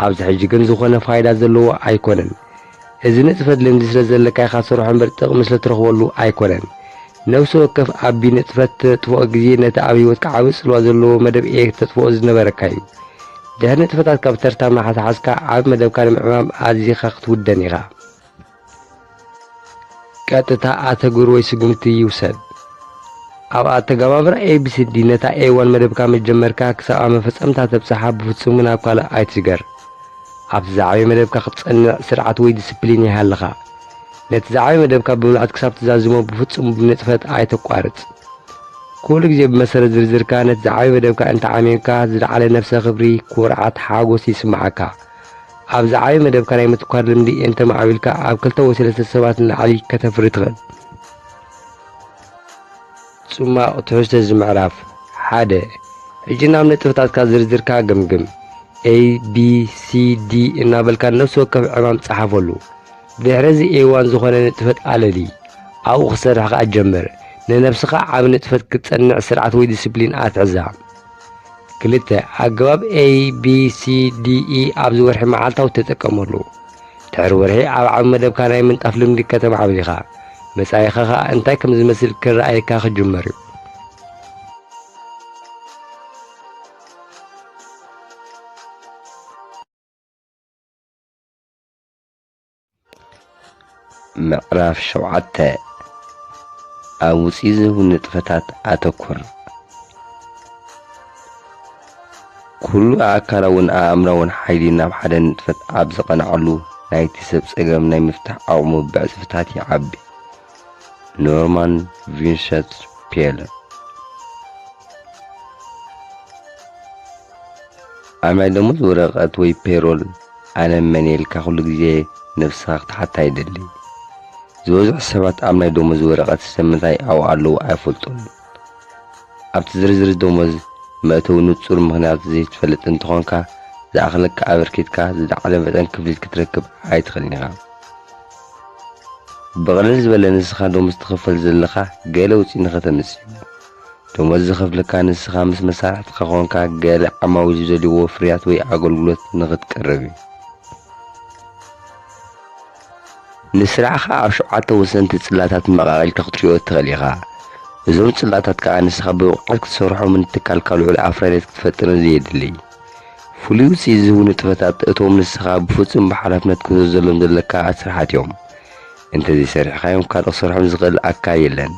ኣብዚ ሕጂ ግን ዝኾነ ፋይዳ ዘለዎ ኣይኮነን። እዚ ንጥፈት ልምዲ ስለ ዘለካ ኢኻ ትሰርሖ እምበር ጥቕሚ ስለ ትረኽበሉ ኣይኮነን። ነፍሲ ወከፍ ኣብ B ንጥፈት ተጥፍኦ ግዜ ነቲ ኣብ ህይወትካ ዓቢ ጽልዋ ዘለዎ መደብ A ክተጥፍኦ ዝነበረካ እዩ። ድሕሪ ንጥፈታት ካብ ተርታ እናሓዝሓዝካ ዓቢ መደብካ ንምዕማም ኣዚኻ ክትውደን ኢኻ። ቀጥታ ኣተግብር ወይ ስጉምቲ ይውሰድ። ኣብ ኣተገባብራ A B C D ነታ A one መደብካ ምስ ጀመርካ ክሳብ ኣብ መፈጸምታ ተብጽሓ ብፍጹም ናብ ካልእ ኣይትስገር። ኣብቲ ዝዓበየ መደብካ ክትጸንዕ ስርዓት ወይ ዲስፕሊን ይሃልኻ። ነቲ ዝዓበየ መደብካ ብምልኣት ክሳብ ትዛዝሞ ብፍጹም ንጥፈት ኣይተቋርጽ። ኩሉ ግዜ ብመሰረት ዝርዝርካ ነቲ ዝዓበየ መደብካ እንተ ዓሚምካ ዝለዓለ ነብሰ ክብሪ፣ ኩርዓት፣ ሓጎስ ይስምዓካ። ኣብ ዝዓበየ መደብካ ናይ ምትኳር ልምዲ እንተ ማዕቢልካ ኣብ ክልተ ወይ ሰለስተ ሰባት ንላዕሊ ከተፍሪ ትኽእል። ጽማቕ ትሕዝቶ እዚ ምዕራፍ። ሓደ። ሕጂ ናብ ንጥፈታትካ ዝርዝርካ ገምግም። A፣ B፣ C፣ D እናበልካ ነፍሲ ወከፍ ዕማም ጸሓፈሉ። ድሕሪ እዚ A one ዝኾነ ንጥፈት ኣለሊ። ኣብኡ ክሰርሕ ከኣ ጀምር። ንነብስኻ ዓቢ ንጥፈት ክትጸንዕ ስርዓት ወይ ዲስፕሊን ኣትሕዛ። ክልተ፣ ኣገባብ A፣ B፣ C፣ D፣ E ኣብዚ ወርሒ መዓልታዊ ተጠቀመሉ። ድሕሪ ወርሒ ኣብ ዓቢ መደብካ ናይ ምንጣፍ ልምዲ ከተማዕብል ኢኻ። መጻኢኻ ኸኣ እንታይ ከም ዝመስል ክረኣየካ ክጅመር እዩ። ምዕራፍ ሸውዓተ፣ ኣብ ውጽኢት ዝህቡ ንጥፈታት ኣተኩር። ኩሉ ኣካላውን ኣእምራውን ሓይሊ ናብ ሓደ ንጥፈት ኣብ ዝቐንዓሉ፣ ናይቲ ሰብ ጸገም ናይ ምፍታሕ ዓቕሙ ብዕጽፍታት ይዓቢ። ኖርማን ቪንሰንት ፒየር። ኣብ ናይ ደሞዝ ወረቐት ወይ ፔሮል ኣነ መን እየ ኢልካ ኩሉ ግዜ ነብስኻ ክትሓታ ይደሊ። ዝበዝሑ ሰባት ኣብ ናይ ደሞዝ ወረቐት ስለምንታይ ኣብኡ ኣለዉ ኣይፈልጡን። ኣብቲ ዝርዝር ደሞዝ መእተዊ ንጹር ምኽንያት ዘይትፈልጥ እንተኾንካ፣ ዝኣኽለካ ኣበርኪትካ ዝለዓለ መጠን ክፍሊት ክትረክብ ኣይትኽእልን ኢኻ። ብቕልል ዝበለ ንስኻ ደሞዝ ትኽፈል ዘለኻ ገለ ውፅኢት ንኸተምፅእ እዩ። ደሞዝ ዝኸፍለካ ንስኻ ምስ መሳርሕትኻ ኮንካ ገለ ዓማዊል ዝደልይዎ ፍርያት ወይ ኣገልግሎት ንኽትቅርብ እዩ። ንስራሕኻ ኣብ ሸውዓተ ወሰንቲ ጽላታት መቓቒልካ ክትሪኦ ትኽእል ኢኻ። እዞም ጽላታት ከኣ ንስኻ ብብቕዓት ክትሰርሖምን ትካልካ ልዑል ኣፍራይነት ክትፈጥርን ዘየድሊ። ፍሉይ ውጽኢት ዝህቡ ንጥፈታት እቶም ንስኻ ብፍጹም ብሓላፍነት ክትወስደሎም ዘለካ ስራሓት እዮም። እንተዘይሰሪሕካዮም ካልእ ክሰርሖም ዝኽእል ኣካል የለን።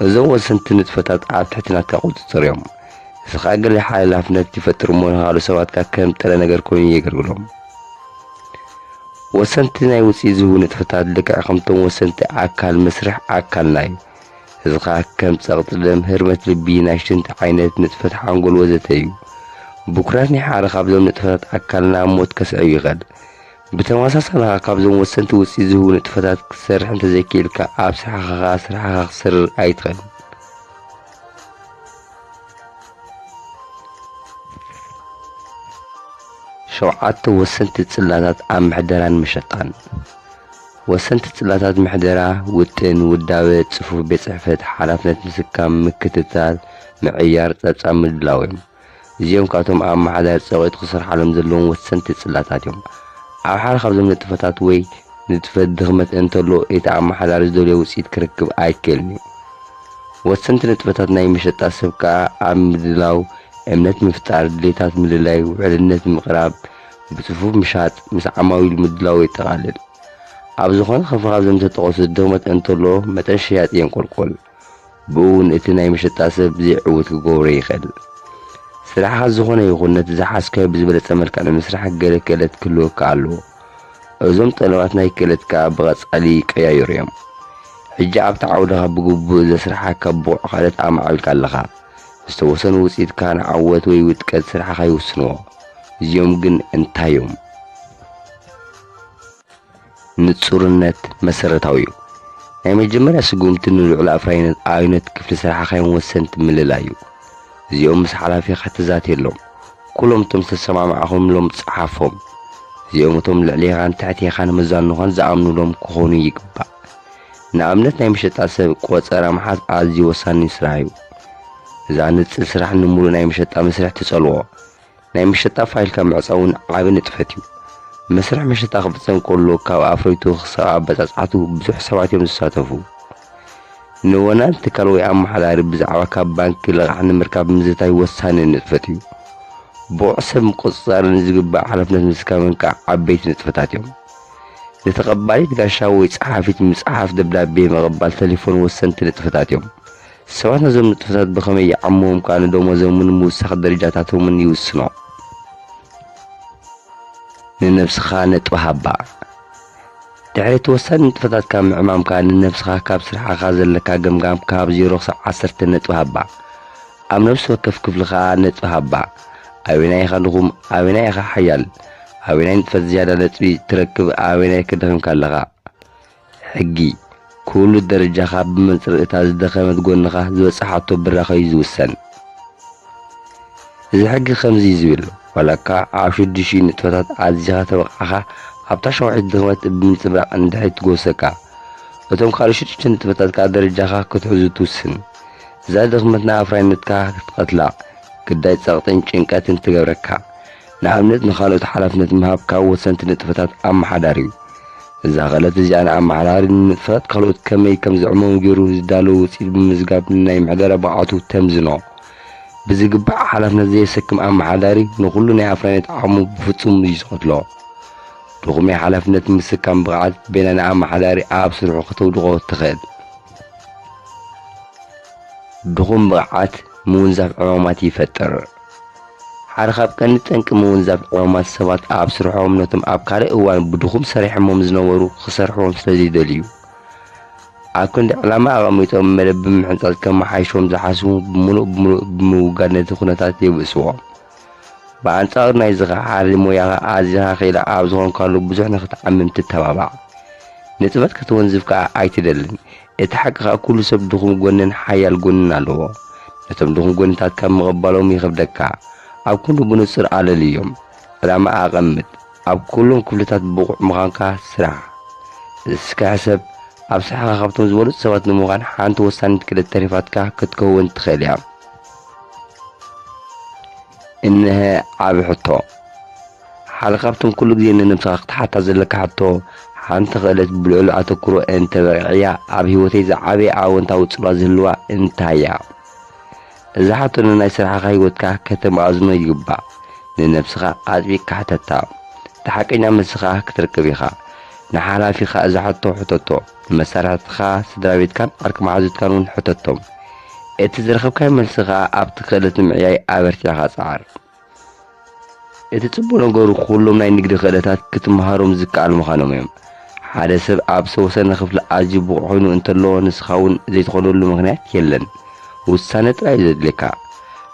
እዞም ወሰንቲ ንጥፈታት ኣብ ትሕቲ ናትካ ቁጽጽር እዮም። ንስኻ ገለ ሓላፍነት ይፈጥር እሞ ንኻልኦት ሰባት ከኣ ከም ጥረ ነገር ኮይኑ የገልግሎም። ወሰንቲ ናይ ውጽኢት ዝህቡ ንጥፈታት ልክዕ ከምቶም ወሰንቲ ኣካል መስርሕ ኣካልና እዩ። እዚ ኸኣ ከም ጸቕጢ ደም፣ ህርመት ልቢ፣ ናይ ሽንቲ ዓይነት፣ ንጥፈት ሓንጎል ወዘተ እዩ። ብኩራት ናይ ሓደ ካብዞም ንጥፈታት ኣካልና ሞት ከስዕብ ይኽእል። ብተመሳሳሊ ኸኣ ካብዞም ወሰንቲ ውጽኢት ዝህቡ ንጥፈታት ክትሰርሕ እንተዘይክኢልካ ኣብ ስራሕኻ ኸኣ ስራሕኻ ክትሰርር ኣይትኽእልን። ሸውዓተ ወሰንቲ ጽላታት ኣብ ምሕደራን መሸጣን። ወሰንቲ ጽላታት ምሕደራ፣ ውጥን፣ ውዳበ፣ ጽፉፍ ቤት ጽሕፈት፣ ሓላፍነት ምስካም፣ ምክትታል፣ ምዕያር፣ ጸብጻብ ምድላው እዮም። እዚኦም ካብቶም ኣመሓዳሪ ጸቒጡ ክሰርሓሎም ዘለዎም ወሰንቲ ጽላታት እዮም። ኣብ ሓደ ካብዞም ንጥፈታት ወይ ንጥፈት ድኽመት እንተሎ፣ እቲ ኣመሓዳሪ ዝደልዮ ውጽኢት ክረክብ ኣይክእልን እዩ። ወሰንቲ ንጥፈታት ናይ መሸጣ ሰብ ከኣ ኣብ ምድላው፣ እምነት ምፍጣር፣ ድሌታት ምልላይ፣ ውሕልነት ምቕራብ፣ ብጽፉፍ ምሻጥ፣ ምስ ዓማዊል ምድላው የጠቓልል። ኣብ ዝኾነ ክፍሊ ካብዞም ዝተጠቐሱ ድኽመት እንተሎ፣ መጠን ሸያጢ የንቆልቁል። ብኡ እውን እቲ ናይ መሸጣ ሰብ ዘይዕዉት ክገብሮ ይኽእል። ስራሕኻ ዝኾነ ይኹን ነቲ ዝሓዝካዮ ብዝበለጸ መልክዕ ንምስራሕ ገለ ክእለት ክህልወካ ኣለዎ። እዞም ጠለባት ናይ ክእለት ከኣ ብቐጻሊ ይቀያየሩ እዮም። ሕጂ ኣብቲ ዓውድኻ ብግቡእ ዘስርሓካ ብቑዕ ክእለት ኣማዕቢልካ ኣለኻ። ዝተወሰኑ ውጽኢትካ ንዓወት ወይ ውድቀት ስራሕኻ ይውስንዎ። እዚኦም ግን እንታይ እዮም? ንጹርነት መሰረታዊ እዩ። ናይ መጀመርያ ስጉምቲ ንልዑል ኣፍራይነት ኣብነት ክፍሊ ስራሕኻን ወሰንቲ ምልላይ እዩ። እዚኦም ምስ ሓላፊኻ ተዛትየሎም። ኩሎም እቶም ዝተሰማማዕኹምሎም ጸሓፎም። እዚኦም እቶም ልዕሌኻን ትሕቴኻን መዛኑኻን ዝኣምኑሎም ክኾኑ ይግባእ። ንኣብነት ናይ መሸጣ ሰብ ቆጸራ ምሓዝ ኣዝዩ ወሳኒ ስራሕ እዩ። እዛ ንጽል ስራሕ ንምሉእ ናይ መሸጣ መስርሕ ትጸልዎ። ናይ መሸጣ ፋይልካ ምዕጻው እውን ዓቢ ንጥፈት እዩ። መስርሕ መሸጣ ክፍጸም ከሎ ካብ ኣፍረይቱ ክሳብ ኣበጻጽዓቱ ብዙሕ ሰባት እዮም ዝሳተፉ። ንወናን ትካል ወይ ኣመሓዳሪ ብዛዕባ ካብ ባንኪ ልቓሕ ንምርካብ ምዝታይ ወሳኒ ንጥፈት እዩ። ብቑዕ ሰብ ምቁጽጻርን ዝግባእ ሓላፍነት ምስካምን ከኣ ዓበይቲ ንጥፈታት እዮም። ንተቐባሊት ጋሻ ወይ ጸሓፊት ምጽሓፍ ደብዳቤ ምቕባል ተሌፎን ወሰንቲ ንጥፈታት እዮም። ሰባት ነዞም ንጥፈታት ብኸመይ ይዓምዎም ከኣ ንደሞዞምን ምውሳኽ ደረጃታቶምን ይውስኖ። ንነብስኻ ነጥቢ ሃባ። ድሕሪ እቲ ወሳኒ ንጥፈታትካ ምዕማምካ ንነብስኻ ካብ ስራሕኻ ዘለካ ገምጋም ካብ ዜሮ ክሳብ ዓሰርተ ነጥቢ ሃባ። ኣብ ነብሲ ወከፍ ክፍሊ ከኣ ነጥቢ ሃባ። ኣበየናይ ኢኻ ድኹም? ኣበየናይ ኢኻ ሓያል? ኣበየናይ ንጥፈት ዝያዳ ነጥቢ ትረክብ? ኣበየናይ ከ ደኺምካ ኣለኻ? ሕጊ፣ ኩሉ ደረጃኻ ብመንጽር እታ ዝደኸመት ጎንኻ ዝበጽሓቶ ብራኸ እዩ ዝውሰን። እዚ ሕጊ ከምዚ እዩ ዝብል፣ ዋላ እኳ ኣብ ሽዱሽተ ንጥፈታት ኣዚኻ ተበቕዓኻ፣ ኣብታ ሻውዓይቲ ድኽመት ብምንጽብራቕ እንድሕሪ ትጎሰካ፣ እቶም ካልእ ሽዱሽተ ንጥፈታት ከኣ ደረጃኻ ክትሕዙ ትውስን። እዛ ድኽመት ንኣፍራይነትካ ክትቐትላ፣ ግዳይ ጸቕጥን ጭንቀትን ትገብረካ። ንኣብነት፣ ንኻልኦት ሓላፍነት ምሃብ ካብ ወሰንቲ ንጥፈታት ኣመሓዳሪ እዩ። እዛ ክእለት እዚኣ ንኣመሓዳሪ ንንጥፈታት ካልኦት ከመይ ከም ዝዕመሙ ገይሩ ዝዳሎ ውጽኢት ብምምዝጋብ ንናይ ምሕደራ ብቕዓቱ ተምዝኖ። ብዝግባእ ሓላፍነት ዘየሰክም ኣመሓዳሪ ንኹሉ ናይ ኣፍራይነት ዓቕሙ ብፍጹም እዩ ዝቐትሎ። ድኹም ናይ ሓላፍነት ምስካም ብቕዓት በይና ንኣመሓዳሪ ኣብ ስርሑ ከተውድቖ ትኽእል። ድኹም ብቕዓት ምውንዛፍ ዕማማት ይፈጥር። ሓደ ካብ ቀንዲ ጠንቂ ምውንዛፍ ዕማማት ሰባት ኣብ ስርሖም ነቶም ኣብ ካልእ እዋን ብድኹም ሰሪሖሞም ዝነበሩ ክሰርሕዎም ስለ ዘይደልዩ። ኣብ ክንዲ ዕላማ ኣቐሚጦም መደብ ብምሕንጻጽ ከመሓይሾም ዝሓስቡ ብምሉእ ብምሉእ ብምውጋድ ነቲ ኩነታት የብእስዎ። ብኣንጻሩ ናይዚ ኸኣ ሓደ ሞያኻ ኣዚኻ ክኢላ ኣብ ዝኾንካሉ ብዙሕ ንኽትዓምም ትተባባዕ። ንጥፈት ከተወንዝፍ ከኣ ኣይትደልን። እቲ ሓቂ ኸኣ ኩሉ ሰብ ድኹም ጎንን ሓያል ጎንን ኣለዎ። ነቶም ድኹም ጎንታትካ ምቕባሎም ይኸብደካ። ኣብ ክንዱ ብንጹር ኣለልዮም። ዕላማ ኣቐምጥ። ኣብ ኩሎም ክፍልታት ብቑዕ ምዃንካ ስራሕ። እስከ ሕሰብ፣ ኣብ ስራሕኻ ካብቶም ዝበለጹ ሰባት ንምዃን ሓንቲ ወሳኒት ክእለት ተሪፋትካ ክትከውን ትኽእል እያ። እንሀ ዓቢ ሕቶ። ሓደ ካብቶም ኩሉ ግዜ ንነብስኻ ክትሓታ ዘለካ ሕቶ፣ ሓንቲ ክእለት ብልዑል ኣተኩሮ እንተበቂዐያ፣ ኣብ ህይወተይ ዝዓበየ ኣወንታዊ ጽልዋ ዝህልዋ እንታይ እያ? እዛ ሕቶ ንናይ ስራሕኻ ህይወትካ ከተመኣዝኖ ይግባእ። ንነብስኻ ኣጥቢቕካ ሕተታ። እቲ ሓቀኛ መልሲ ኸኣ ክትረክብ ኢኻ። ንሓላፊኻ እዛ ሕቶ ሕተቶ። ንመሳርሕትኻ፣ ስድራ ቤትካን ዓርኪ መሓዙትካን እውን ሕተቶም። እቲ ዝረኸብካዮ መልሲ ኸኣ ኣብቲ ክእለት ንምዕያይ ኣበርቲዕኻ ጽዓር። እቲ ጽቡቕ ነገሩ፣ ኩሎም ናይ ንግዲ ክእለታት ክትመሃሮም ዝከኣል ምዃኖም እዮም። ሓደ ሰብ ኣብ ዝተወሰነ ክፍሊ ኣዝዩ ብቑዕ ኮይኑ እንተሎ፣ ንስኻ እውን ዘይትኾነሉ ምኽንያት የለን። ውሳነ ጥራይ እዩ ዘድልየካ።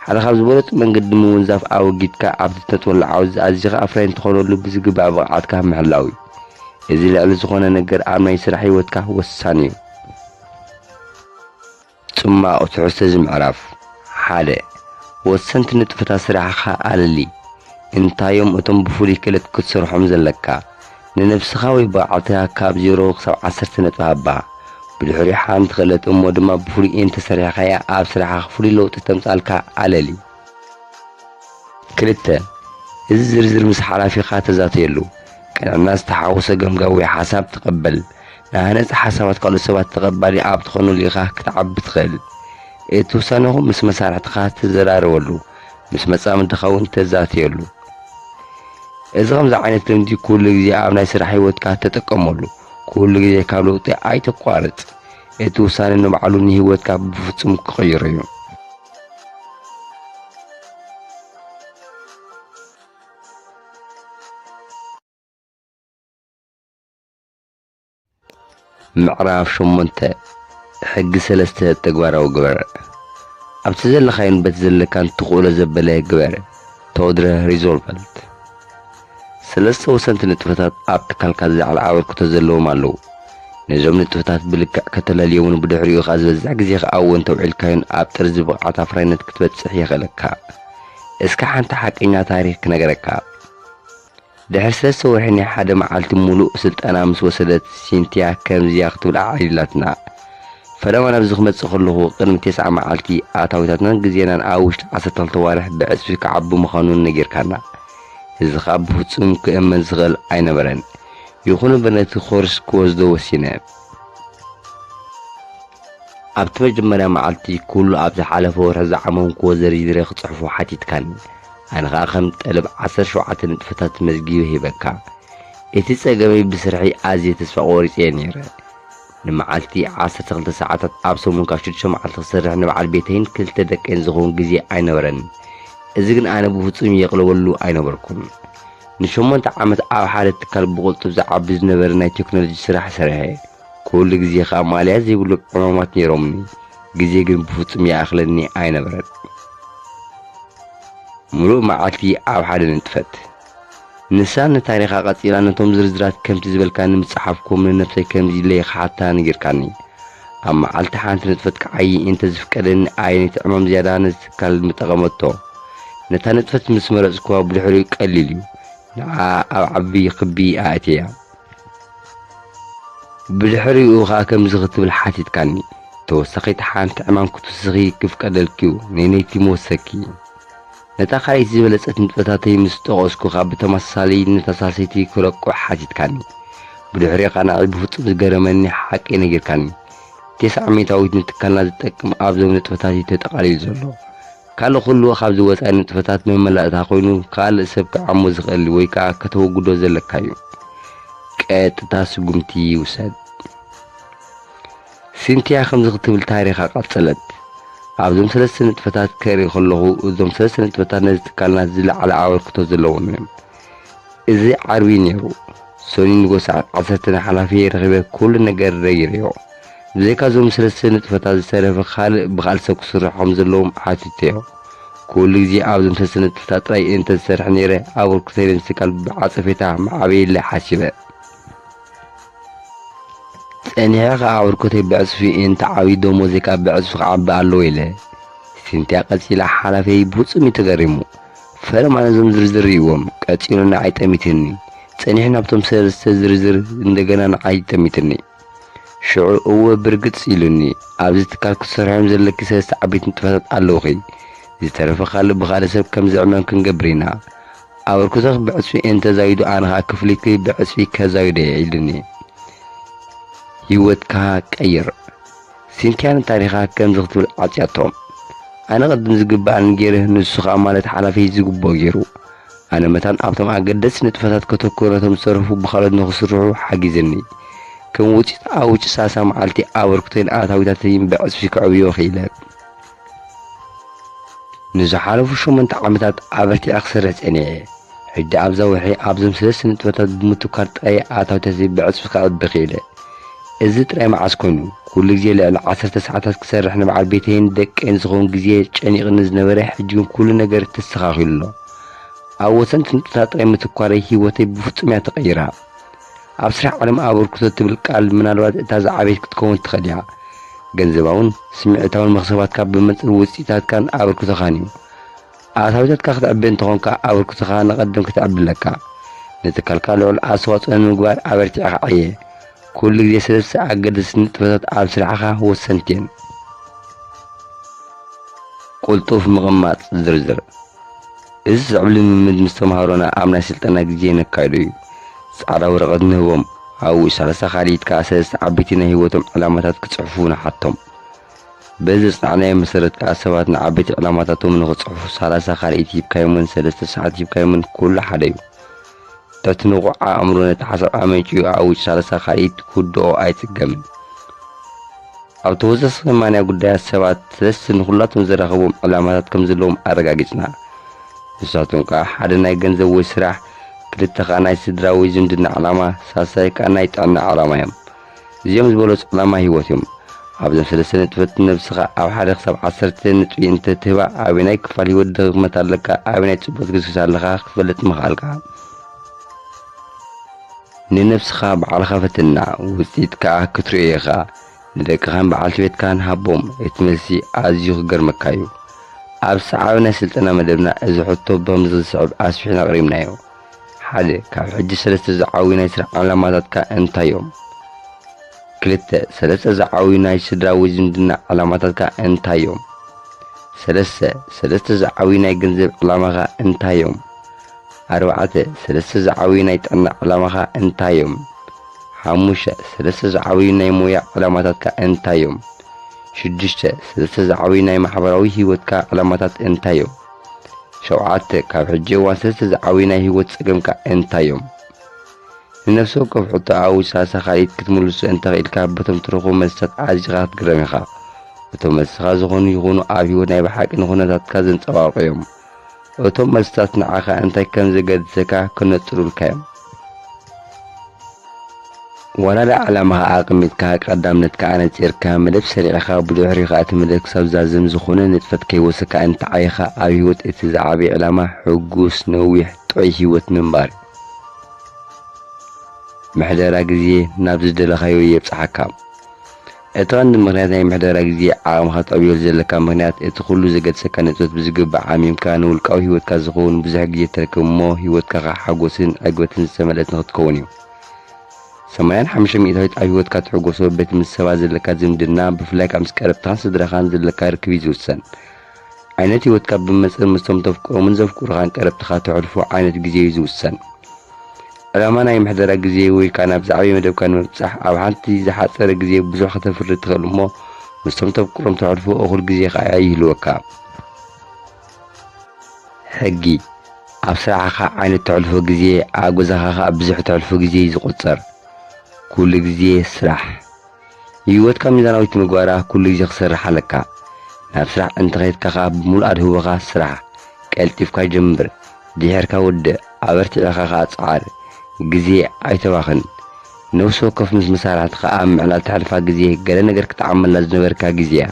ሓደ ካብ ዝበለጹ መንገዲ ምውንዛፍ ኣወጊድካ ኣብቲ እትነጥፈሉ ዓውዲ ኣዚኻ ኣፍራይ ንትኾነሉ ብዝግባእ ብቕዓትካ ምሕላው እዩ። እዚ ልዕሊ ዝኾነ ነገር ኣብ ናይ ስራሕ ህይወትካ ወሳኒ እዩ። ጽማቕ ትሕዝቶ እዚ ምዕራፍ። ሓደ፣ ወሰንቲ ንጥፈታት ስራሕኻ ኣለሊ። እንታይ እዮም እቶም ብፍሉይ ክእለት ክትሰርሖም ዘለካ? ንነብስኻ ወይ ብቕዓትካ ካብ ዜሮ ክሳብ ዓሰርተ ነጥቢ ሃባ። ብድሕሪኡ ሓንቲ ክእለት እሞ ድማ ብፍሉይ እንተሰሪሕካያ ኣብ ስራሕኻ ፍሉይ ለውጢ ተምጻልካ ኣለሊ። ክልተ፣ እዚ ዝርዝር ምስ ሓላፊኻ ተዛተየሉ። ቅንዕና ዝተሓወሶ ገምጋም ወይ ሓሳብ ተቐበል። ንሃነጽቲ ሓሳባት ካልኦት ሰባት ተቐባሊ ኣብ ትኾነሉ ኢኻ ክትዓቢ ትኽእል። እቲ ውሳነኹም ምስ መሳርሕትኻ ትዘራረበሉ፣ ምስ መጻምድኻ እውን ተዛተየሉ። እዚ ከምዚ ዓይነት ልምዲ ኩሉ ግዜ ኣብ ናይ ስራሕ ህይወትካ ተጠቀመሉ። ኩሉ ግዜ ካብ ለውጢ ኣይተቋርጽ። እቲ ውሳነ ንባዕሉ ንህይወትካ ብፍጹም ክቕይሮ እዩ። ምዕራፍ ሸሞንተ፣ ሕጊ ሰለስተ ተግባራዊ ግበር። ኣብቲ ዘለኻዮን በቲ ዘለካን ትኽእሎ ዘበለ ግበር። ተወድረ ሪዞልቨልት። ሰለስተ ወሰንቲ ንጥፈታት ኣብ ትካልካ ዝለዓለ ኣበርክቶ ዘለዎም ኣለዉ። ነዞም ንጥፈታት ብልክዕ ከተላልዮምን ብድሕሪኡ ኸኣ ዝበዝሕ ግዜኻ ኣብ ወን ተውዒልካዮን ኣብ ጥርዚ ብቕዓት ኣፍራይነት ክትበጽሕ የኽእለካ። እስከ ሓንቲ ሓቀኛ ታሪኽ ክነግረካ። ድሕሪ ሰለስተ ወርሒ ናይ ሓደ መዓልቲ ሙሉእ ስልጠና ምስ ወሰደት፣ ሲንቲያ ከምዚኣ ክትብል ኣዕሊላትና። ፈለማ ናብዚ ክመጽእ ከለኹ፣ ቅድሚ ተስዓ መዓልቲ ኣታዊታትናን ግዜናን ኣብ ውሽጢ ዓሰርተ ክልተ ኣዋርሕ ብዕጽፊ ክዓቢ ምዃኑን ነጊርካና። እዚ ኸኣ ብፍጹም ክእመን ዝኽእል ኣይነበረን። ይኹን እምበር ነቲ ኮርስ ክወስዶ ወሲነ። ኣብቲ መጀመርያ መዓልቲ፣ ኩሉ ኣብ ዝሓለፈ ወርሒ ዝዓመምክዎ ዘርዚረ ክጽሕፎ ሓቲትካኒ። ኣነ ኸኣ ከም ጠለብ ዓሰርተ ሸውዓተ ንጥፈታት መዝጊበ ሂበካ። እቲ ጸገመይ ብስርሐይ ኣዝየ ተስፋ ቆሪጸ እየ ነይረ። ንመዓልቲ ዓሰርተ ክልተ ሰዓታት ኣብ ሰሙን ካብ ሽዱሽተ መዓልቲ ክሰርሕ ንበዓል ቤተይን ክልተ ደቀይን ዝኸውን ግዜ ኣይነበረንን። እዚ ግን ኣነ ብፍጹም የቕልበሉ ኣይነበርኩን። ንሸሞንተ ዓመት ኣብ ሓደ ትካል ብቕልጡፍ ዝዓቢ ዝነበረ ናይ ቴክኖሎጂ ስራሕ ሰሪሐ። ኩሉ ግዜ ኸኣ ማልያ ዘይብሎም ዕማማት ነይሮምኒ። ግዜ ግን ብፍጹም ይኣኽለኒ ኣይነበረን። ምሉእ መዓልቲ ኣብ ሓደ ንጥፈት። ንሳ ንታሪኻ ቀጺላ፣ ነቶም ዝርዝራት ከምቲ ዝበልካኒ ምስ ጸሓፍኩዎም ንነብሰይ ከምዚ ኢለ ክሓታ ነጊርካኒ። ኣብ መዓልቲ ሓንቲ ንጥፈት ክዓዪ እንተ ዝፍቀደኒ ኣየነይቲ ዕማም ዝያዳ ነዚ ትካል ምጠቐመቶ? ነታ ንጥፈት ምስ መረጽኩዋ ብድሕሪኡ ቀሊል እዩ። ንዓ ኣብ ዓቢ ክቢ ኣእትያ። ብድሕሪኡ ኸኣ ከምዚ ክትብል ሓቲትካኒ፣ ተወሳኺት ሓንቲ ዕማም ክትውስኺ ክፍቀደልኪ እዩ፣ ነይነይቲ ምወሰኪ። ነታ ካልኣይቲ ዝበለጸት ንጥፈታተይ ምስ ጠቐስኩ ኸኣ ብተመሳሳሊ ነታ ሳልሰይቲ ክረቁዕ ሓቲትካኒ። ብድሕሪኡ ኸኣ ንዓይ ብፍጹም ዝገረመኒ ሓቂ ነጊርካኒ። ተስዓ ሚእታዊት ንትካልና ዝጠቅም ኣብዞም ንጥፈታት እዩ ተጠቓሊሉ ዘሎ። ካልእ ኩሉ ካብዚ ወጻኢ ንጥፈታት መመላእታ ኮይኑ፣ ካልእ ሰብ ክዓሞ ዝኽእል ወይ ከኣ ከተወግዶ ዘለካ እዩ። ቀጥታ ስጉምቲ ይውሰድ። ሲንቲያ ከምዚ ክትብል ታሪኻ ቀጸለት። ኣብዞም ሰለስተ ንጥፈታት ከርኢ ከለኹ፣ እዞም ሰለስተ ንጥፈታት ነዚ ትካልና ዝለዓለ ኣበርክቶ ዘለዎም እዮም። እዚ ዓርቢ ነይሩ። ሰኑይ ንጎ ሰዓት ዓሰርተ ንሓላፊ ረኺበ ኩሉ ነገር ነጊረዮ። ብዘይካ እዞም ሰለስተ ንጥፈታት ዝተረፈ ካልእ ብኻልእ ሰብ ክስርሑ ከም ዘለዎም ሓቲተዮ። ኩሉ ግዜ ኣብዞም ሰለስተ ንጥፈታት ጥራይ እንተ ዝሰርሕ ነይረ፣ ኣበርክቶይ ነቲ ትካል ብዓጸፌታ ምዓበየለይ ሓሲበ። ጸኒሐ ኸኣ ኣበርክቶይ ብዕጽፊ እንተ ዓብዩ፣ ደሞዘይ ከኣ ብዕጽፊ ክዓቢ ኣለዎ ኢለ። ሲንቲያ ቀጺላ፣ ሓላፊየይ ብፍጹም እዩ ተገሪሙ። ፈለማ ነዞም ዝርዝር ርእይዎም፣ ቀጺሉ ንዓይ ጠሚትኒ። ጸኒሑ ናብቶም ሰለስተ ዝርዝር እንደገና ንዓይ ጠሚትኒ። ሽዑ እወ ብርግጽ ኢሉኒ። ኣብዚ ትካል ክትሰርሖም ዘለኪ ሰለስተ ዓበይቲ ንጥፈታት ኣለውኺ። ዝተረፈ ካልእ ብኻልእ ሰብ ከም ዝዕመም ክንገብር ኢና። ኣበርክቶኺ ብዕጽፊ እንተዛይዱ ኣነ ኸኣ ክፍሊትኪ ብዕጽፊ ከዛይዶ እየ ኢሉኒ። ህይወትካ ቀይር። ሲንቲያን ታሪኻ ከምዚ ክትብል ዓጽያቶ። ኣነ ቅድም ዝግብኣኒ ገይረ፣ ንሱ ኸኣ ማለት ሓላፊ ዝግብኦ ገይሩ። ኣነ መታን ኣብቶም ኣገደስቲ ንጥፈታት ከተኩር፣ ነቶም ዝተረፉ ብኻልኦት ንኽስርሑ ሓጊዝኒ። ከም ውጽኢት ኣብ ውሽጢ ሰላሳ መዓልቲ ኣበርክቶይን ኣታዊታተይን ብዕጽፊ ከዕብዮ ክኢለ። ንዝሓለፉ ሸሞንተ ዓመታት ኣበርቲዐ ክሰርሕ ጸኒሐ። ሕጂ ኣብዛ ወርሒ ኣብዞም ሰለስተ ንጥፈታት ብምትኳር ጥራይ ኣታዊታተይ ብዕጽፊ ከዕቢ ክኢለ። እዚ ጥራይ መዓስ ኮይኑ፣ ኩሉ ግዜ ልዕሊ ዓሰርተ ሰዓታት ክሰርሕ ንበዓል ቤተይን ደቀይን ዝኸውን ግዜ ጨኒቕኒ ዝነበረ፣ ሕጂ ግን ኩሉ ነገር ተስተኻኺሉ ኣሎ። ኣብ ወሰንቲ ንጥፈታት ጥራይ ምትኳረይ ህይወተይ ብፍጹም እያ ተቐይራ። ኣብ ስራሕ ዓለም ኣበርክቶ ትብል ቃል ምናልባት እታ ዝዓበየት ክትከውን ትኽእል እያ። ገንዘባውን ስምዒታውን መኽሰባትካ ብመንጽር ውጽኢታትካን ኣበርክቶኻን እዩ። ኣታዊታትካ ክትዕቢ እንተኾንካ ኣበርክቶኻ ንቐደም ክትዕቢ ኣለካ። ንትካልካ ልዑል ኣስተዋጽኦ ንምግባር ኣበርቲዕኻ ዕየ። ኩሉ ግዜ ሰለስተ ኣገደስቲ ንጥፈታት ኣብ ስራሕኻ ወሰንቲ እየን። ቅልጡፍ ምቕማጥ ዝርዝር። እዚ ዝዕብ ልምምድ ምስ ተምሃሮና ኣብ ናይ ስልጠና ግዜ ነካይዶ እዩ። ጻዕዳ ወረቐት ንህቦም። ኣብኡ ሰላሳ ካልኢት ከኣ ሰለስተ ዓበይቲ ናይ ህይወቶም ዕላማታት ክጽሕፉ ንሓቶም። በዚ ዘጽናዕናዮ መሰረት ከኣ ሰባት ንዓበይቲ ዕላማታቶም ንኽጽሕፉ ሰላሳ ካልኢት ሂብካዮምን ሰለስተ ሰዓት ሂብካዮምን ኩሉ ሓደ እዩ። እቲ ንቑዕ ኣእምሮ ነቲ ሓሳብ ኣመንጭዩ ኣብ ውሽጢ ሰላሳ ካልኢት ክውድኦ ኣይጽገምን። ኣብ ተወሳኺ ሰማንያ ጉዳያት ሰባት ሰለስተ ንኹላቶም ዘራኽቦም ዕላማታት ከም ዘለዎም ኣረጋጊጽና። ንሳቶም ከኣ ሓደ ናይ ገንዘብ ወይ ስራሕ፣ ክልተ ከኣ ናይ ስድራ ወይ ዝምድና ዕላማ፣ ሳልሳይ ከኣ ናይ ጥዕና ዕላማ እዮም። እዚኦም ዝበለጹ ዕላማ ህይወት እዮም። ኣብዞም ሰለስተ ነጥብታት ነብስኻ ኣብ ሓደ ክሳብ ዓሰርተ ነጥቢ እንተ ትህባ፣ ኣበየናይ ክፋል ህይወት ድኽመት ኣለካ፣ ኣበየናይ ጽቡቕ ትግስግስ ኣለኻ ክትፈልጥ ምኽኣልካ። ንነብስኻ ባዕልኻ ፈትና፣ ውጽኢት ከኣ ክትርእዮ ኢኻ። ንደቅኻን በዓልቲ ቤትካን ሃቦም፣ እቲ መልሲ ኣዝዩ ክገርመካ እዩ። ኣብ ዝሰዓበ ናይ ስልጠና መደብና እዚ ሕቶ ብኸምዚ ዝስዕብ ኣስፊሕና ኣቕሪብናዮ። ሓደ፣ ካብ ሕጂ ሰለስተ ዝዓብዩ ናይ ስራሕ ዕላማታትካ እንታይ እዮም? ክልተ፣ ሰለስተ ዝዓብዩ ናይ ስድራ ወይ ዝምድና ዕላማታትካ እንታይ እዮም? ሰለስተ፣ ሰለስተ ዝዓብዩ ናይ ገንዘብ ዕላማኻ እንታይ እዮም? ኣርባዕተ፣ ሰለስተ ዝዓብዩ ናይ ጥዕና ዕላማኻ እንታይ እዮም? ሓሙሽተ፣ ሰለስተ ዝዓብዩ ናይ ሞያ ዕላማታትካ እንታይ እዮም? ሽዱሽተ፣ ሰለስተ ዝዓብዩ ናይ ማሕበራዊ ህይወትካ ዕላማታት እንታይ እዮም? ሸውዓተ፣ ካብ ሕጂ እዋን ሰለስተ ዝዓብዩ ናይ ህይወት ጸገምካ እንታይ እዮም? ንነፍሲ ወከፍ ሕቶ ኣብ ውሽጢ ሰላሳ ካልኢት ክትምልሶ እንተኽኢልካ፣ በቶም ትረኽቦም መልስታት ኣዚኻ ክትግረም ኢኻ። እቶም መልስኻ ዝኾኑ ይኹኑ ኣብ ህይወት ናይ ብሓቂ ንኹነታትካ ዘንጸባርቑ እዮም። እቶም መልስታት ንዓኻ እንታይ ከም ዘገድሰካ ከነጽሩልካ እዮም። ዋላ ደኣ ዕላማኻ ኣቐሚጥካ፣ ቀዳምነትካ ኣነጺርካ፣ መደብ ሰሪዕኻ፣ ብድሕሪኡ ከኣ እቲ መደብ ክሳብ ዝዛዘም ዝኾነ ንጥፈት ከይወሰካ እንተዓይኻ፣ ኣብ ህይወት እቲ ዝዓበየ ዕላማ ሕጉስ፣ ነዊሕ፣ ጥዑይ ህይወት ምንባር እዩ። ምሕደራ ግዜ ናብ ዝደለኻዮ የብጽሓካ። እቲ ቀንዲ ምኽንያት ናይ ምሕደራ ግዜ ዓቕምኻ ተዕብየሉ ዘለካ ምኽንያት፣ እቲ ኩሉ ዘገድሰካ ንጥፈት ብዝግባእ ዓሚምካ፣ ንውልቃዊ ህይወትካ ዝኸውን ብዙሕ ግዜ ትረክብ እሞ፣ ህይወትካ ኸኣ ሓጎስን ዕግበትን ዝተመልአት ንኽትከውን እዩ። ሰማንያን ሓሙሽተ ሚእታዊት ኣብ ህይወትካ ትሕጎሶ በቲ ምስ ሰባት ዘለካ ዝምድና፣ ብፍላይ ከኣ ምስ ቀረብትኻን ስድራኻን ዘለካ ርክብ እዩ ዝውሰን። ዓይነት ህይወትካ ብመንጽር ምስቶም ተፍቅሮምን ዘፍቅሩኻን ቀረብትኻ ተሕልፎ ዓይነት ግዜ እዩ ዝውሰን። ዕላማ ናይ ምሕደራ ግዜ ወይ ከኣ ናብ ዝዓበየ መደብካ ንምብጻሕ ኣብ ሓንቲ ዝሓጸረ ግዜ ብዙሕ ከተፍሪ ትኽእል እሞ ምስቶም ተፍቅሮም ተሕልፎ እኹል ግዜ ከኣ ይህልወካ። ሕጊ፣ ኣብ ስራሕኻ ዓይነት ተሕልፎ ግዜ፣ ኣብ ገዛኻ ከኣ ብዙሕ ተሕልፎ ግዜ እዩ ዝቑጸር። ኩሉ ግዜ ስራሕ። ህይወትካ ሚዛናዊት ንምግባራ ኩሉ ግዜ ክሰርሕ ኣለካ። ናብ ስራሕ እንተኸይድካ ከኣ ብምሉእ ኣድህቦኻ ስራሕ። ቀልጢፍካ ጀምር፣ ድሒርካ ወድእ፣ ኣበርቲዕኻ ከኣ ጸዓር። ግዜ ኣይተባኽን። ነፍሲ ወከፍ ምስ መሳርሕትኻ ኣብ ምዕላል ተሕልፋ ግዜ፣ ገለ ነገር ክትዓመላ ዝነበርካ ግዜ እያ።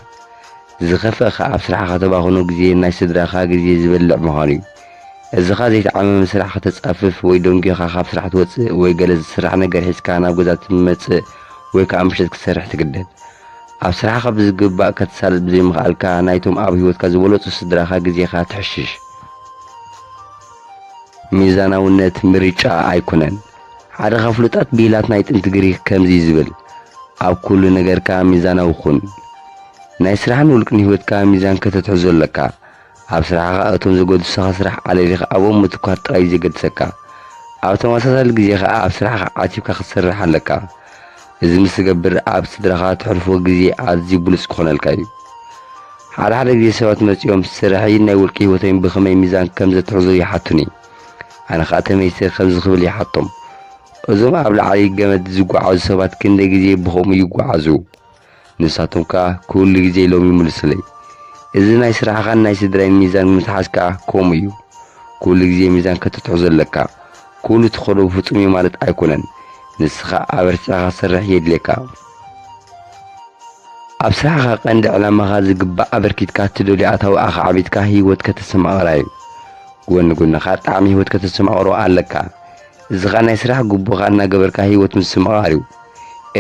ዝኸፍአ ከኣ ኣብ ስራሕኻ ተባኽኖ ግዜ ናይ ስድራኻ ግዜ ዝበልዕ ምዃኑ እዩ። እዚ ኸኣ ዘይተዓመመ ስራሕ ከተጻፍፍ ወይ ደንጒኻ ካብ ስራሕ ትወጽእ ወይ ገለ ዝስራሕ ነገር ሒዝካ ናብ ገዛ ትመጽእ ወይ ከኣ ምሸት ክትሰርሕ ትግደድ። ኣብ ስራሕኻ ብዝግባእ ከተሳልጥ ብዘይምኽኣልካ ናይቶም ኣብ ህይወትካ ዝበለጹ ስድራኻ ግዜኻ ትሕሽሽ። ሚዛናውነት ምርጫ ኣይኮነን። ሓደ ካብ ፍሉጣት ብሂላት ናይ ጥንቲ ግሪክ ከምዚ እዩ ዝብል፣ ኣብ ኩሉ ነገርካ ሚዛናዊ ኩን። ናይ ስራሕን ውልቅን ህይወትካ ሚዛን ከተትሕዞ ኣለካ። ኣብ ስራሕኻ እቶም ዘገድሱኻ ስራሕ ኣለሊኻ ኣብኦም ምትኳር ጥራይ እዩ ዘገድሰካ። ኣብ ተመሳሳሊ ግዜ ኸኣ ኣብ ስራሕኻ ዓቲብካ ክትሰርሕ ኣለካ። እዚ ምስ ትገብር ኣብ ስድራኻ ተሕልፎ ግዜ ኣዝዩ ብሉጽ ክኾነልካ እዩ። ሓደ ሓደ ግዜ ሰባት መጺኦም ስራሐይን ናይ ውልቂ ህይወተይን ብኸመይ ሚዛን ከም ዘትሕዞ ይሓቱኒ። ኣነ ኸኣ ተመይሰ ከምዚ ክብል ይሓቶም። እዞም ኣብ ላዕሊ ገመድ ዝጓዓዙ ሰባት ክንደይ ግዜ ብኸምኡ ይጓዓዙ? ንሳቶም ከኣ ኩሉ ግዜ ኢሎም ይምልሱለይ። እዚ ናይ ስራሕኻን ናይ ስድራይን ሚዛን ምትሓዝ ከኣ ከምኡ እዩ። ኩሉ ግዜ ሚዛን ከተትሕዞ ኣለካ። ኩሉ ትኸዶ ፍጹም እዩ ማለት ኣይኮነን። ንስኻ ኣበርቲዕኻ ክትሰርሕ የድልየካ። ኣብ ስራሕኻ ቀንዲ ዕላማኻ ዝግባእ ኣበርኪትካ እትደልዮ ኣታዊ ኣኻዕቢትካ ህይወት ከተስተማቕራ እዩ። ጎኒ ጎኒ ኸኣ ጣዕሚ ህይወት ከተስተማቕሮ ኣለካ። እዚ ኸኣ ናይ ስራሕ ግቡእኻ እናገበርካ ህይወት ምስትምቓር እዩ።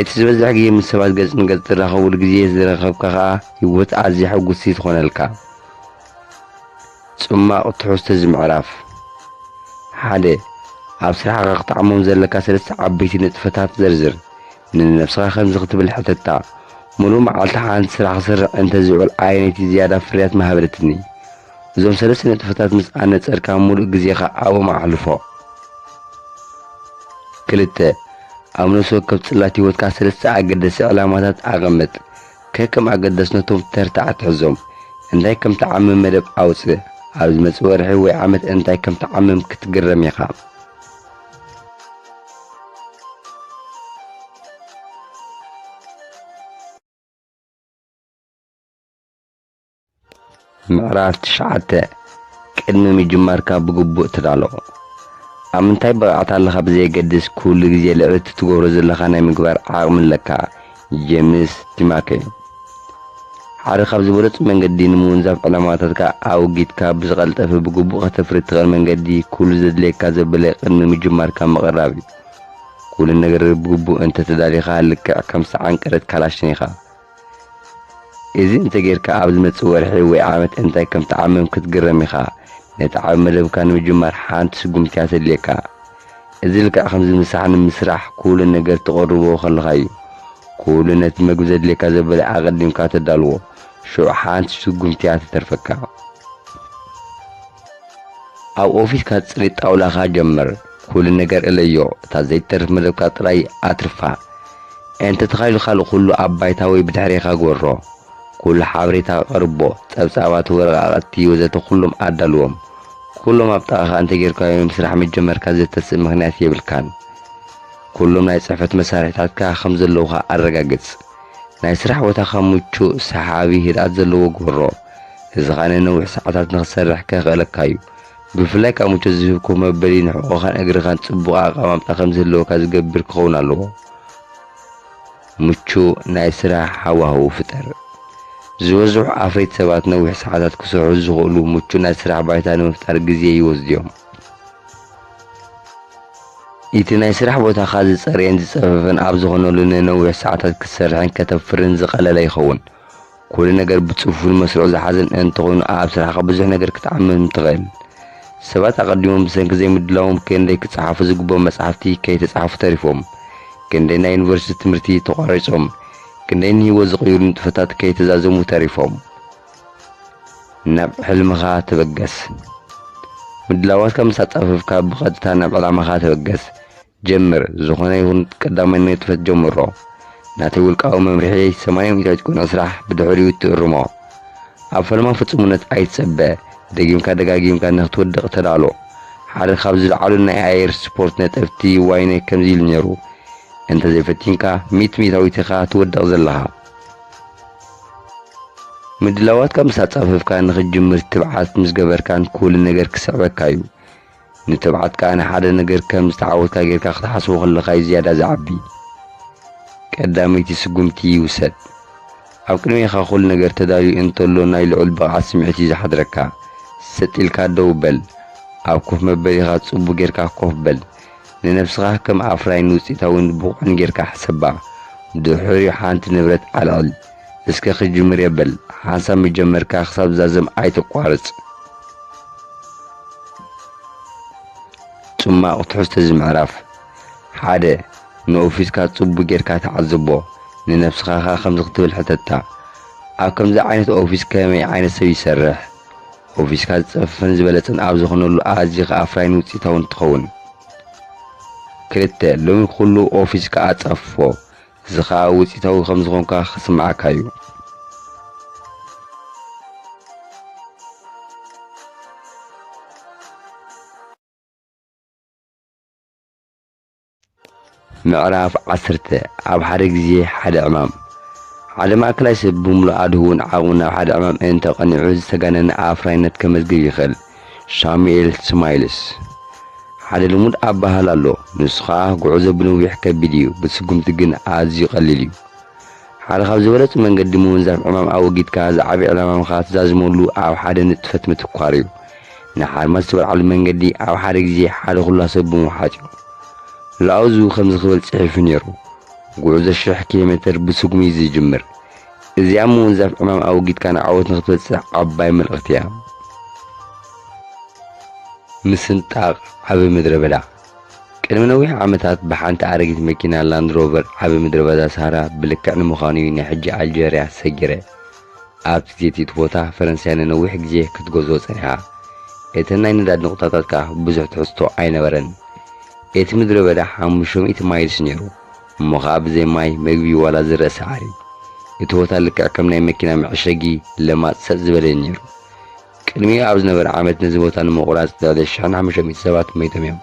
እቲ ዝበዝሕ ግዜ ምስ ሰባት ገጽ ንገጽ ትራኸቡሉ ግዜ ዝረኸብካ ኸኣ ህይወት ኣዝያ ሕጉስቲ ትኾነልካ። ጽማቕ ትሕዝቶ እዚ ምዕራፍ። ሓደ፣ ኣብ ስራሕኻ ክጥዓሞም ዘለካ ሰለስተ ዓበይቲ ንጥፈታት ዘርዝር። ንነብስኻ ከምዚ ክትብል ሕተታ፣ "ሙሉእ መዓልቲ ሓንቲ ስራሕ ክሰርሕ እንተ ዝውዕል ኣየነይቲ ዝያዳ ፍርያት ምሃበለትኒ?" እዞም ሰለስተ ንጥፈታት ምስ ኣነጸርካ፣ ሙሉእ ግዜኻ ኣብኦም ኣሕልፎ። ክልተ፣ ኣብ ነፍሲ ወከፍ ጽላት ህይወትካ ሰለስተ ኣገደስቲ ዕላማታት ኣቐምጥ። ከከም ኣገዳስነቶም ተርታ ኣትሕዞም። እንታይ ከም ትዓምም መደብ ኣውጽእ። ኣብ ዝመጽእ ወርሒ ወይ ዓመት እንታይ ከም ትዓምም ክትግረም ኢኻ። ምዕራፍ ትሽዓተ፣ ቅድሚ ምጅማርካ ብግቡእ ተዳሎ። ኣብ ምንታይ ብቕዓት ኣለኻ ብዘየገድስ፣ ኩሉ ግዜ ልዕሊ እቲ ትገብሮ ዘለኻ ናይ ምግባር ዓቕሚ ኣለካ። ጄምስ ቲማኬ። ሓደ ካብ ዝበለጹ መንገዲ ንምውንዛፍ ዕላማታትካ ኣወጊድካ ብዝቐልጠፈ ብግቡእ ከተፍሪ እትኽእል መንገዲ፣ ኩሉ ዘድልየካ ዘበለ ቅድሚ ምጅማርካ ምቕራብ እዩ። ኩሉ ነገር ብግቡእ እንተ ተዳሊኻ፣ ልክዕ ከም ሰዓን ቀደድ ካላሽን ኢኻ። እዚ እንተ ጌርካ፣ ኣብ ዝመጽእ ወርሒ ወይ ዓመት እንታይ ከም ትዓምም ክትግረም ኢኻ። ነቲ ዓቢ መደብካ ንምጅማር ሓንቲ ስጉምቲ እያ ተድልየካ። እዚ ልክዕ ከምዚ ምሳሕ ንምስራሕ ኩሉ ነገር ትቐርቦ ከለኻ እዩ። ኩሉ ነቲ መግቢ ዘድልየካ ዘበለ ኣቐዲምካ ተዳልዎ። ሽዑ ሓንቲ ስጉምቲ እያ ትተርፈካ። ኣብ ኦፊስካ ጽሬት ጣውላኻ ጀምር። ኩሉ ነገር እለዮ። እታ ዘይትተርፍ መደብካ ጥራይ ኣትርፋ። እንተ ተኻኢሉ ካልእ ኩሉ ኣብ ባይታ ወይ ብድሕሬኻ ግበሮ። ኩሉ ሓበሬታ ኣቕርቦ። ጸብጻባት፣ ወረቓቕቲ ወዘተ ኩሎም ኣዳልዎም። ኩሎም ኣብ ጥቓኻ እንተ ጌርካዮም ስራሕ ምጀመርካ ዘተስእ ምኽንያት የብልካን። ኩሎም ናይ ጽሕፈት መሳርሒታትካ ከም ዘለዉኻ ኣረጋግጽ። ናይ ስራሕ ቦታኻ ምቹእ፣ ሰሓቢ፣ ህድኣት ዘለዎ ግበሮ። እዚ ኸኣ ንነዊሕ ሰዓታት ንኽትሰርሕ ከኽእለካ እዩ። ብፍላይ ከኣ ምቾት ዝህብ ኮፍ መበሊ ንሕቖኻን እግርኻን ጽቡቕ ኣቀማምጣ ከም ዝህልወካ ዝገብር ክኸውን ኣለዎ። ምቹእ ናይ ስራሕ ሃዋህው ፍጠር። ዝበዝሑ ኣፍረይቲ ሰባት ነዊሕ ሰዓታት ክሰርሑ ዝኽእሉ ምቹእ ናይ ስራሕ ባይታ ንምፍጣር ግዜ ይወስዱ እዮም። እቲ ናይ ስራሕ ቦታኻ ዝጸረየን ዝጸፈፈን ኣብ ዝኾነሉ ንነዊሕ ሰዓታት ክትሰርሕን ከተፍርን ዝቐለለ ይኸውን። ኩሉ ነገር ብጽፉን መስርዑ ዝሓዘን እንተኾይኑ ኣብ ስራሕኻ ብዙሕ ነገር ክትዓምም ትኽእል። ሰባት ኣቐዲሞም ብሰንኪ ዘይምድላዎም ክንደይ ክጸሓፉ ዝግብኦም መጻሕፍቲ ከይተጻሕፉ ተሪፎም፣ ክንደይ ናይ ዩኒቨርሲቲ ትምህርቲ ተቋሪጾም፣ ክንደይ ንህይወት ዝቕይሩ ንጥፈታት ከይተዛዘሙ ተሪፎም። ናብ ሕልምኻ ተበገስ። ምድላዋትካ ምስ ኣጻፈፍካ ብቐጥታ ናብ ዕላማኻ ተበገስ። ጀምር። ዝኾነ ይኹን ቀዳማይ ንጥፈት ጀምሮ። ናተይ ውልቃዊ መምርሒ፣ ሰማንያ ሚእታዊት ቅኑዕ ስራሕ፣ ብድሕሪኡ ትእርሞ። ኣብ ፈለማ ፍጹምነት ኣይትጸበ። ደጊምካ ደጋጊምካ ንኽትወድቕ ተዳሎ። ሓደ ካብ ዝለዓሉ ናይ ኣየር ስፖርት ነጠፍቲ ዋይነ ከምዚ ኢሉ ነይሩ፣ "እንተ ዘይፈቲንካ፣ ሚእቲ ሚእታዊት ኢኻ ትወድቕ ዘለኻ." ምድላዋትካ ምስ ኣጻፈፍካ ንኽትጅምር ትብዓት ምስ ገበርካን ኩሉ ነገር ክስዕበካ እዩ። ንትብዓት ከኣ ንሓደ ነገር ከም ዝተዓወትካ ጌርካ ክትሓስቦ ከለኻ እዩ ዝያዳ ዝዓቢ። ቀዳመይቲ ስጉምቲ ውሰድ። ኣብ ቅድሜኻ ኩሉ ነገር ተዳልዩ እንተሎ ናይ ልዑል ብቕዓት ስምዒት እዩ ዝሓድረካ። ሰጥ ኢልካ ደው በል። ኣብ ኮፍ መበሊኻ ጽቡቕ ጌርካ ኮፍ በል። ንነብስኻ ከም ኣፍራይን ውጽኢታውን ብቑዕን ጌርካ ሕሰባ። ድሕሪኡ ሓንቲ ንብረት ኣልዕል። እስከ ክጅምር እየ በል። ሓንሳብ ምጀመርካ ክሳብ ዝዛዘም ኣይተቋርጽ። ጽማቕ ትሕዝቶ እዚ ምዕራፍ። ሓደ፣ ንኦፊስካ ጽቡቕ ጌርካ ተዓዘቦ። ንነብስኻ ኸኣ ከምዚ ክትብል ሕተታ፣ ኣብ ከምዚ ዓይነት ኦፊስ ከመይ ዓይነት ሰብ ይሰርሕ? ኦፊስካ ዝጸፈፈን ዝበለጸን ኣብ ዝኾነሉ ኣዚኻ ኣፍራይን ውጽኢታውን ትኸውን። ክልተ፣ ሎሚ ኩሉ ኦፊስካ ኣጻፍፎ፣ እዚ ኸኣ ውጽኢታዊ ከም ዝኾንካ ክስምዓካ እዩ። ምዕራፍ ዓሰርተ፣ ኣብ ሓደ ግዜ ሓደ ዕማም። ሓደ ማእከላይ ሰብ ብምሉእ ኣድህቡን ዓቕሙን ናብ ሓደ ዕማም እንተ ቀኒዑ ዝተጋነነ ኣፍራይነት ከመዝግብ ይኽእል። ሻሙኤል ስማይልስ። ሓደ ልሙድ ኣበሃህላ ኣሎ፣ ንሱ ኸኣ፣ "ጉዕዞ ብነዊሕ ከቢድ እዩ፣ ብስጉምቲ ግን ኣዝዩ ቀሊል እዩ።" ሓደ ካብ ዝበለጹ መንገዲ ምውንዛፍ ዕማም ኣወጊድካ ዝዓቢ ዕላማኻ ትዛዝመሉ ኣብ ሓደ ንጥፈት ምትኳር እዩ። ንሓድማስ ዝተወልዓሉ መንገዲ ኣብ ሓደ ግዜ ሓደ ኩላ ሰብ ብምውሓጥ እዩ። ላውዙ ከምዚ ክብል ጽሒፉ ነይሩ፣ "ጉዕዞ ሽሕ ኪሎ ሜተር ብስጉሚ እዩ ዝጅምር።" እዚኣ ምውንዛፍ ዕማም ኣወጊድካ ንዓወት ንኽትበጽሕ ዓባይ መልእኽቲ እያ። ምስንጣቕ ዓቢ ምድረ በዳ። ቅድሚ ነዊሕ ዓመታት ብሓንቲ ኣረጊት መኪና ላንድ ሮቨር ዓቢ ምድረ በዳ ሳሃራ ብልክዕ ንምዃኑ እዩ ናይ ሕጂ ኣልጀርያ ሰጊረ። ኣብቲ ግዜ እቲ ቦታ ፈረንሳይ ንነዊሕ ግዜ ክትገዝኦ ጸኒሓ። እተን ናይ ነዳዲ ንቑጣታት ከኣ ብዙሕ ትሕዝቶ ኣይነበረን። እቲ ምድረ በዳ ሓሙሽተ ሚእቲ ማይልስ ነይሩ፣ እሞ ኸኣ ብዘይ ማይ፣ መግቢ ዋላ ዝረአ ሳዕሪ። እቲ ቦታ ልክዕ ከም ናይ መኪና መዐሸጊ ለማጽ ሰጥ ዝበለ ነይሩ። ቅድሚኡ ኣብ ዝነበረ ዓመት ነዚ ቦታ ንምቑራጽ ልዕሊ ሽሕን ሓሙሽተ ሚእቲ ሰባት መይቶም እዮም።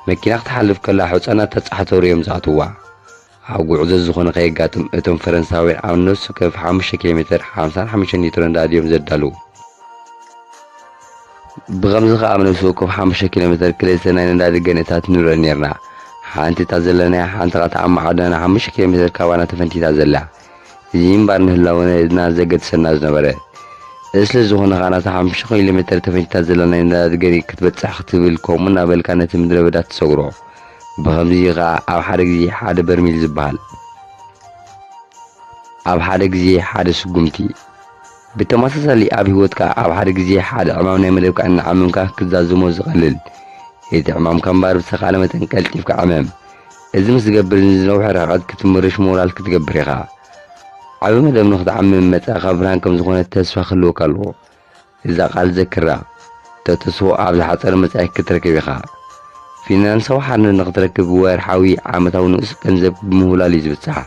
መኪና ክትሓልፍ ከላ ሑጻ እናተጻሕተሩ እዮም ዝኣትውዋ። ኣብ ጉዕዞ ዝኾነ ከየጋጥም እቶም ፈረንሳውያን ኣብ ነፍሲ ወከፍ ሓሙሽተ ኪሎ ሜተር ሓምሳን ሓሙሽተን ሊትሮ ነዳዲ እዮም ዘዳልዉ። ብኸምዚ ኸኣ ኣብ ነፍሲ ወከፍ ሓሙሽተ ኪሎ ሜተር ክልተ ናይ ነዳዲ ገንእታት ንርኢ ነይርና። ሓንቲ እታ ዘለናያ፣ ሓንቲ ኸኣ እታ ኣብ መዓደና ሓሙሽተ ኪሎ ሜተር ካባና ተፈንቲታ ዘላ። እዚ እምበኣር ንህላወና ዘገድሰና ዝነበረ። እዚ ስለ ዝኾነ ኸኣ ናብታ ሓሙሽተ ኪሎ ሜተር ተፈንቲታ ዘላ ናይ ነዳዲ ገንኢ ክትበጽሕ ክትብል፣ ከምኡ እናበልካ ነቲ ምድረ በዳ ትሰግሮ። ብኸምዚ ኸኣ ኣብ ሓደ ግዜ ሓደ በርሚል ዝበሃል። ኣብ ሓደ ግዜ ሓደ ስጉምቲ። ብተመሳሳሊ ኣብ ህይወትካ ኣብ ሓደ ግዜ ሓደ ዕማም ናይ መደብካ እናዓመምካ ክትዛዝሞ ዝቐልል። እቲ ዕማምካ እምበኣር ብዝተኻእለ መጠን ቀልጢፍካ ዕመም። እዚ ምስ ትገብር ንዝነውሐ ርሕቀት ክትምርሽ ሞራል ክትገብር ኢኻ። ዓቢ መደብ ንኽትዓምም መጻኢኻ ብርሃን ከም ዝኾነ ተስፋ ክህልወካ ኣለዎ። እዛ ቃል ዘክራ፣ ተተስፎ ኣብ ዝሓጸረ መጻኢ ክትረክብ ኢኻ። ፊናንሳዊ ሓርነት ንኽትረክብ ወርሓዊ ዓመታዊ ንኡስ ገንዘብ ብምህውላል እዩ ዝብጻሕ።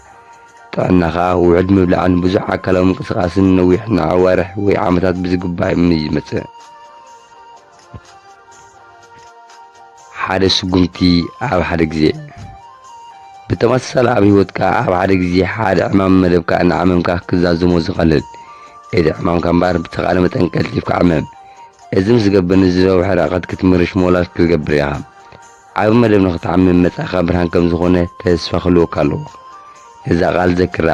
ጥዕናኻ ውሑድ ምብላዕን ብዙሕ ኣካላዊ ምንቅስቓስን ነዊሕ ንኣዋርሕ ወይ ዓመታት ብዝግባእ እዩ ዝመጽእ። ሓደ ስጉምቲ ኣብ ሓደ ግዜ። ብተመሳሳሊ ኣብ ህይወትካ ኣብ ሓደ ግዜ ሓደ ዕማም መደብካ እናዓመምካ ክትዛዝሞ ዝቐልል። እቲ ዕማምካ እምበኣር ብተኻእለ መጠን ቀልጢፍካ ዕመም። እዚ ምስ ዝገብር ንዝነውሐ ርሕቀት ክትምርሽ ሞላል ክትገብር ኢኻ። ዓቢ መደብ ንኽትዓምም መጻኢኻ ብርሃን ከም ዝኾነ ተስፋ ክህልወካ ኣለዎ። እዛ ቃል ዘክራ።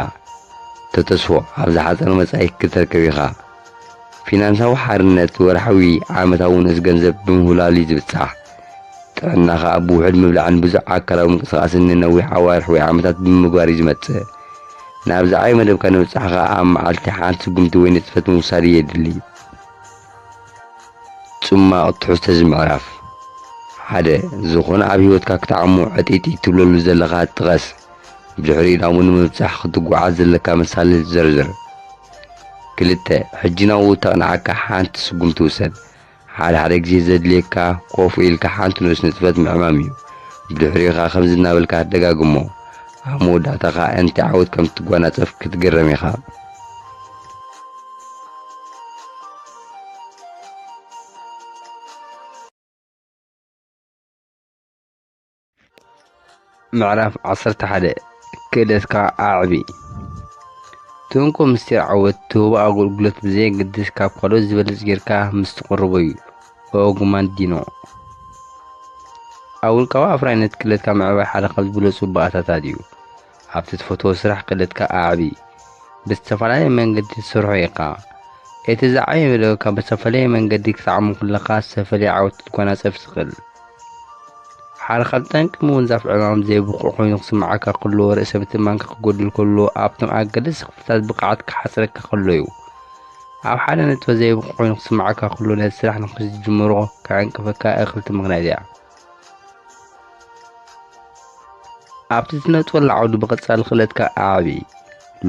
ተተስፎ ኣብ ዝሓጸረ መጻኢ ክትረክብ ኢኻ። ፊናንሳዊ ሓርነት ወርሓዊ ዓመታዊ ንኡስ ገንዘብ ብምውላል እዩ ዝብጻሕ። ጥዕናኻ ብውሑድ ምብላዕን ብዙሕ ኣካላዊ ምንቅስቓስን ንነዊሕ ኣዋርሕ ወይ ዓመታት ብምግባር እዩ ዝመጽእ። ናብ ዝዓበየ መደብካ ንምብጻሕ ኸኣ ኣብ መዓልቲ ሓንቲ ስጉምቲ ወይ ንጥፈት ምውሳድ የድሊ። ጽማቕ ትሕዝቶ እዚ ምዕራፍ። ሓደ፣ ዝኾነ ኣብ ህይወትካ ክትዓሞ ዕጥይጥይ ትብለሉ ዘለኻ ጥቀስ። ብድሕሪኡ ናብኡ ንምብጻሕ ክትጓዓዝ ዘለካ መሳልል ዘርዝር። ክልተ፣ ሕጂ ናብኡ ተቕንዓካ ሓንቲ ስጉምቲ ውሰድ። ሓደ ሓደ ግዜ ዘድልየካ ኮፍ ኢልካ ሓንቲ ንኡስ ንጥፈት ምዕማም እዩ። ብድሕሪኡ ኸኣ ከምዚ እናበልካ ደጋግሞ። ኣብ መወዳእታ ኸኣ እንታይ ዓወት ከም እትጓናጸፍ ክትግረም ኢኻ። ምዕራፍ ዓሰርተ ሓደ፣ ክእለትካ ኣዕቢ። እቲ እንኮ ምስጢር ዓወት፣ ትህቦ ኣገልግሎት ብዘየገድስ፣ ካብ ካልኦት ዝበልጽ ጌርካ ምስ ትቕርቦ እዩ። ኦግማንዲኖ። ኣብ ውልቃዊ ኣፍራይነት ክእለትካ ምዕባይ ሓደ ካብ ዝበለጹ ባእታታት እዩ። ኣብቲ ትፈትዎ ስራሕ ክእለትካ ኣዕቢ። ብዝተፈላለየ መንገዲ ትሰርሖ ኢኻ። እቲ ዝዓበየ መደብካ ብዝተፈለየ መንገዲ ክትዓሞ ከለኻ፣ ዝተፈለየ ዓወት ክትጎናጸፍ ትኽእል። ሓደ ካብ ጠንቂ ምውንዛፍ ዕማም፣ ዘይብቑዕ ኮይኑ ክስምዓካ ከሎ፣ ርእሰ ምትእምማንካ ክጎድል ከሎ፣ ኣብቶም ኣገደስቲ ክፍልታት ብቕዓት ክሓጽረካ ከሎ እዩ። ኣብ ሓደ ነጥቢ ዘይብቑዕ ኮይኑ ክስምዓካ ከሎ፣ ነቲ ስራሕ ንኽትጅምሮ ከዐንቅፈካ እያ ክልተ ምኽንያት እያ። ኣብቲ ትነጥፈሉ ዓውዲ ብቐጻሊ ክእለትካ ኣዕቢ።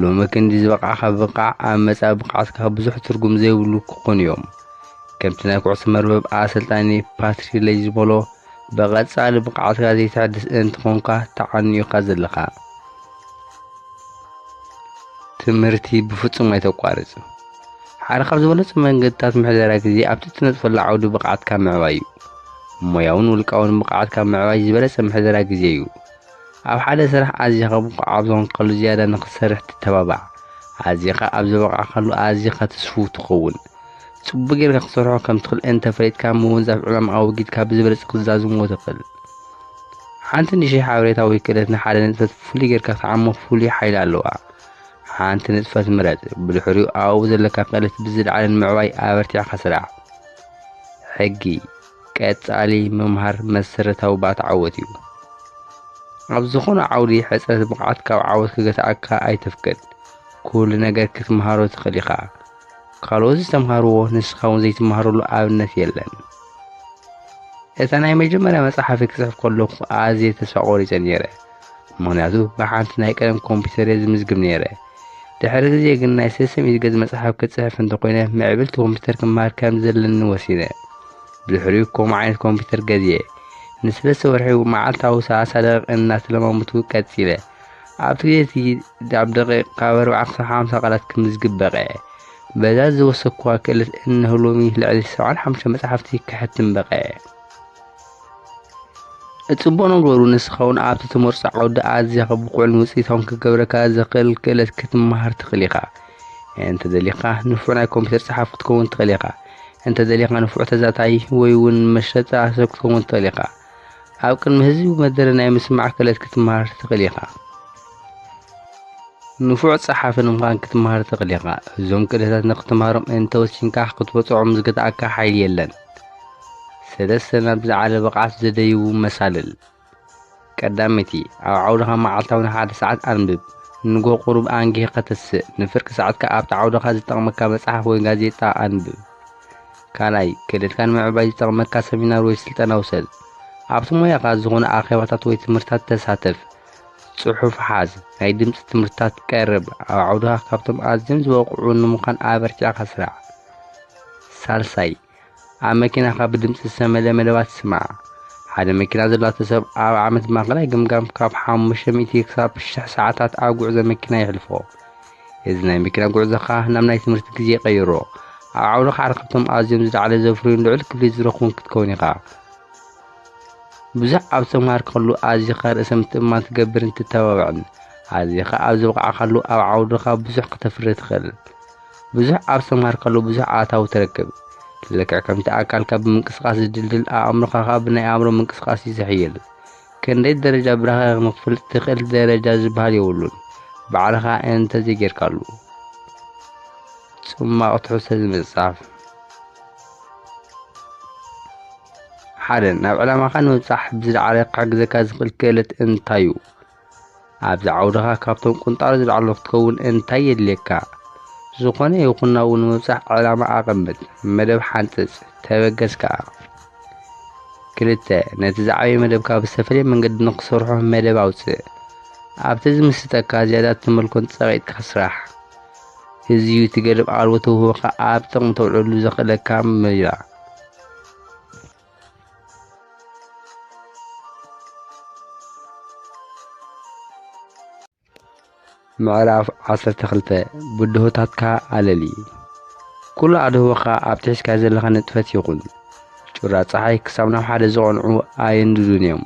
ሎሚ ክንዲ ዝበቓዕካ ብቕዓት ኣብ መጻኢ ብቕዓትካ ብዙሕ ትርጉም ዘይብሉ ክኾኑ እዮም። ከምቲ ናይ ኩዕሶ መርበብ ኣሰልጣኒ ፓትሪ ሌጅ ዝበሎ፣ ብቐጻሊ ብቕዓትካ ዘይተሐድስ እንተኾንካ ተዓንዩ ኢኻ ዘለኻ። ትምህርቲ ብፍጹም ኣይተቋርጽ። ሓደ ካብ ዝበለጸ መንገድታት ምሕደራ ግዜ ኣብቲ እትነጥፈሉ ዓውዲ ብቕዓትካ ምዕባይ እዩ። ሞያውን ውልቃውን ብቕዓትካ ምዕባይ ዝበለጸ ምሕደራ ግዜ እዩ። ኣብ ሓደ ስራሕ ኣዚኻ ብቑዕ ኣብ ዝኾንካሉ ዝያዳ ንኽትሰርሕ ትተባባዕ። ኣዚኻ ኣብ ዝበቓዕካሉ ኣዚኻ ትስፉው ትኸውን። ጽቡቕ ጌርካ ክትሰርሖ ከም ትኽእል እንተ ፈሊጥካ፣ ምውንዛፍ ዕላማ ኣወጊድካ ብዝበለጸ ክትዛዝሞ ትኽእል። ሓንቲ ንእሽተይ ሓበሬታ ወይ ክእለት ንሓደ ንጥፈት ፍሉይ ጌርካ ክትዓሞ ፍሉይ ሓይሊ ኣለዋ። ሓንቲ ንጥፈት ምረጽ፣ ብድሕሪኡ ኣብኡ ዘለካ ክእለት ብዝለዓለ ንምዕባይ ኣበርቲዕካ ስራሕ። ሕጊ፣ ቀጻሊ ምምሃር መሰረታዊ ባእታ ዓወት እዩ። ኣብ ዝኾነ ዓውዲ ሕጽረት ብቕዓት ካብ ዓወት ክገትኣካ ኣይተፍቅድ። ኩሉ ነገር ክትምሃሮ ትኽእል ኢኻ። ካልኦት ዝተምሃርዎ ንስኻ እውን ዘይትምሃረሉ ኣብነት የለን። እታ ናይ መጀመርያ መጽሓፈይ ክጽሕፍ ከለኹ ኣዝየ ተስፋ ቆሪጸ ነይረ። ምኽንያቱ ብሓንቲ ናይ ቀደም ኮምፒተር እየ ዝምዝግብ ነይረ። ድሕሪ ግዜ ግን ናይ ሰለስተ ሚእቲ ገጽ መጽሓፍ ክጽሕፍ እንተኾይነ፣ ምዕብልቲ ኮምፒተር ክመሃር ከም ዘለኒ ወሲነ። ብድሕሪኡ ከምኡ ዓይነት ኮምፒተር ገዝየ። ንሰለስተ ወርሒ መዓልታዊ ሰላሳ ደቂቕ እናተለማመድኩ ቀጺለ። ኣብቲ ግዜ እቲ ኣብ ደቂቕ ካብ ኣርብዓ ክሳብ ሓምሳ ቃላት ክምዝግብ በቕዐ። በዛ ዝወሰድኩዋ ክእለት እነሆ ሎሚ ልዕሊ ሰብዓን ሓሙሽተን መጻሕፍቲ ክሕትም በቕዐ። እቲ ጽቡቕ ነገሩ፣ ንስኻ እውን ኣብቲ ትመርጾ ዓውዲ ኣዚኻ ብቑዕን ውጽኢታውን ክገብረካ ዘኽእል ክእለት ክትመሃር ትኽእል ኢኻ። እንተ ደሊኻ፣ ንፉዕ ናይ ኮምፒተር ጸሓፊ ክትከውን ትኽእል ኢኻ። እንተ ደሊኻ፣ ንፉዕ ተዛታይ ወይ እውን መሸጣ ሰብ ክትከውን ትኽእል ኢኻ። ኣብ ቅድሚ ህዝቢ መደረ ናይ ምስማዕ ክእለት ክትመሃር ትኽእል ኢኻ። ንፉዕ ጸሓፊ ንምዃን ክትመሃር ትኽእል ኢኻ። እዞም ክእለታት ንኽትመሃሮም እንተ ወሲንካ፣ ክትበጽዖም ዝገትኣካ ሓይሊ የለን። ሰለስተ ናብ ዝለዓለ ብቕዓት ዘደይቡ መሳልል። ቀዳመይቲ፣ ኣብ ዓውድኻ መዓልታዊ ንሓደ ሰዓት ኣንብብ። ንግሆ ቁሩብ ኣንጊህካ ተስእ። ንፍርቂ ሰዓትካ ኣብቲ ዓውድኻ ዝጠቕመካ መጽሓፍ ወይ ጋዜጣ ኣንብብ። ካልኣይ፣ ክእለትካ ንምዕባይ ዝጠቕመካ ሰሚናር ወይ ስልጠና ውሰድ። ኣብቲ ሞያኻ ዝኾነ ኣኼባታት ወይ ትምህርታት ተሳተፍ። ጽሑፍ ሓዝ። ናይ ድምጺ ትምህርትታት ቀርብ። ኣብ ዓውድኻ ካብቶም ኣዝዮም ዝበቕዑ ንምዃን ኣበርቲዕካ ስራሕ። ሳልሳይ፣ ኣብ መኪናኻ ብድምጺ ዝተመልአ መደባት ስማዕ። ሓደ መኪና ዘላቶ ሰብ ኣብ ዓመት ብማእከላይ ግምጋም ካብ ሓሙሽተ ሚእቲ ክሳብ ሽሕ ሰዓታት ኣብ ጉዕዞ መኪና የሕልፎ። እዚ ናይ መኪና ጉዕዞኻ ናብ ናይ ትምህርቲ ግዜ ቀይሮ። ኣብ ዓውድኻ ሓደ ካብቶም ኣዝዮም ዝለዓለ ዘፍርዩን ልዑል ክፍሊት ዝረኽቡን ክትከውን ኢኻ። ብዙሕ ኣብ ዝተምሃርካሉ ኣዚኻ ርእሰ ምትእምማን ትገብርን ትተባብዕን። ኣዚኻ ኣብ ዝበቕዓካሉ ኣብ ዓውድኻ ብዙሕ ክተፍሪ ትኽእል። ብዙሕ ኣብ ዝተምሃርካሉ ብዙሕ ኣታዊ ትረክብ። ልክዕ ከምቲ ኣካልካ ብምንቅስቓስ ዝድልድል፣ ኣእምሮኻ ኸኣ ብናይ ኣእምሮ ምንቅስቓስ እዩ ዝሕይል። ክንደይ ደረጃ ብራኸ መኽፈል ትኽእል ደረጃ ዝበሃል የብሉን፣ ባዕልኻ እንተ ዘይጌርካሉ። ጽማቕ ትሕዝቶ እዚ ምጽጻፍ። ሓደ፣ ናብ ዕላማኻ ንምብጻሕ ብዝለዓለ ክሕግዘካ ዝኽእል ክእለት እንታይ እዩ? ኣብዚ ዓውድኻ ካብቶም ቁንጣሮ ዝለዓሉ ክትከውን እንታይ የድልየካ? ዝኾነ ይኹን ናብኡ ንምብጻሕ ዕላማ ኣቐምጥ፣ መደብ ሓንጽጽ፣ ተበገስ ከኣ። ክልተ፣ ነቲ ዝዓበየ መደብካ ብዝተፈለየ መንገዲ ንኽትሰርሖ መደብ ኣውጽእ። ኣብቲ ዝምስጠካ ዝያዳ እትመልኮን ጸቒጥካ ስራሕ። እዚ እዩ እቲ ገደብ ኣልቦ ተውህቦኻ ኣብ ጥቕሚ ተውዕለሉ ዘኽእለካ ሜላ። ምዕራፍ ዓሰርተ ክልተ፣ ብድሆታትካ ኣለሊ። ኩሉ ኣድህቦኻ ኣብቲ ሒዝካዮ ዘለኻ ንጥፈት ይኹን፣ ጩራ ጸሓይ ክሳብ ናብ ሓደ ዝቐንዑ ኣየንድዱን እዮም።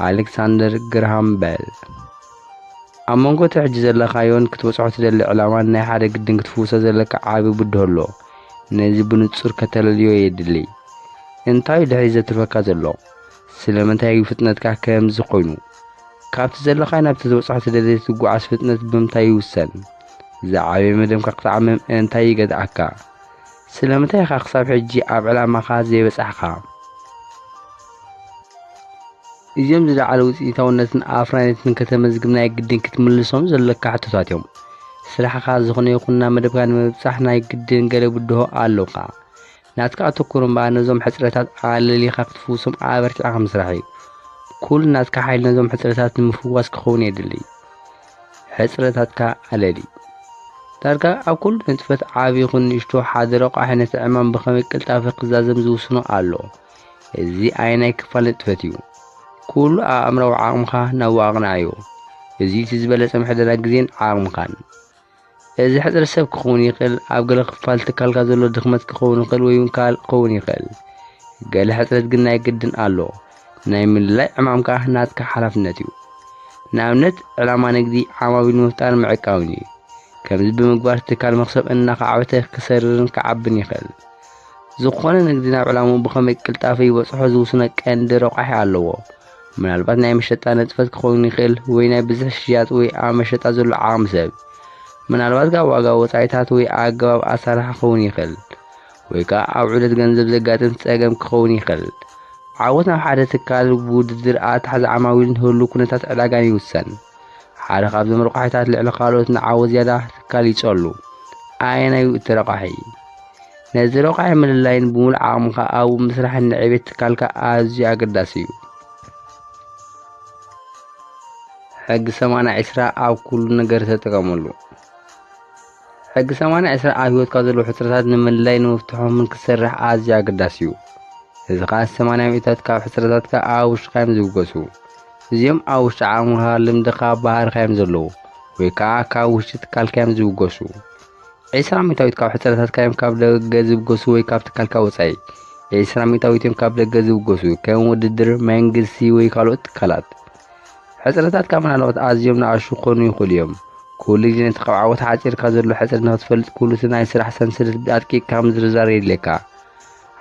ኣሌክሳንደር ግርሃም በል። ኣብ መንጎ እቲ ሕጂ ዘለኻዮን ክትበጽሖ ትደሊ ዕላማን ናይ ሓደ ግድን ክትፍውሶ ዘለካ ዓቢ ብድሆ ኣሎ። ነዚ ብንጹር ከተለልዮ የድሊ። እንታይ እዩ ድሕሪት ዘትርፈካ ዘሎ? ስለምንታይ እዩ ፍጥነትካ ከምዚ ኮይኑ? ካብቲ ዘለኻዮ ናብቲ ትበጽሖ ትደሊ ትጓዓዝ ፍጥነት ብምንታይ ይውሰን? ዝዓበየ መደብካ ክትዓምም እንታይ ይገትኣካ? ስለምንታይ ኢኻ ክሳብ ሕጂ ኣብ ዕላማኻ ዘይበጻሕካ? እዚኦም ዝለዓለ ውጽኢታውነትን ኣፍራይነትን ከተመዝግብ ናይ ግድን ክትምልሶም ዘለካ ሕቶታት እዮም። ስራሕኻ ዝኾነ ይኹን ናብ መደብካ ንምብጻሕ ናይ ግድን ገለ ብድሆ ኣለውካ። ናትካ ኣተኩሮ እምበኣር ነዞም ሕጽረታት ኣለሊኻ ክትፍውሶም ኣበርቲዕካ ምስራሕ እዩ። ኩሉ ናትካ ሓይሊ ነዞም ሕጽረታት ንምፍዋስ ክኸውን የድሊ። ሕጽረታትካ ኣለሊ። ዳርጋ ኣብ ኩሉ ንጥፈት ዓቢ ይኹን ንእሽቶ ሓደ ረቋሒ ነቲ ዕማም ብኸመይ ቅልጣፈ ክዛዘም ዝውስኖ ኣሎ። እዚ ኣየናይ ክፋል ንጥፈት እዩ? ኩሉ ኣእምራዊ ዓቕምኻ ናብኡ ኣቕንዓዮ። እዚ እቲ ዝበለጸ ምሕደራ ግዜን ዓቕምኻን። እዚ ሕጽረት ሰብ ክኸውን ይኽእል፣ ኣብ ገለ ክፋል ትካልካ ዘሎ ድኽመት ክኸውን ይኽእል ወይ እውን ካልእ ክኸውን ይኽእል። ገለ ሕጽረት ግን ናይ ግድን ኣሎ። ናይ ምልላይ ዕማምካ ናትካ ሓላፍነት እዩ። ንኣብነት ዕላማ ንግዲ ዓማዊል ምፍጣር ምዕቃውን እዩ። ከምዚ ብምግባር ትካል መኽሰብ እናኸዓበተ ክሰርርን ክዓብን ይኽእል። ዝኾነ ንግዲ ናብ ዕላምኡ ብኸመይ ቅልጣፈ ይበጽሖ ዝውስኖ ቀንዲ ረቋሒ ኣለዎ። ምናልባት ናይ መሸጣ ንጥፈት ክኸውን ይኽእል ወይ ናይ ብዝሒ ሽያጥ ወይ ኣብ መሸጣ ዘሎ ዓቕሚ ሰብ። ምናልባት ካብ ዋጋ ወጻኢታት ወይ ኣገባብ ኣሰራርሓ ክኸውን ይኽእል። ወይ ከኣ ኣብ ዑደት ገንዘብ ዘጋጥም ጸገም ክኸውን ይኽእል። ዓወት ናብ ሓደ ትካል ብውድድር ኣተሓሕዛ ዓማዊልን ህሉው ኩነታት ዕዳጋን ይውሰን። ሓደ ካብዞም ረቋሒታት ልዕሊ ካልኦት ንዓወት ዝያዳ ትካል ይጸሉ። ኣየናይ እዩ እቲ ረቋሒ? ነዚ ረቋሒ ምልላይን ብምሉእ ዓቕምኻ ኣብኡ ምስራሕን ንዕቤት ትካልካ ኣዝዩ ኣገዳሲ እዩ። ሕጊ ሰማንያ ዒስራ ኣብ ኩሉ ነገር ተጠቀመሉ። ሕጊ ሰማንያ ዒስራ ኣብ ህይወትካ ዘለዉ ሕጽረታት ንምልላይ ንምፍትሖምን ክትሰርሕ ኣዝዩ ኣገዳሲ እዩ። እዚ ኸኣ ሰማንያ ሚእታዊት ካብ ሕጽረታትካ ኣብ ውሽጥኻ እዮም ዝብገሱ። እዚኦም ኣብ ውሽጢ ዓቕምኻ፣ ልምድኻ፣ ባህርኻ እዮም ዘለዉ፣ ወይ ከኣ ካብ ውሽጢ ትካልካ እዮም ዝብገሱ። ዒስራ ሚእታዊት ካብ ሕጽረታትካ እዮም ካብ ደገ ዝብገሱ ወይ ካብ ትካልካ ወጻኢ። ዒስራ ሚእታዊት እዮም ካብ ደገ ዝብገሱ፣ ከም ውድድር፣ መንግስቲ ወይ ካልኦት ትካላት። ሕጽረታትካ ምናልባት ኣዝዮም ንኣሽቱ ክኾኑ ይኽእሉ እዮም። ኩሉ ግዜ ነቲ ካብ ዓወት ሓጺርካ ዘሎ ሕጽረት ንኽትፈልጥ ኩሉ እቲ ናይ ስራሕ ሰንሰለት ኣድቂቕካ ምዝርዛር የድልየካ።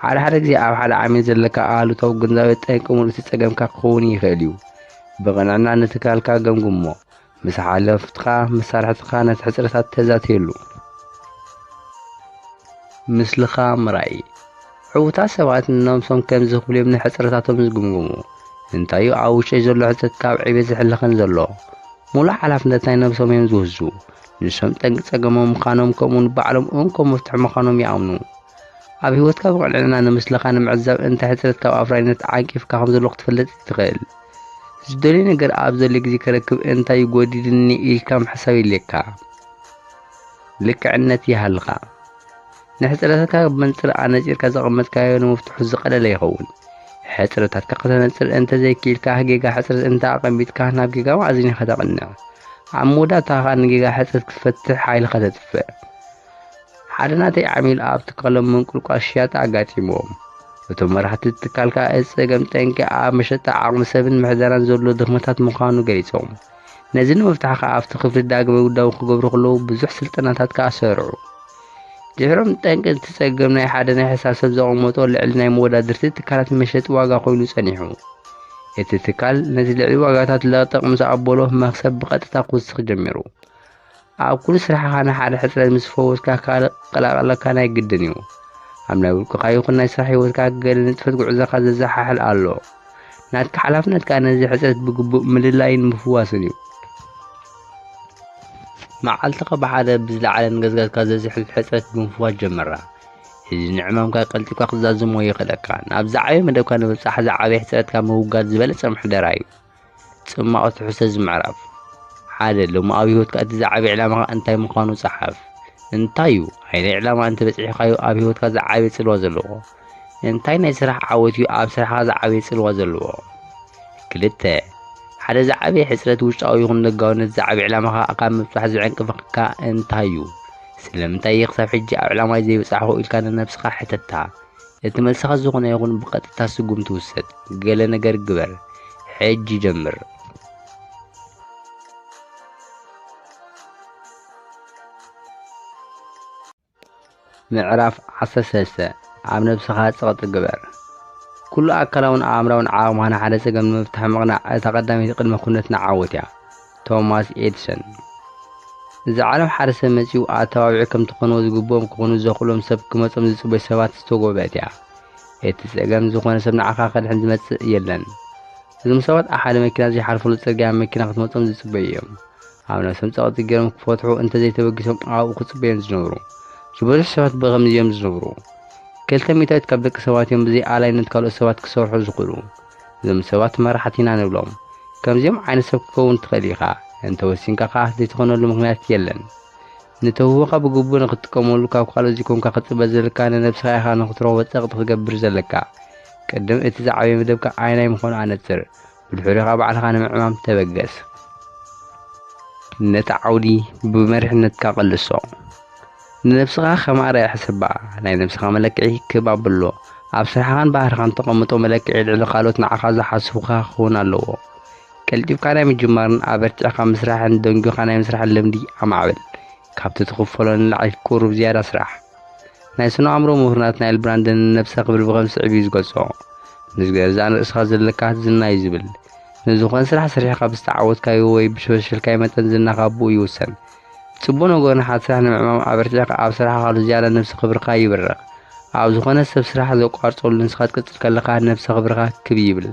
ሓደ ሓደ ግዜ ኣብ ሓደ ዓሚል ዘለካ ኣሉታዊ ግንዛበ ጠንቂ ምሉእ እቲ ጸገምካ ክኸውን ይኽእል እዩ። ብቕንዕና ንትካልካ ገምግሞ። ምስ ሓለፍትኻ መሳርሕትኻ ነቲ ሕጽረታት ተዛተየሉ። ምስልኻ ምርኣይ። ዕዉታት ሰባት ንነብሶም ከምዚ ክብሉ እዮም ንሕጽረታቶም ዝግምግሙ። እንታዩ ኣብ ውሽጠይ ዘሎ ሕጽረት ካብ ዕቤት ዝሕልኸን ዘሎ? ሙሉእ ሓላፍነት ናይ ነብሶም እዮም ዝወስዱ። ንሶም ጠንቂ ጸገሞም ምዃኖም ከምኡውን ባዕሎም እንኮ መፍትሒ ምዃኖም ይኣምኑ። ኣብ ህይወትካ ብቕንዕና ንምስልኻ ንምዕዛብ እንታይ ሕጽረት ካብ ኣፍራይነት ዓንቂፍካ ከም ዘሎ ክትፈልጥ ትኽእል። ዝደልዮ ነገር ኣብ ዘድልዮ ግዜ ክረክብ እንታይ እዩ ጎዲልኒ ኢልካ ምሕሳብ የድልየካ። ልክዕነት ይሃልኻ። ንሕጽረታትካ ብመንጽር ኣነጺርካ ዘቐመጥካዮ ንምፍትሑ ዝቐለለ ይኸውን። ሕጽረታትካ ከተነጽር እንተዘይክኢልካ ጌጋ ሕጽረት እንተ ኣቐሚጥካ ናብ ጌጋ መኣዝን ኢኻ ተቕንዕ። ኣብ መወዳእታ ኸኣ ንጌጋ ሕጽረት ክትፈትሕ ሓይልኻ ተጥፍእ። ሓደ ናተይ ዓሚል ኣብ ትካሎም ምንቁልቋል ሽያጥ ኣጋጢምዎም። እቶም መራሕቲ ትካል ከኣ እቲ ጸገም ጠንቂ ኣብ መሸጣ ዓቕሚ ሰብን ምሕደራን ዘሎ ድኽመታት ምዃኑ ገሊጾም። ነዚ ንምፍታሕ ከኣ ኣብቲ ክፍሊ ዳግመ ውዳቡ ክገብሩ ከለዉ ብዙሕ ስልጠናታት ከኣ ሰርዑ። ድሕሮም ጠንቂ እቲ ጸገም ናይ ሓደ ናይ ሕሳብ ሰብ ዘቐመጦ ልዕሊ ናይ መወዳድርቲ ትካላት መሸጢ ዋጋ ኮይኑ ጸኒሑ። እቲ ትካል ነቲ ልዕሊ ዋጋታት ለቕለቕ ምስ ኣበሎ መኽሰብ ብቐጥታ ክውስኽ ጀሚሩ። ኣብ ኩሉ ስራሕኻ ንሓደ ሕጽረት ምስ ፈወስካ ካልእ ክቀላቐለካ ናይ ግድን እዩ። ኣብ ናይ ውልቅኻ ይኹን ናይ ስራሕ ህይወትካ ገለ ንጥፈት ጉዕዞኻ ዘዘሓሕል ኣሎ። ናትካ ሓላፍነት ከኣ ነዚ ሕጽረት ብግቡእ ምልላይን ምፍዋስን እዩ። መዓልትኻ ብሓደ ብዝለዓለ ንገዝጋዝካ ዘዝሕል ሕጽረት ብምፍዋስ ጀምራ። እዚ ንዕማምካ ቀልጢፍካ ክትዛዝሞ የኽእለካ። ናብ ዝዓበየ መደብካ ንምብጻሕ ዝዓበየ ሕጽረትካ ምውጋድ ዝበለጸ ምሕደራ እዩ። ጽማቕ ትሕዝቶ እዚ ምዕራፍ። ሓደ፣ ሎሚ ኣብ ህይወትካ እቲ ዝዓበየ ዕላማኻ እንታይ ምዃኑ ጸሓፍ። እንታይ እዩ? ኣየናይ ዕላማ እንተ በጺሕካዮ ኣብ ህይወትካ ዝዓበየ ጽልዋ ዘለዎ? እንታይ ናይ ስራሕ ዓወት እዩ ኣብ ስራሕኻ ዝዓበየ ጽልዋ ዘለዎ? ክልተ፣ ሓደ ዝዓበየ ሕጽረት ውሽጣዊ ይኹን ደጋዊ ነቲ ዝዓበየ ዕላማኻ ካብ ምብጻሕ ዝዕንቅፈካ እንታይ እዩ? ስለምንታይ እየ ክሳብ ሕጂ ኣብ ዕላማይ ዘይበጻሕኩ ኢልካ ንነብስኻ ሕተታ። እቲ መልስኻ ዝኾነ ይኹን ብቐጥታ ስጉምቲ ውሰድ። ገለ ነገር ግበር። ሕጂ ጀምር። ምዕራፍ ዓሰርተ ሰለስተ፣ ኣብ ነብስኻ ጸቕጢ ግበር። ኩሉ ኣካላውን ኣእምራውን ዓቕምኻ ንሓደ ጸገም ንምፍታሕ ምቕናዕ እታ ቀዳመይቲ ቅድመ ኩነት ንዓወት እያ። ቶማስ ኤዲሰን። እዛ ዓለም ሓደ ሰብ መጺኡ ኣተባቢዑ ከምቲ ክኾንዎ ዝግብኦም ክኾኑ ዘኽእሎም ሰብ ክመጾም ዝጽበዩ ሰባት ዝተጎበአት እያ። እቲ ጸገም ዝኾነ ሰብ ንዓኻ ከድሕን ዝመጽእ የለን። እዞም ሰባት ኣብ ሓደ መኪና ዘይሓልፈሉ ጽርግያ መኪና ክትመጾም ዝጽበዩ እዮም። ኣብ ነብሶም ጸቕጢ ገይሮም ክፈትሑ እንተዘይተበጊሶም ኣብኡ ክጽበዮም ዝነብሩ። ዝበዝሑ ሰባት ብኸምዚ እዮም ዝነብሩ። ክልተ ሚእታዊት ካብ ደቂ ሰባት እዮም ብዘይ ኣላይነት ካልኦት ሰባት ክሰርሑ ዝኽእሉ። እዞም ሰባት መራሕቲ ኢና ንብሎም። ከምዚኦም ዓይነት ሰብ ክትከውን ትኽእል ኢኻ። እንተወሲንካ ከኣ ዘይትኾነሉ ምኽንያት የለን። ንተውህቦኻ ብግቡእ ንኽትጥቀመሉ ካብ ካልኦት ዘይኮንካ ክትጽበ ዘለካ ንነብስኻ ኢኻ ንኽትረኽቦ ጸቕጢ ክትገብር ዘለካ። ቅድም እቲ ዝዓበየ መደብካ ኣየናይ ምዃኑ ኣነጽር። ብድሕሪኡ ኸኣ ባዕልኻ ንምዕማም ተበገስ። ነቲ ዓውዲ ብመሪሕነትካ ቀልሶ። ንነብስኻ ከም ኣርኣያ ሕሰባ። ናይ ነብስኻ መለክዒ ክብ ኣብሎ። ኣብ ስራሕኻን ባህርኻን ተቐምጦ መለክዒ ልዕሊ ካልኦት ንዓኻ ዝሓስቡኻ ክኸውን ኣለዎ። ቀልጢፍካ ናይ ምጅማርን ኣበርቲዕካ ምስራሕን ደንጒኻ ናይ ምስራሕን ልምዲ ኣማዕብል። ካብቲ ትኽፈሎ ንላዕሊ ቁሩብ ዝያዳ ስራሕ። ናይ ስነ ኣእምሮ ምሁር ናትናኤል ብራንደን ንነብሰ ክብል ብኸም ስዕብ እዩ ዝገልጾ። ንዝገዛእ ርእስኻ ዘለካ ዝና እዩ ዝብል። ንዝኾነ ስራሕ ሰሪሕኻ ብዝተዓወትካዮ ወይ ብዝፈሸልካዮ መጠን ዝናኻ ብኡ ይውሰን። ጽቡቕ ነገር ንሓደ ስራሕ ንምዕማም ኣበርቲዕካ ኣብ ስራሕኻ ካልእ ዝያዳ ነብሰ ክብርኻ ይብርኽ። ኣብ ዝኾነ ሰብ ስራሕ ዘቋርጸሉ ንስኻ ትቅጽል ከለኻ ነብሰ ክብርኻ ክብ ይብል።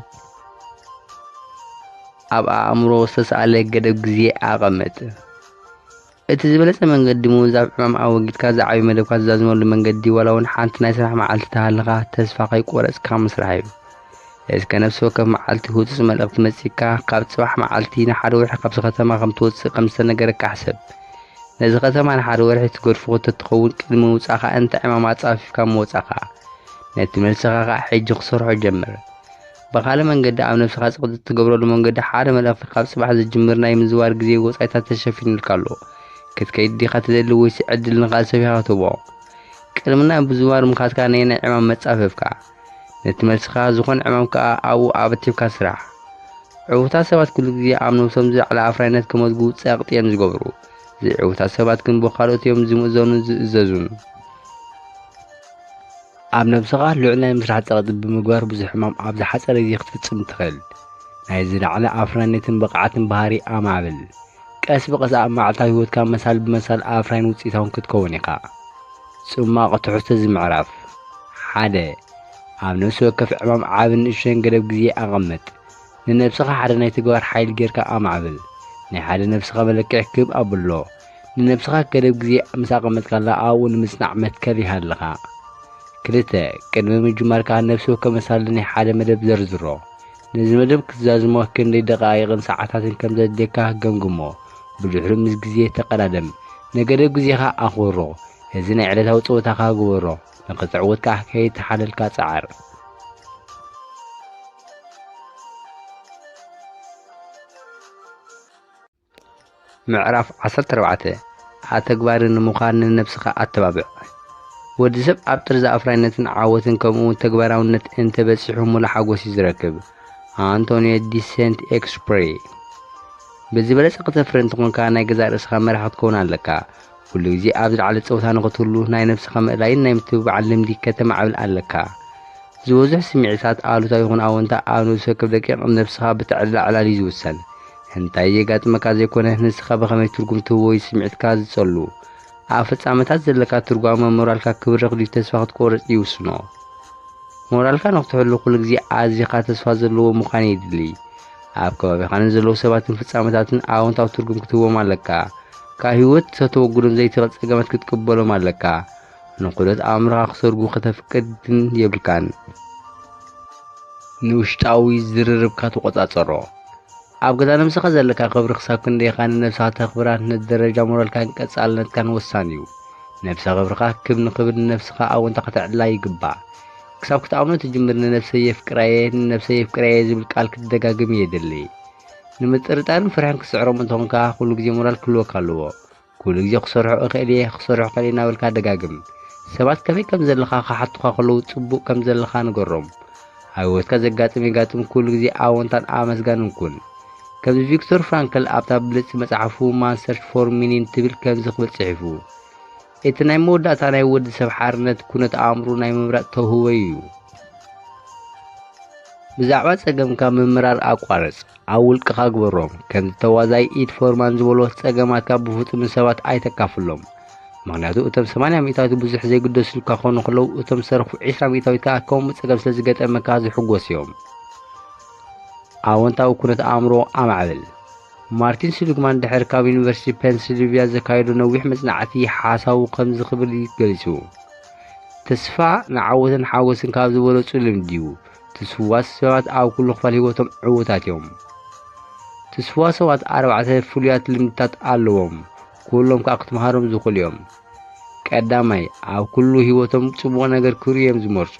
ኣብ ኣእምሮ ዝተሳእለ ገደብ ግዜ ኣቐምጥ። እቲ ዝበለጸ መንገዲ ምውዛብ ዕማም ኣወጊድካ ዝዓብዩ መደብካ ትዛዝመሉ መንገዲ ዋላ እውን ሓንቲ ናይ ስራሕ መዓልቲ ተሃልኻ ተስፋ ከይቆረጽካ ምስራሕ እዩ። እስከ ነፍሲ ወከፍ መዓልቲ ህጹጽ መልእኽቲ መጺእካ ካብ ጽባሕ መዓልቲ ንሓደ ወርሒ ካብዚ ከተማ ከም ትወጽእ ከም ዝተነገረካ ሕሰብ። ነዚ ከተማ ንሓደ ወርሒ ትገድፎ ተትኸውን ቅድሚ ምውጻእኻ እንታይ ዕማም ኣጻፊፍካ ምወጻእኻ? ነቲ መልስኻ ከኣ ሕጂ ክሰርሖ ጀምር። ብኻልእ መንገዲ ኣብ ነብስኻ ጸቕጢ እትገብረሉ መንገዲ ሓደ መልእኽቲ ካብ ጽባሕ ዝጅምር ናይ ምዝዋር ግዜ ወጻኢታት ተሸፊኑልካ ኣሎ። ክትከይድ ዲኻ ትደሊ ወይስ ዕድል ንኻልእ ሰብ ኢኻ ትህቦ? ቅድሚ ናብ ምዝዋር ምኻድካ ነየናይ ዕማም መጻፈፍካ? ነቲ መልስኻ ዝኾነ ዕማም ከኣ ኣብኡ ኣበቲብካ ስራሕ። ዕዉታት ሰባት ኩሉ ግዜ ኣብ ነብሶም ዝለዓለ ኣፍራይነት ከመዝግቡ ጸቕጢ እዮም ዝገብሩ። ዘይዕዉታት ሰባት ግን ብኻልኦት እዮም ዝምእዘኑን ዝእዘዙን። ኣብ ነብስኻ ልዑል ናይ ምስራሕ ጸቕጢ ብምግባር ብዙሕ ዕማም ኣብ ዝሓጸረ ግዜ ክትፍጽም ትኽእል። ናይ ዝለዓለ ኣፍራይነትን ብቕዓትን ባህሪ ኣማዕብል። ቀስ ብቐስ ኣብ መዓልታዊ ህይወትካ መሳል ብመሳል ኣፍራይን ውጽኢታውን ክትከውን ኢኻ። ጽማቕ ትሕዝቶ እዚ ምዕራፍ። ሓደ፣ ኣብ ነፍሲ ወከፍ ዕማም ዓቢ ንእሽቶን ገደብ ግዜ ኣቐምጥ። ንነብስኻ ሓደ ናይ ተግባር ሓይሊ ጌርካ ኣማዕብል። ናይ ሓደ ነብስኻ መለክዒ ክብ ኣብሎ። ንነብስኻ ገደብ ግዜ ምስ ኣቐመጥካላ ኣብኡ ንምጽናዕ መትከል ይሃልኻ። ክልተ፣ ቅድሚ ምጅማርካ ነፍሲ ወከፍ መሳሊ ናይ ሓደ መደብ ዘርዝሮ። ነዚ መደብ ክትዛዝሞ ክንደይ ደቓይቕን ሰዓታትን ከም ዘድልየካ ገምግሞ። ብድሕሪኡ ምስ ግዜ ተቐዳደም። ንገደብ ግዜኻ ኣኽብሮ። እዚ ናይ ዕለታዊ ጸወታኻ ግበሮ። ንኽትዕወት ከኣ ከይተሓለልካ ጸዓር። ምዕራፍ ዓሰርተ ኣርባዕተ፣ ኣተግባሪ ንምዃን ንነብስኻ ኣተባብዕ። ወዲ ሰብ ኣብ ጥርዚ ኣፍራይነትን ዓወትን ከምኡ እውን ተግባራውነት እንተበጺሑ ምሉእ ሓጎስ እዩ ዝረክብ። ኣንቶኒዮ ዲ ሴንት ኤክስፕሬ። ብዝበለጸ ከተፍሪ እንተኾንካ ናይ ገዛእ ርእስኻ መራሒ ክትከውን ኣለካ። ኩሉ ግዜ ኣብ ዝለዓለ ጸወታ ንኽትህሉ ናይ ነብስኻ ምእላይን ናይ ምትብባዕን ልምዲ ከተማዕብል ኣለካ። ዝበዝሑ ስምዒታት ኣሉታዊ ይኹን ኣወንታ ኣብ ነብሲ ወከፍ ደቂቕ ነብስኻ ብተዕላዕላል እዩ ዝውሰን። እንታይ የጋጥመካ ዘይኮነ ንስኻ ብኸመይ ትርጉም ትህቦ እዩ ስምዒትካ ዝጸሉ። ኣብ ፍጻመታት ዘለካ ትርጓመ ሞራልካ ክብርኽ ድዩ ተስፋ ክትቆርጽ ይውስኖ። ሞራልካ ንኽትሕሉ ኩሉ ግዜ ኣዚኻ ተስፋ ዘለዎ ምዃን የድሊ። ኣብ ከባቢኻ ንዘለዉ ሰባትን ፍጻመታትን ኣወንታዊ ትርጉም ክትህቦም ኣለካ። ካብ ህይወት ተተወግዶም ዘይትኽእል ጸገማት ክትቅበሎም ኣለካ። ንኹደት ኣእምሮኻ ክሰርጉ ከተፍቅድን የብልካን። ንውሽጣዊ ዝርርብካ ትቆጻጸሮ። ኣብ ገዛ ነብስኻ ዘለካ ክብሪ ክሳብ ክንደይ ኢኻ ንነብስኻ ተኽብራን ነቲ ደረጃ ሞራልካን ቀጻልነትካን ወሳኒ እዩ። ነብሰ ክብርኻ ክብ ንኽብል ንነብስኻ ኣወንታ ከተዕልላ ይግባእ። ክሳብ ክትኣምኖ ትጅምር ንነብሰይ የፍቅራ'የ፣ ንነብሰይ የፍቅራ'የ ዝብል ቃል ክትደጋግም የድሊ። ንምጥርጣርን ፍርሕን ክትስዕሮም እንተኾንካ ኩሉ ግዜ ሞራል ክህልወካ ኣለዎ። ኩሉ ግዜ ክሰርሖ እኽእል እየ፣ ክሰርሖ እኽእል እየ እናበልካ ደጋግም። ሰባት ከመይ ከም ዘለኻ ክሓቱኻ ከለዉ ጽቡቕ ከም ዘለኻ ንገሮም። ኣብ ህይወትካ ዘጋጥም የጋጥም ኩሉ ግዜ ኣወንታን ኣመስጋንን ኩን። ከምዚ ቪክቶር ፍራንክል ኣብታ ብልጽቲ መጽሓፉ ማን ሰርች ፎር ሚኒን ትብል ከምዚ ክብል ጽሒፉ፣ እቲ ናይ መወዳእታ ናይ ወዲ ሰብ ሓርነት ኩነት ኣእምሮ ናይ ምምራጽ ተውህቦ እዩ። ብዛዕባ ጸገምካ ምምራር ኣቋርጽ፣ ኣብ ውልቅኻ ግበሮም። ከምቲ ተዋዛይ ኢድ ፎርማን ዝበሎ፣ ጸገማትካ ብፍጹም ንሰባት ኣይተካፍሎም። ምኽንያቱ እቶም ሰማንያ ሚእታዊት ብዙሕ ዘይግደሱልካ ክኾኑ ከለዉ፣ እቶም ዝተረፉ ዒስራ ሚእታዊት ከኣ ከምኡ ጸገም ስለ ዝገጠመካ ዝሕጎሱ እዮም። ኣወንታዊ ኩነት ኣእምሮ ኣማዕብል። ማርቲን ሲሊግማን ድሕሪ ካብ ዩኒቨርሲቲ ፔንሲልቪያ ዘካየዶ ነዊሕ መጽናዕቲ ሓሳቡ ከምዚ ክብል እዩ ገሊጹ፣ ተስፋ ንዓወትን ሓጎስን ካብ ዝበለጹ ልምዲ እዩ። እቲ ትስፉዋት ሰባት ኣብ ኩሉ ክፋል ህይወቶም ዕዉታት እዮም። ትስፉዋት ሰባት ኣርባዕተ ፍሉያት ልምድታት ኣለዎም። ኩሎም ከኣ ክትምሃሮም ዝኽእሉ እዮም። ቀዳማይ፣ ኣብ ኩሉ ህይወቶም ጽቡቕ ነገር ክርእዩ እዮም ዝመርጹ።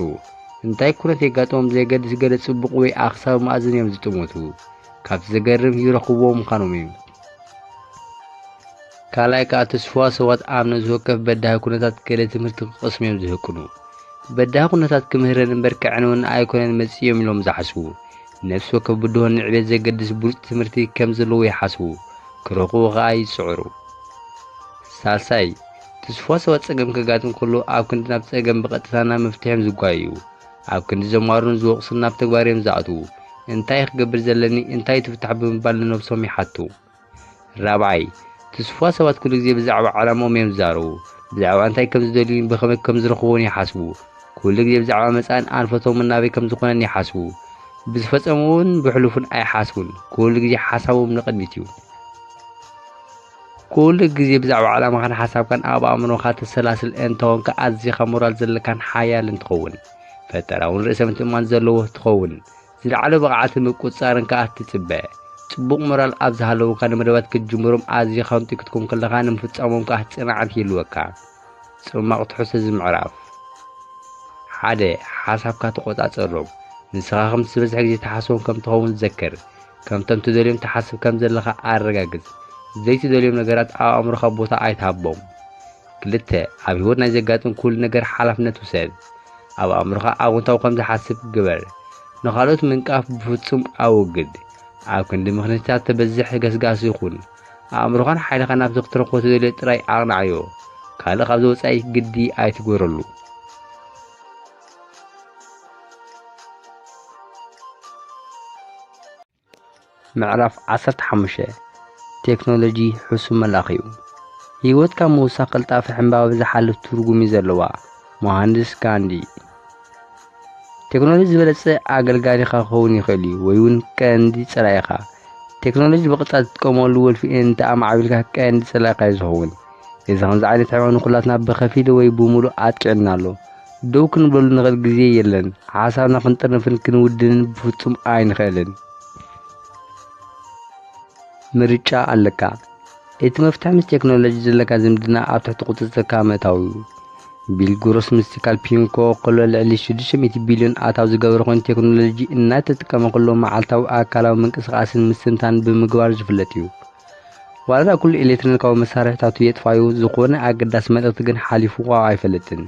እንታይ ኩነት የጋጥሞም ዘየገድስ ገለ ጽቡቕ ወይ ኣኽሳብ መኣዝን እዮም ዝጥምቱ። ካብቲ ዘገርም ይረኽብዎ ምዃኖም እዩ። ካልኣይ ከኣ፣ ትስፉዋት ሰባት ኣብ ነፍሲ ወከፍ በዳሂ ኩነታት ገለ ትምህርቲ ክቐስሙ እዮም ዝህቅኑ። በዳሂ ኩነታት ክምህረን እምበር ከዕንወን ኣይኮነን መጺኦም ኢሎም ዝሓስቡ። ነፍሲ ወከፍ ብድሆን ንዕቤት ዘገድስ ብሉጽ ትምህርቲ ከም ዘለዎ ይሓስቡ። ክረኽቡ ከኣ ይጽዕሩ። ሳልሳይ፣ ትስፉዋት ሰባት ጸገም ከጋጥም ከሎ ኣብ ክንዲ ናብ ጸገም ብቐጥታ ናብ መፍትሒ እዮም ዝጓየዩ። ኣብ ክንዲ ዘማሩን ዝወቕሱን ናብ ተግባር እዮም ዝኣትዉ። እንታይ ክገብር ዘለኒ፣ እንታይ ትፍታሕ ብምባል ንነብሶም ይሓቱ። ራብዓይ፣ ትስፉዋት ሰባት ኩሉ ግዜ ብዛዕባ ዕላምኦም እዮም ዝዛረቡ። ብዛዕባ እንታይ ከም ዝደልዩን ብኸመይ ከም ዝረኽብዎን ይሓስቡ። ኩሉ ግዜ ብዛዕባ መጻእን ኣንፈቶምን ናበይ ከም ዝኾነን ይሓስቡ። ብዝፈጸምዎን ብሕሉፉን ኣይሓስቡን። ኩሉ ግዜ ሓሳቦም ንቕድሚት እዩ። ኩሉ ግዜ ብዛዕባ ዕላማኻን ሓሳብካን ኣብ ኣእምሮኻ ተሰላስል እንተኾንካ፣ ኣዚኻ ሞራል ዘለካን ሓያልን ትኸውን። ፈጠራውን ርእሰ ምትእምማን ዘለዎ ትኸውን። ዝለዓለ ብቕዓትን ምቁጽጻርን ከኣ ትጽበ። ጽቡቕ ሞራል ኣብ ዝሃለወካ ንመደባት ክትጅምሮም ኣዚኻ ወንጢ ክትከውን ከለኻ ንምፍጻሞም ከኣ ጽንዓት ይህልወካ። ጽማቕ ትሕዝቶ እዚ ምዕራፍ። ሓደ፣ ሓሳብካ ተቖጻጸሮም። ንስኻ ከምቲ ዝበዝሕ ግዜ ትሓስቦም ከም ትኸውን ዘክር። ከምቶም ትደልዮም ትሓስብ ከም ዘለኻ ኣረጋግጽ። ዘይትደልዮም ነገራት ኣብ ኣእምሮኻ ቦታ ኣይትሃቦም። ክልተ፣ ኣብ ህይወት ናይ ዘጋጥም ኩሉ ነገር ሓላፍነት ውሰድ። ኣብ ኣእምሮኻ ኣወንታዊ ከም ዝሓስብ ግበር። ንኻልኦት ምንቃፍ ብፍጹም ኣወግድ። ኣብ ክንዲ ምኽንያታት ተበዝሕ ገስጋሲ ይኹን። ኣእምሮኻን ሓይልኻን ናብቲ ክትረኽቦ ትደልዮ ጥራይ ኣቕንዓዮ። ካልእ ካብዚ ወጻኢ ግዲ ኣይትግበረሉ። ምዕራፍ ዓሰርተ ሓሙሽተ፣ ቴክኖሎጂ ሕሱም መልኣኽ እዩ። ህይወትካ ምውሳኽ ቅልጣፈ ሕምባበ ዝሓልፍ ትርጉም እዩ ዘለዋ። መሃንድስ ጋንዲ። ቴክኖሎጂ ዝበለጸ ኣገልጋሊኻ ክኸውን ይኽእል እዩ፣ ወይ እውን ቀንዲ ጸላኢኻ። ቴክኖሎጂ ብቐጥታ ትጥቀመሉ ወልፊ እንተ ኣማዕቢልካ ቀንዲ ጸላኢኻ እዩ ዝኸውን። እዚ ከምዚ ዓይነት ሕማም ንኹላትና ብኸፊል ወይ ብምሉእ ኣጥቂዕና ኣሎ። ደው ክንብለሉ ንኽእል ግዜ የለን። ሓሳብና ክንጥርንፍን ክንውድንን ብፍጹም ኣይንኽእልን። ምርጫ ኣለካ። እቲ መፍትሒ ምስ ቴክኖሎጂ ዘለካ ዝምድና ኣብ ትሕቲ ቁጽጽርካ ምእታው እዩ። ቢል ግሮስ ምስ ትካል ፒምኮ ከሎ ልዕሊ ሽዱሽተ ሚእቲ ቢልዮን ኣታዊ ዝገበረ ኮይኑ፣ ቴክኖሎጂ እናተጠቀመ ከሎ መዓልታዊ ኣካላዊ ምንቅስቓስን ምስትንታን ብምግባር ዝፍለጥ እዩ። ዋላ ኩሉ ኤሌክትሮኒካዊ መሳርሒታቱ የጥፋዩ፣ ዝኾነ ኣገዳሲ መልእኽቲ ግን ሓሊፍዎ ኣይፈልጥን።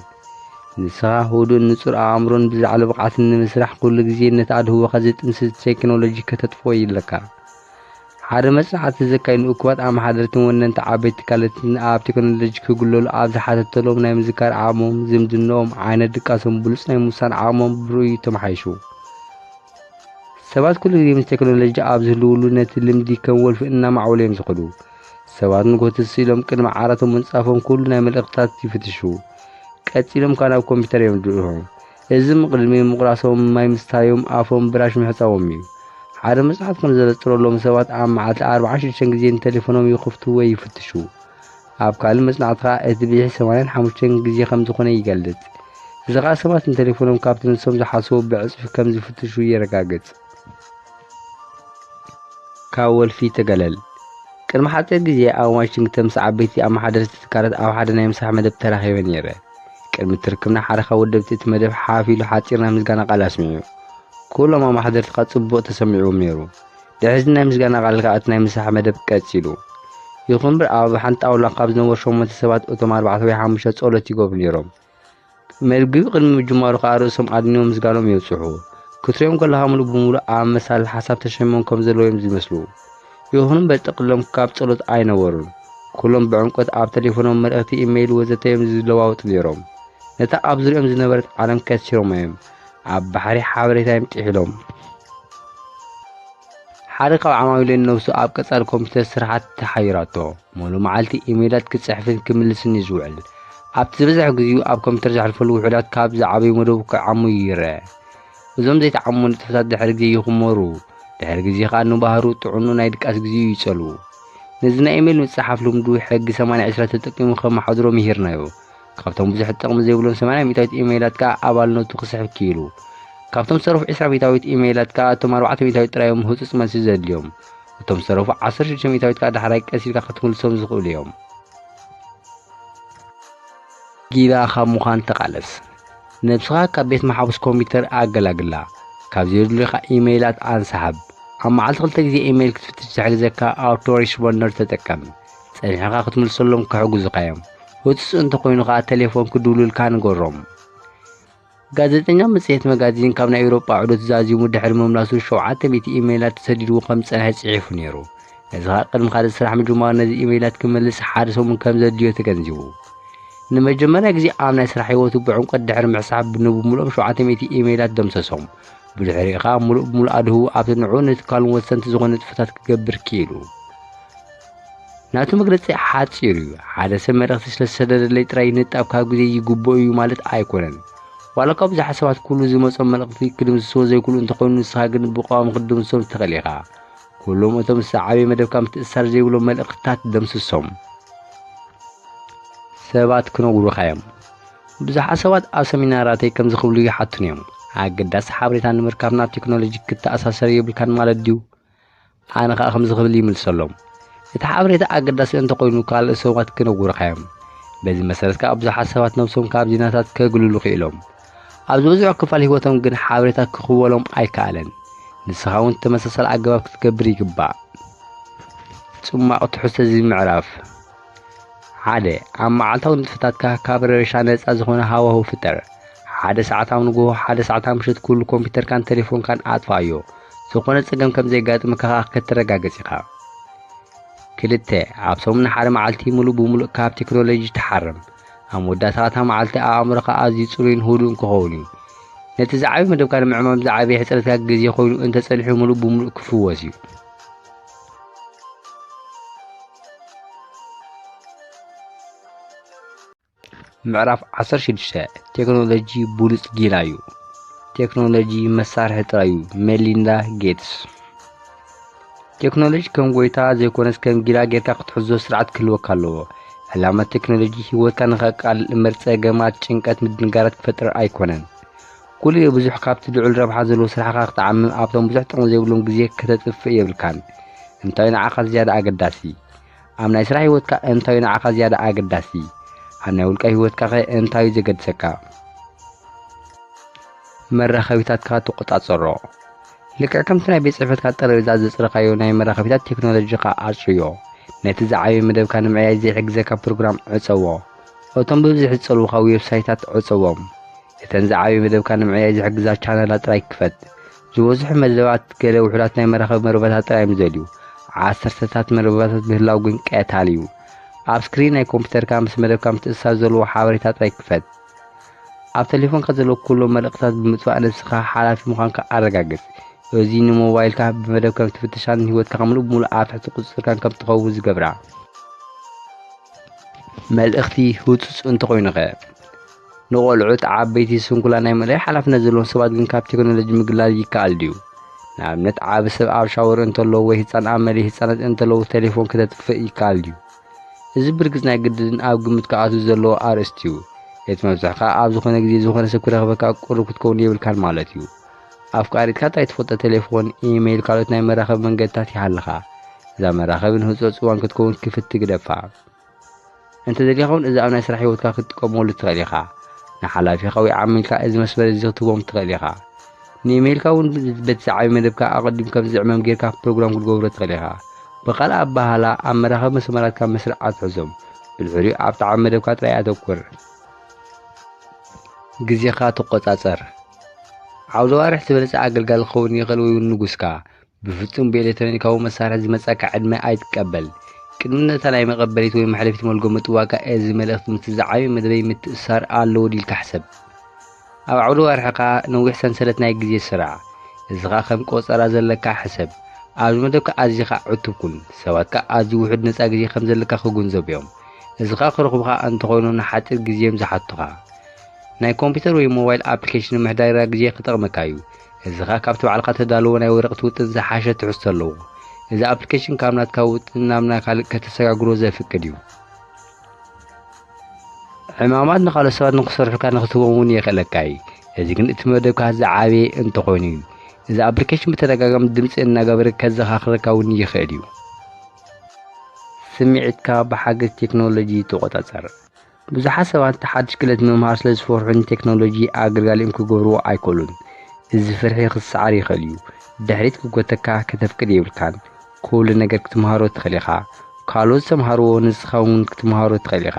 ንስኻ ህዱእን ንጹር ኣእምሮን ብዝለዓለ ብቕዓትን ንምስራሕ ኩሉ ግዜ ነቲ ኣድህቦኻ ዝጥምስስ ቴክኖሎጂ ከተጥፍኦ ይለካ። ሓደ መጽናዕቲ ዘካየዱ እኩባት ኣመሓደርትን ወነንቲ ዓበይቲ ትካላትን ኣብ ቴክኖሎጂ ክግለሉ ኣብ ዝሓተተሎም ናይ ምዝካር ዓቕሞም፣ ዝምድናኦም፣ ዓይነት ድቃሶም፣ ብሉጽ ናይ ምውሳን ዓቕሞም ብርኡይ ተመሓይሹ። ሰባት ኩሉ ግዜ ምስ ቴክኖሎጂ ኣብ ዝህልውሉ ነቲ ልምዲ ከም ወልፊ እናማዕበሉ እዮም ዝኸዱ። ሰባት ንጎ ትስ ኢሎም ቅድሚ ዓራቶም ምንጻፎም ኩሉ ናይ መልእኽትታት ይፍትሹ። ቀጺሎም ከኣ ናብ ኮምፒተር እዮም ድርሑ። እዚ ቅድሚ ምቑራሶም ማይ ምስታዮም ኣፎም ብራሽ ምሕጻቦም እዩ። ሓደ መጽሓፍ ከም ዘነጽረሎም ሰባት ኣብ መዓልቲ ኣርባዓን ሽዱሽተን ግዜ ንቴሌፎኖም ይኸፍቱ ወይ ይፍትሹ። ኣብ ካልእ መጽናዕቲ ከኣ እቲ ብዝሒ ሰማንያን ሓሙሽተን ግዜ ከም ዝኾነ ይገልጽ። እዚ ከኣ ሰባት ንቴሌፎኖም ካብቲ ንሶም ዝሓስቦ ብዕጽፊ ከም ዝፍትሹ የረጋግጽ። ካብ ወልፊ ተገለል። ቅድሚ ሓጺር ግዜ ኣብ ዋሽንግተን ምስ ዓበይቲ ኣመሓደርቲ ትካላት ኣብ ሓደ ናይ ምሳሕ መደብ ተራኺበ ነይረ። ቅድሚ ትርክብና ሓደ ካብ ወደብቲ እቲ መደብ ሓፍ ኢሉ ሓጺር ናይ ምስጋና ቃል ኣስሚዑ። ኩሎም ኣመሓደርቲ ከኣ ጽቡቕ ተሰሚዕዎም ነይሩ። ድሕሪ እዚ ናይ ምስጋና ቃል ከኣ እቲ ናይ ምሳሕ መደብ ቀጺሉ። ይኹን እምበር ኣብ ሓንቲ ጣውላ ካብ ዝነበሩ ሸሞንተ ሰባት እቶም ኣርባዕተ ወይ ሓሙሽተ ጸሎት ይገብሩ ነይሮም። መግቢ ቅድሚ ምጅማሩ ከኣ ርእሶም ኣድኒኖም ምስጋኖም የብጽሑ። ክትሪኦም ከለኻ ምሉእ ብምሉእ ኣብ መሳልል ሓሳብ ተሸሚሞም ከም ዘለዉ እዮም ዝመስሉ። ይኹን እምበር ጠቕሊሎም ካብ ጸሎት ኣይነበሩን። ኩሎም ብዕምቆት ኣብ ተሌፎኖም መልእኽቲ፣ ኢሜይል ወዘተ እዮም ዝለዋወጡ ነይሮም። ነታ ኣብ ዙርያኦም ዝነበረት ዓለም ከሲሮማ እዮም። ኣብ ባሕሪ ሓበሬታ እዮም ጥሒሎም። ሓደ ካብ ዓማዊለን ነብሱ ኣብ ቀጻሊ ኮምፒተር ስራሓት ተሓይራቶ። ሙሉእ መዓልቲ ኢሜይላት ክጽሕፍን ክምልስን እዩ ዝውዕል። ኣብቲ ዝበዝሐ ግዜኡ ኣብ ኮምፒተር ዘሕልፈሉ ውሑዳት ካብ ዝዓበዩ መደቡ ክዓሙ ይረአ። እዞም ዘይተዓሙ ንጥፈታት ድሕሪ ግዜ ይኹመሩ። ድሕሪ ግዜ ከኣ ንባህሩ ጥዕንኡ ናይ ድቃስ ግዜኡ ይጸልዉ። ነዚ ናይ ኢሜይል ምጽሓፍ ልምዱ ሕጊ ሰማንያ ዕስራ ተጠቂሙ ከመሓድሮ ምሂርናዮ። ካብቶም ብዙሕ ጥቕሚ ዘይብሎም ሰማንያ ሚእታዊት ኢሜይላት ከኣ ኣባልነቱ ክስሕብ ክኢሉ። ካብቶም ዝተረፉ ዕስራ ሚእታዊት ኢሜይላት ከኣ እቶም ኣርባዕተ ሚእታዊት ጥራይ እዮም ህጹጽ መልሲ ዘድልዮም። እቶም ዝተረፉ ዓሰርተ ሽዱሽተ ሚእታዊት ከኣ ዳሕራይ ቀስ ኢልካ ክትምልሶም ዝኽእሉ እዮም። ጊላ ካብ ምዃን ተቓለስ። ነብስኻ ካብ ቤት መሓውስ ኮምፒውተር ኣገላግላ። ካብ ዘየድልዩኻ ኢሜይላት ኣንሳሕብ። ኣብ መዓልቲ ክልተ ግዜ ኢሜይል ክትፍትሽ ዝሕግዘካ ኣውቶሪስፖንደር ተጠቀም። ጸኒሕኻ ክትምልሰሎም ክሕግዙኻ እዮም። ህጹጽ እንተኾይኑ ከኣ ቴሌፎን ክድውሉልካ ንገሮም። ጋዜጠኛ መጽሔት መጋዚን ካብ ናይ ኤውሮጳ ዑደት ዛዚሙ ድሕሪ ምምላሱ ሸውዓተ ሚእቲ ኢሜይላት ተሰዲድዎ ከም ዝጸንሐ ጽሒፉ ነይሩ። ነዚ ከኣ ቅድሚ ካልእ ስራሕ ምጅማሩ ነዚ ኢሜይላት ክመልስ ሓደ ሰሙን ከም ዘድልዮ ተገንዚቡ። ንመጀመርያ ግዜ ኣብ ናይ ስራሕ ህይወቱ ብዕምቆት ድሕሪ ምሕሳብ ንብምልኦም ሸውዓተ ሚእቲ ኢሜይላት ደምሰሶም። ብድሕሪኡ ከኣ ምሉእ ብምሉእ ኣድህቡ ኣብቲ ንዕኡ ንትካሉን ወሰንቲ ዝኾነ ንጥፈታት ክገብር ክኢሉ። ናቱ መግለጺ ሓጺር እዩ። ሓደ ሰብ መልእኽቲ ስለ ዝሰደደለይ ጥራይ ንጣብ ካብ ግዜ ይግብኦ እዩ ማለት ኣይኮነን። ዋላ እኳ ብዙሓት ሰባት ኩሉ ዝመጾም መልእኽቲ ክድምስስዎ ዘይክእሉ እንተኾይኑ፣ ንስኻ ግን ብቐዋሚ ክትድምስሶም ትኽእል ኢኻ። ኩሎም እቶም ዝሰዓበየ መደብካ ምትእስሳር ዘይብሎም መልእኽትታት ደምስሶም። ሰባት ክነግሩኻ እዮም። ብዙሓት ሰባት ኣብ ሰሚናራተይ ከምዚ ክብሉ ይሓቱኒ እዮም። ኣገዳሲ ሓበሬታ ንምርካብ ናብ ቴክኖሎጂ ክተኣሳሰር የብልካን ማለት ድዩ? ኣነ ኸኣ ከምዚ ክብል ይምልሰሎም። እቲ ሓበሬታ ኣገዳሲ እንተኾይኑ ካልእ ሰባት ክነግሩኻ እዮም። በዚ መሰረት ከኣ ብዙሓት ሰባት ነብሶም ካብ ዜናታት ከግልሉ ክኢሎም። ኣብ ዝበዝሑ ክፋል ህይወቶም ግን ሓበሬታ ክኽወሎም ኣይከኣለን። ንስኻ እውን ተመሳሳሊ ኣገባብ ክትገብር ይግባእ። ጽማቕ ትሕዝቶ እዚ ምዕራፍ። ሓደ፣ ኣብ መዓልታዊ ንጥፈታትካ ካብ ረበሻ ነጻ ዝኾነ ሃዋህው ፍጠር። ሓደ ሰዓት ኣብ ንግሆ፣ ሓደ ሰዓት ኣብ ምሸት ኩሉ ኮምፒውተርካን ቴሌፎንካን ኣጥፍኣዮ። ዝኾነ ጸገም ከም ዘየጋጥመካ ከኣ ከተረጋግጽ ኢኻ። ክልተ፣ ኣብ ሰሙን ሓደ መዓልቲ ምሉእ ብምሉእ ካብ ቴክኖሎጂ ተሓረም። ኣብ መወዳእታ እታ መዓልቲ ኣእምሮኻ ኣዝዩ ጽሩይን ህዱእን ክኸውን እዩ። ነቲ ዝዓበየ መደብካ ንምዕማም ዝዓበየ ሕጽረትካ ግዜ ኮይኑ እንተጸኒሑ ምሉእ ብምሉእ ክፍወስ እዩ። ምዕራፍ ዓሰርተ ሽዱሽተ፣ ቴክኖሎጂ ብሉጽ ጊላ እዩ። ቴክኖሎጂ መሳርሒ ጥራይ እዩ። ሜሊንዳ ጌትስ። ቴክኖሎጂ ከም ጎይታ ዘይኮነስ ከም ጊላ ጌርካ ክትሕዞ ስርዓት ክህልወካ ኣለዎ። ዕላማ ቴክኖሎጂ ህይወትካ ንኸቃልል እምበር ጸገማት፣ ጭንቀት፣ ምድንጋራት ክፈጥር ኣይኮነን። ኩሉ ብዙሕ ካብቲ ልዑል ረብሓ ዘለዎ ስራሕኻ ክትዓምም ኣብቶም ብዙሕ ጥቕሚ ዘይብሎም ግዜ ከተጥፍእ የብልካን። እንታይ ንዓኻ ዝያዳ ኣገዳሲ? ኣብ ናይ ስራሕ ህይወትካ እንታይ ንዓኻ ዝያዳ ኣገዳሲ? ኣብ ናይ ውልቃዊ ህይወትካኸ እንታይ እዩ ዘገድሰካ? መራኸቢታትካ ትቆጻጸሮ። ልክዕ ከምቲ ናይ ቤት ጽሕፈትካ ጠረጴዛ ዘጽረኻዮ ናይ መራኸቢታት ቴክኖሎጂ ከኣ ኣጽርዮ። ነቲ ዝዓበየ መደብካ ንምዕያይ ዘይሕግዘካ ፕሮግራም ዕጸዎ። እቶም ብብዝሒ ዝጸልዉኻ ዌብሳይታት ዕጸዎም። እተን ዝዓበየ መደብካ ንምዕያይ ዝሕግዛ ቻነላት ጥራይ ክፈት። ዝበዝሑ መደባት ገለ ውሑዳት ናይ መራኸቢ መርበታት ጥራይ እዮም ዝደልዩ። ዓሰርተታት መርበባት ምህላው ግን ቀታሊ እዩ። ኣብ ስክሪን ናይ ኮምፒውተርካ ምስ መደብካ ምትእስሳር ዘለዎ ሓበሬታ ጥራይ ክፈት። ኣብ ተሌፎንካ ዘለዉ ኩሎም መልእኽትታት ብምጥፋእ ነብስኻ ሓላፊ ምዃንካ ኣረጋግጽ። እዚ ንሞባይልካ ብመደብ ከም ትፍትሻን ንህይወትካ ምሉእ ብምሉእ ኣብ ትሕቲ ቁጽጽርካን ከም ትኸውን ዝገብራ። መልእኽቲ ህጹጽ እንተኾይኑኸ? ንቖልዑት፣ ዓበይቲ፣ ስንኩላን ናይ ምእላይ ሓላፍነት ዘለዎም ሰባት ግን ካብ ቴክኖሎጂ ምግላል ይከኣል ድዩ? ንኣብነት፣ ዓቢ ሰብ ኣብ ሻወር እንተሎ ወይ ህጻን ኣብ መለይ ህጻናት እንተለዉ ተሌፎን ክተጥፍእ ይከኣል ድዩ? እዚ ብርግጽ ናይ ግድን ኣብ ግምት ክኣቱ ዘለዎ ኣርእስቲ እዩ። እቲ መብጽሕኻ ኣብ ዝኾነ ግዜ ዝኾነ ሰብ ክረኽበካ ቅሩብ ክትከውን የብልካን ማለት እዩ። ኣፍቃሪትካ ጥራይ ትፈልጦ ቴሌፎን፣ ኢሜይል፣ ካልኦት ናይ መራኸቢ መንገድታት ይሃልኻ። እዛ መራኸቢ ንህጹጽ እዋን ክትከውን ክፍቲ ግደፋ። እንተ ደሊኻ እውን እዚ ኣብ ናይ ስራሕ ህይወትካ ክትጥቀመሉ ትኽእል ኢኻ። ንሓላፊኻ ወይ ዓሚልካ እዚ መስመር እዚ ክትህቦም ትኽእል ኢኻ። ንኢሜይልካ እውን በቲ ዝዓበየ መደብካ ኣቐዲሙ ከም ዝዕመም ጌርካ ፕሮግራም ክትገብሮ ትኽእል ኢኻ። ብኻልእ ኣበሃህላ፣ ኣብ መራኸቢ መስመራትካ መስርዕ ኣትሕዞም። ብድሕሪኡ ኣብቲ ዓቢ መደብካ ጥራይ ኣተኩር። ግዜኻ ትቆጻጸር። ዓውደ ዋርሕ ዝበለጸ ኣገልጋሊ ክኸውን ይኽእል ወይ እውን ንጉስካ። ብፍጹም ብኤሌክትሮኒካዊ መሳርሒ ዝመጸካ ዕድመ ኣይትቀበል። ቅድሚ ነታ ናይ መቐበሊት ወይ መሕለፊት መልጎ ምጥዋካ፣ እዚ መልእኽቲ ምስቲ ዝዓበየ መደበይ ምትእስሳር ኣለዎ ድዩ ኢልካ ሕሰብ። ኣብ ዓውደ ዋርሕኻ ነዊሕ ሰንሰለት ናይ ግዜ ስራሕ። እዚ ኸኣ ከም ቆጸራ ዘለካ ሕሰብ። ኣብዚ መደብካ ኣዚኻ ዕቱብ ኩን። ሰባት ከኣ ኣዝዩ ውሑድ ነጻ ግዜ ከም ዘለካ ክግንዘቡ እዮም። እዚ ኸኣ ክረኽቡኻ እንተኾይኑ ንሓጺር ግዜ እዮም ዝሓቱኻ። ናይ ኮምፒውተር ወይ ሞባይል ኣፕሊኬሽን ንምሕዳር ግዜ ክጠቕመካ እዩ። እዚ ኸኣ ካብቲ ባዕልኻ ተዳልዎ ናይ ወረቐት ውጥን ዝሓሸ ትሕዝቶ ኣለዎ። እዚ ኣፕሊኬሽን ካብ ናትካ ውጥን ናብ ናይ ካልእ ከተሰጋግሮ ዘፍቅድ እዩ። ዕማማት ንኻልኦት ሰባት ንኽሰርሑልካ ንኽትህቦም እውን የኽእለካ እዩ። እዚ ግን እቲ መደብካ ዝዓበየ እንተኾይኑ እዩ። እዚ ኣፕሊኬሽን ብተደጋጋሚ ድምፂ እናገበረ ከዘኻኽረካ እውን ይኽእል እዩ። ስምዒትካ ብሓገዝ ቴክኖሎጂ ተቖጻጸር። ብዙሓት ሰባት ሓድሽ ክእለት ምምሃር ስለ ዝፈርሑ ንቴክኖሎጂ ኣገልጋሊኦም ክገብርዎ ኣይክእሉን። እዚ ፍርሒ ክሰዓር ይኽእል እዩ። ድሕሪት ክጎተካ ከተፍቅድ የብልካን። ኩሉ ነገር ክትምሃሮ ትኽእል ኢኻ። ካልኦት ዝተምሃርዎ ንስኻ እውን ክትምሃሮ ትኽእል ኢኻ።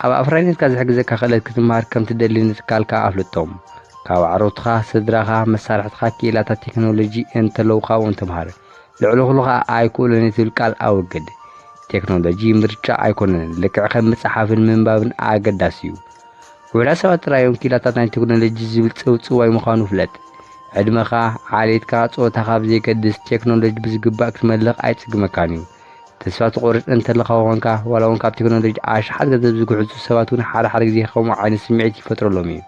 ኣብ ኣፍራይነትካ ዝሕግዘካ ክእለት ክትምሃር ከም ትደሊ ንትካልካ ኣፍልጦም። ካብ ኣዕሩኽትኻ፣ ስድራኻ፣ መሳርሕትኻ ክኢላታት ቴክኖሎጂ እንተለዉ ካብኦም ተምሃር። ልዕሊ ኩሉ ኸኣ ኣይክእሎን እዩ ትብል ቃል ኣወግድ። ቴክኖሎጂ ምርጫ ኣይኮነን፣ ልክዕ ከም ምጽሓፍን ምንባብን ኣገዳሲ እዩ። ውሑዳት ሰባት ጥራይ እዮም ክኢላታት ናይ ቴክኖሎጂ ዝብል ጽውጽዋይ ምዃኑ ፍለጥ። ዕድመኻ፣ ዓሌትካ፣ ጾታኻ ብዘየገድስ ቴክኖሎጂ ብዝግባእ ክትመልኽ ኣይጽግመካን እዩ። ተስፋ ትቖርጽ እንተለኻ ኾንካ፣ ዋላ እውን ካብ ቴክኖሎጂ ኣሽሓት ገንዘብ ዝግሕዙ ሰባት እውን ሓደ ሓደ ግዜ ከምኡ ዓይነት ስምዒት ይፈጥረሎም እዩ።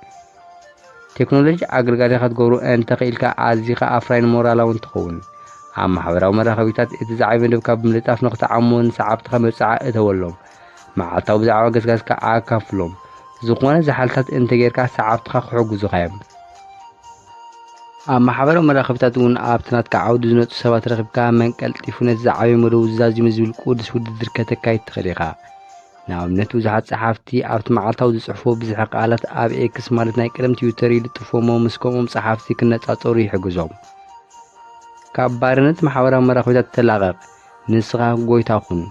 ቴክኖሎጂ ኣገልጋሊኻ ክትገብሮ እንተኽኢልካ ኣዚኻ ኣፍራይን ሞራላውን ትኸውን። ኣብ ማሕበራዊ መራኸቢታት እቲ ዝዓበየ መደብካ ብምልጣፍ ንኽትዓሞ ንሰዓብትኻ መብጽዓ እተወሎም። መዓልታዊ ብዛዕባ ገስጋስካ ኣካፍሎም። ዝኾነ ዝሓልታት እንተጌርካ ሰዓብትኻ ክሕግዙኻ እዮም። ኣብ ማሕበራዊ መራኸቢታት እውን ኣብቲ ናትካ ዓውዲ ዝነጥፉ ሰባት ረኺብካ መን ቀልጢፉ ነቲ ዝዓበየ መደቡ ዝዛዝም ዝብል ቅዱስ ውድድር ከተካይድ ትኽእል ኢኻ። ንኣብነት ብዙሓት ጸሓፍቲ ኣብቲ መዓልታዊ ዝጽሕፍዎ ብዝሒ ቃላት ኣብ ኤክስ ማለት ናይ ቀደም ትዊተር ይልጥፉ እሞ ምስ ከምኦም ጸሓፍቲ ክነጻጸሩ ይሕግዞም። ካብ ባርነት ማሕበራዊ መራኸቢታት ተላቐቕ። ንስኻ ጎይታ ኩን።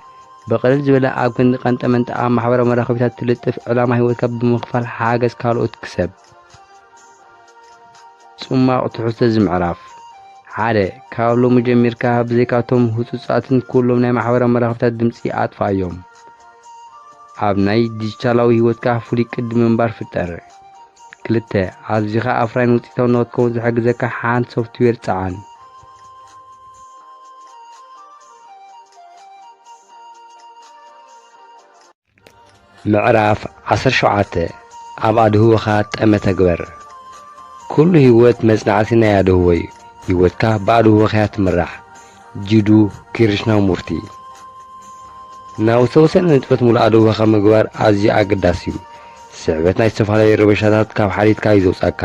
ብቐለል ዝበለ ኣብ ክንዲ ቀንጠመንጠ ኣብ ማሕበራዊ መራኸቢታት ትልጥፍ ዕላማ ህይወትካ ብምኽፋል ሓገዝ ካልኦት ክሰብ። ጽማቕ ትሕዝቶ እዚ ምዕራፍ። ሓደ፣ ካብ ሎሚ ጀሚርካ ብዘይካቶም ህጹጻትን ኩሎም ናይ ማሕበራዊ መራኸቢታት ድምጺ ኣጥፍኣዮም። ኣብ ናይ ዲጂታላዊ ህይወትካ ፍሉይ ቅዲ ምንባር ፍጠር። ክልተ፣ ኣዚኻ ኣፍራይን ውጽኢታውን ንኽትከውን ዝሕግዘካ ሓንቲ ሶፍትዌር ጸዓን። ምዕራፍ ዓሰርተ ሸውዓተ፣ ኣብ ኣድህቦኻ ጠመተ ግበር። ኩሉ ህይወት መጽናዕቲ ናይ ኣድህቦ እዩ። ህይወትካ ብኣድህቦኻ እያ ትምራሕ። ጂዱ ክሪሽናሙርቲ። ናብ ዝተወሰነ ንጥፈት ሙሉእ ኣድህቦኻ ምግባር ኣዝዩ ኣገዳሲ እዩ። ስሕበት ናይ ዝተፈላለዩ ረበሻታት ካብ ሓሊትካ እዩ ዘውጻካ።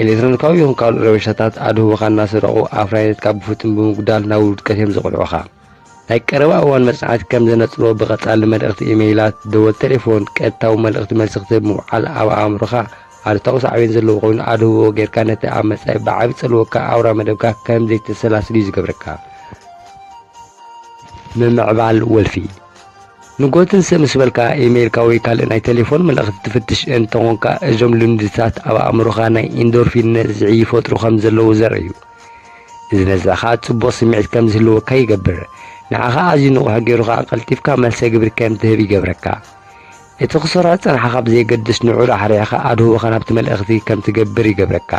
ኤሌክትሮኒካዊ ይኹን ካልእ ረበሻታት ኣድህቦኻ እናሰረቑ ኣፍራይነትካ ብፍጹም ብምጉዳል ናብ ውድቀት እዮም ዘቕልዑኻ። ናይ ቀረባ እዋን መጽናዕቲ ከም ዘነጽሮ ብቐጻሊ መልእኽቲ ኢሜይላት፣ ደወል ቴሌፎን፣ ቀጥታዊ መልእኽቲ መልሲ ክትህብ ምውዓል ኣብ ኣእምሮኻ ኣሉታዊ ሳዕቤን ዘለዎ ኮይኑ ኣድህቦ ጌርካ ነቲ ኣብ መጻኢ ብዓቢ ጸልወካ ኣውራ መደብካ ከም ዘይተሰላስል እዩ ዝገብረካ። ምምዕባል ወልፊ። ንጎትን ስእ ምስ በልካ ኢሜይልካ ወይ ካልእ ናይ ቴሌፎን መልእኽቲ ትፍትሽ እንተኾንካ እዞም ልምድታት ኣብ ኣእምሮኻ ናይ ኢንዶርፊን ነዝዒ ይፈጥሩ ከም ዘለዉ ዘርኢ እዩ። እዚ ነዝዒ ኸኣ ጽቡቕ ስምዒት ከም ዝህልወካ ይገብር። ንዓኻ ኣዝዩ ንቑሕ ገይሩ ኸኣ ቀልጢፍካ መልሰ ግብሪ ከም ትህብ ይገብረካ። እቲ ክሰርሖ ዝጸናሕካ ብዘየገድስ ንዕኡ ኣሕሪዕኻ ኣድህቦኻ ናብቲ መልእኽቲ ከም ትገብር ይገብረካ።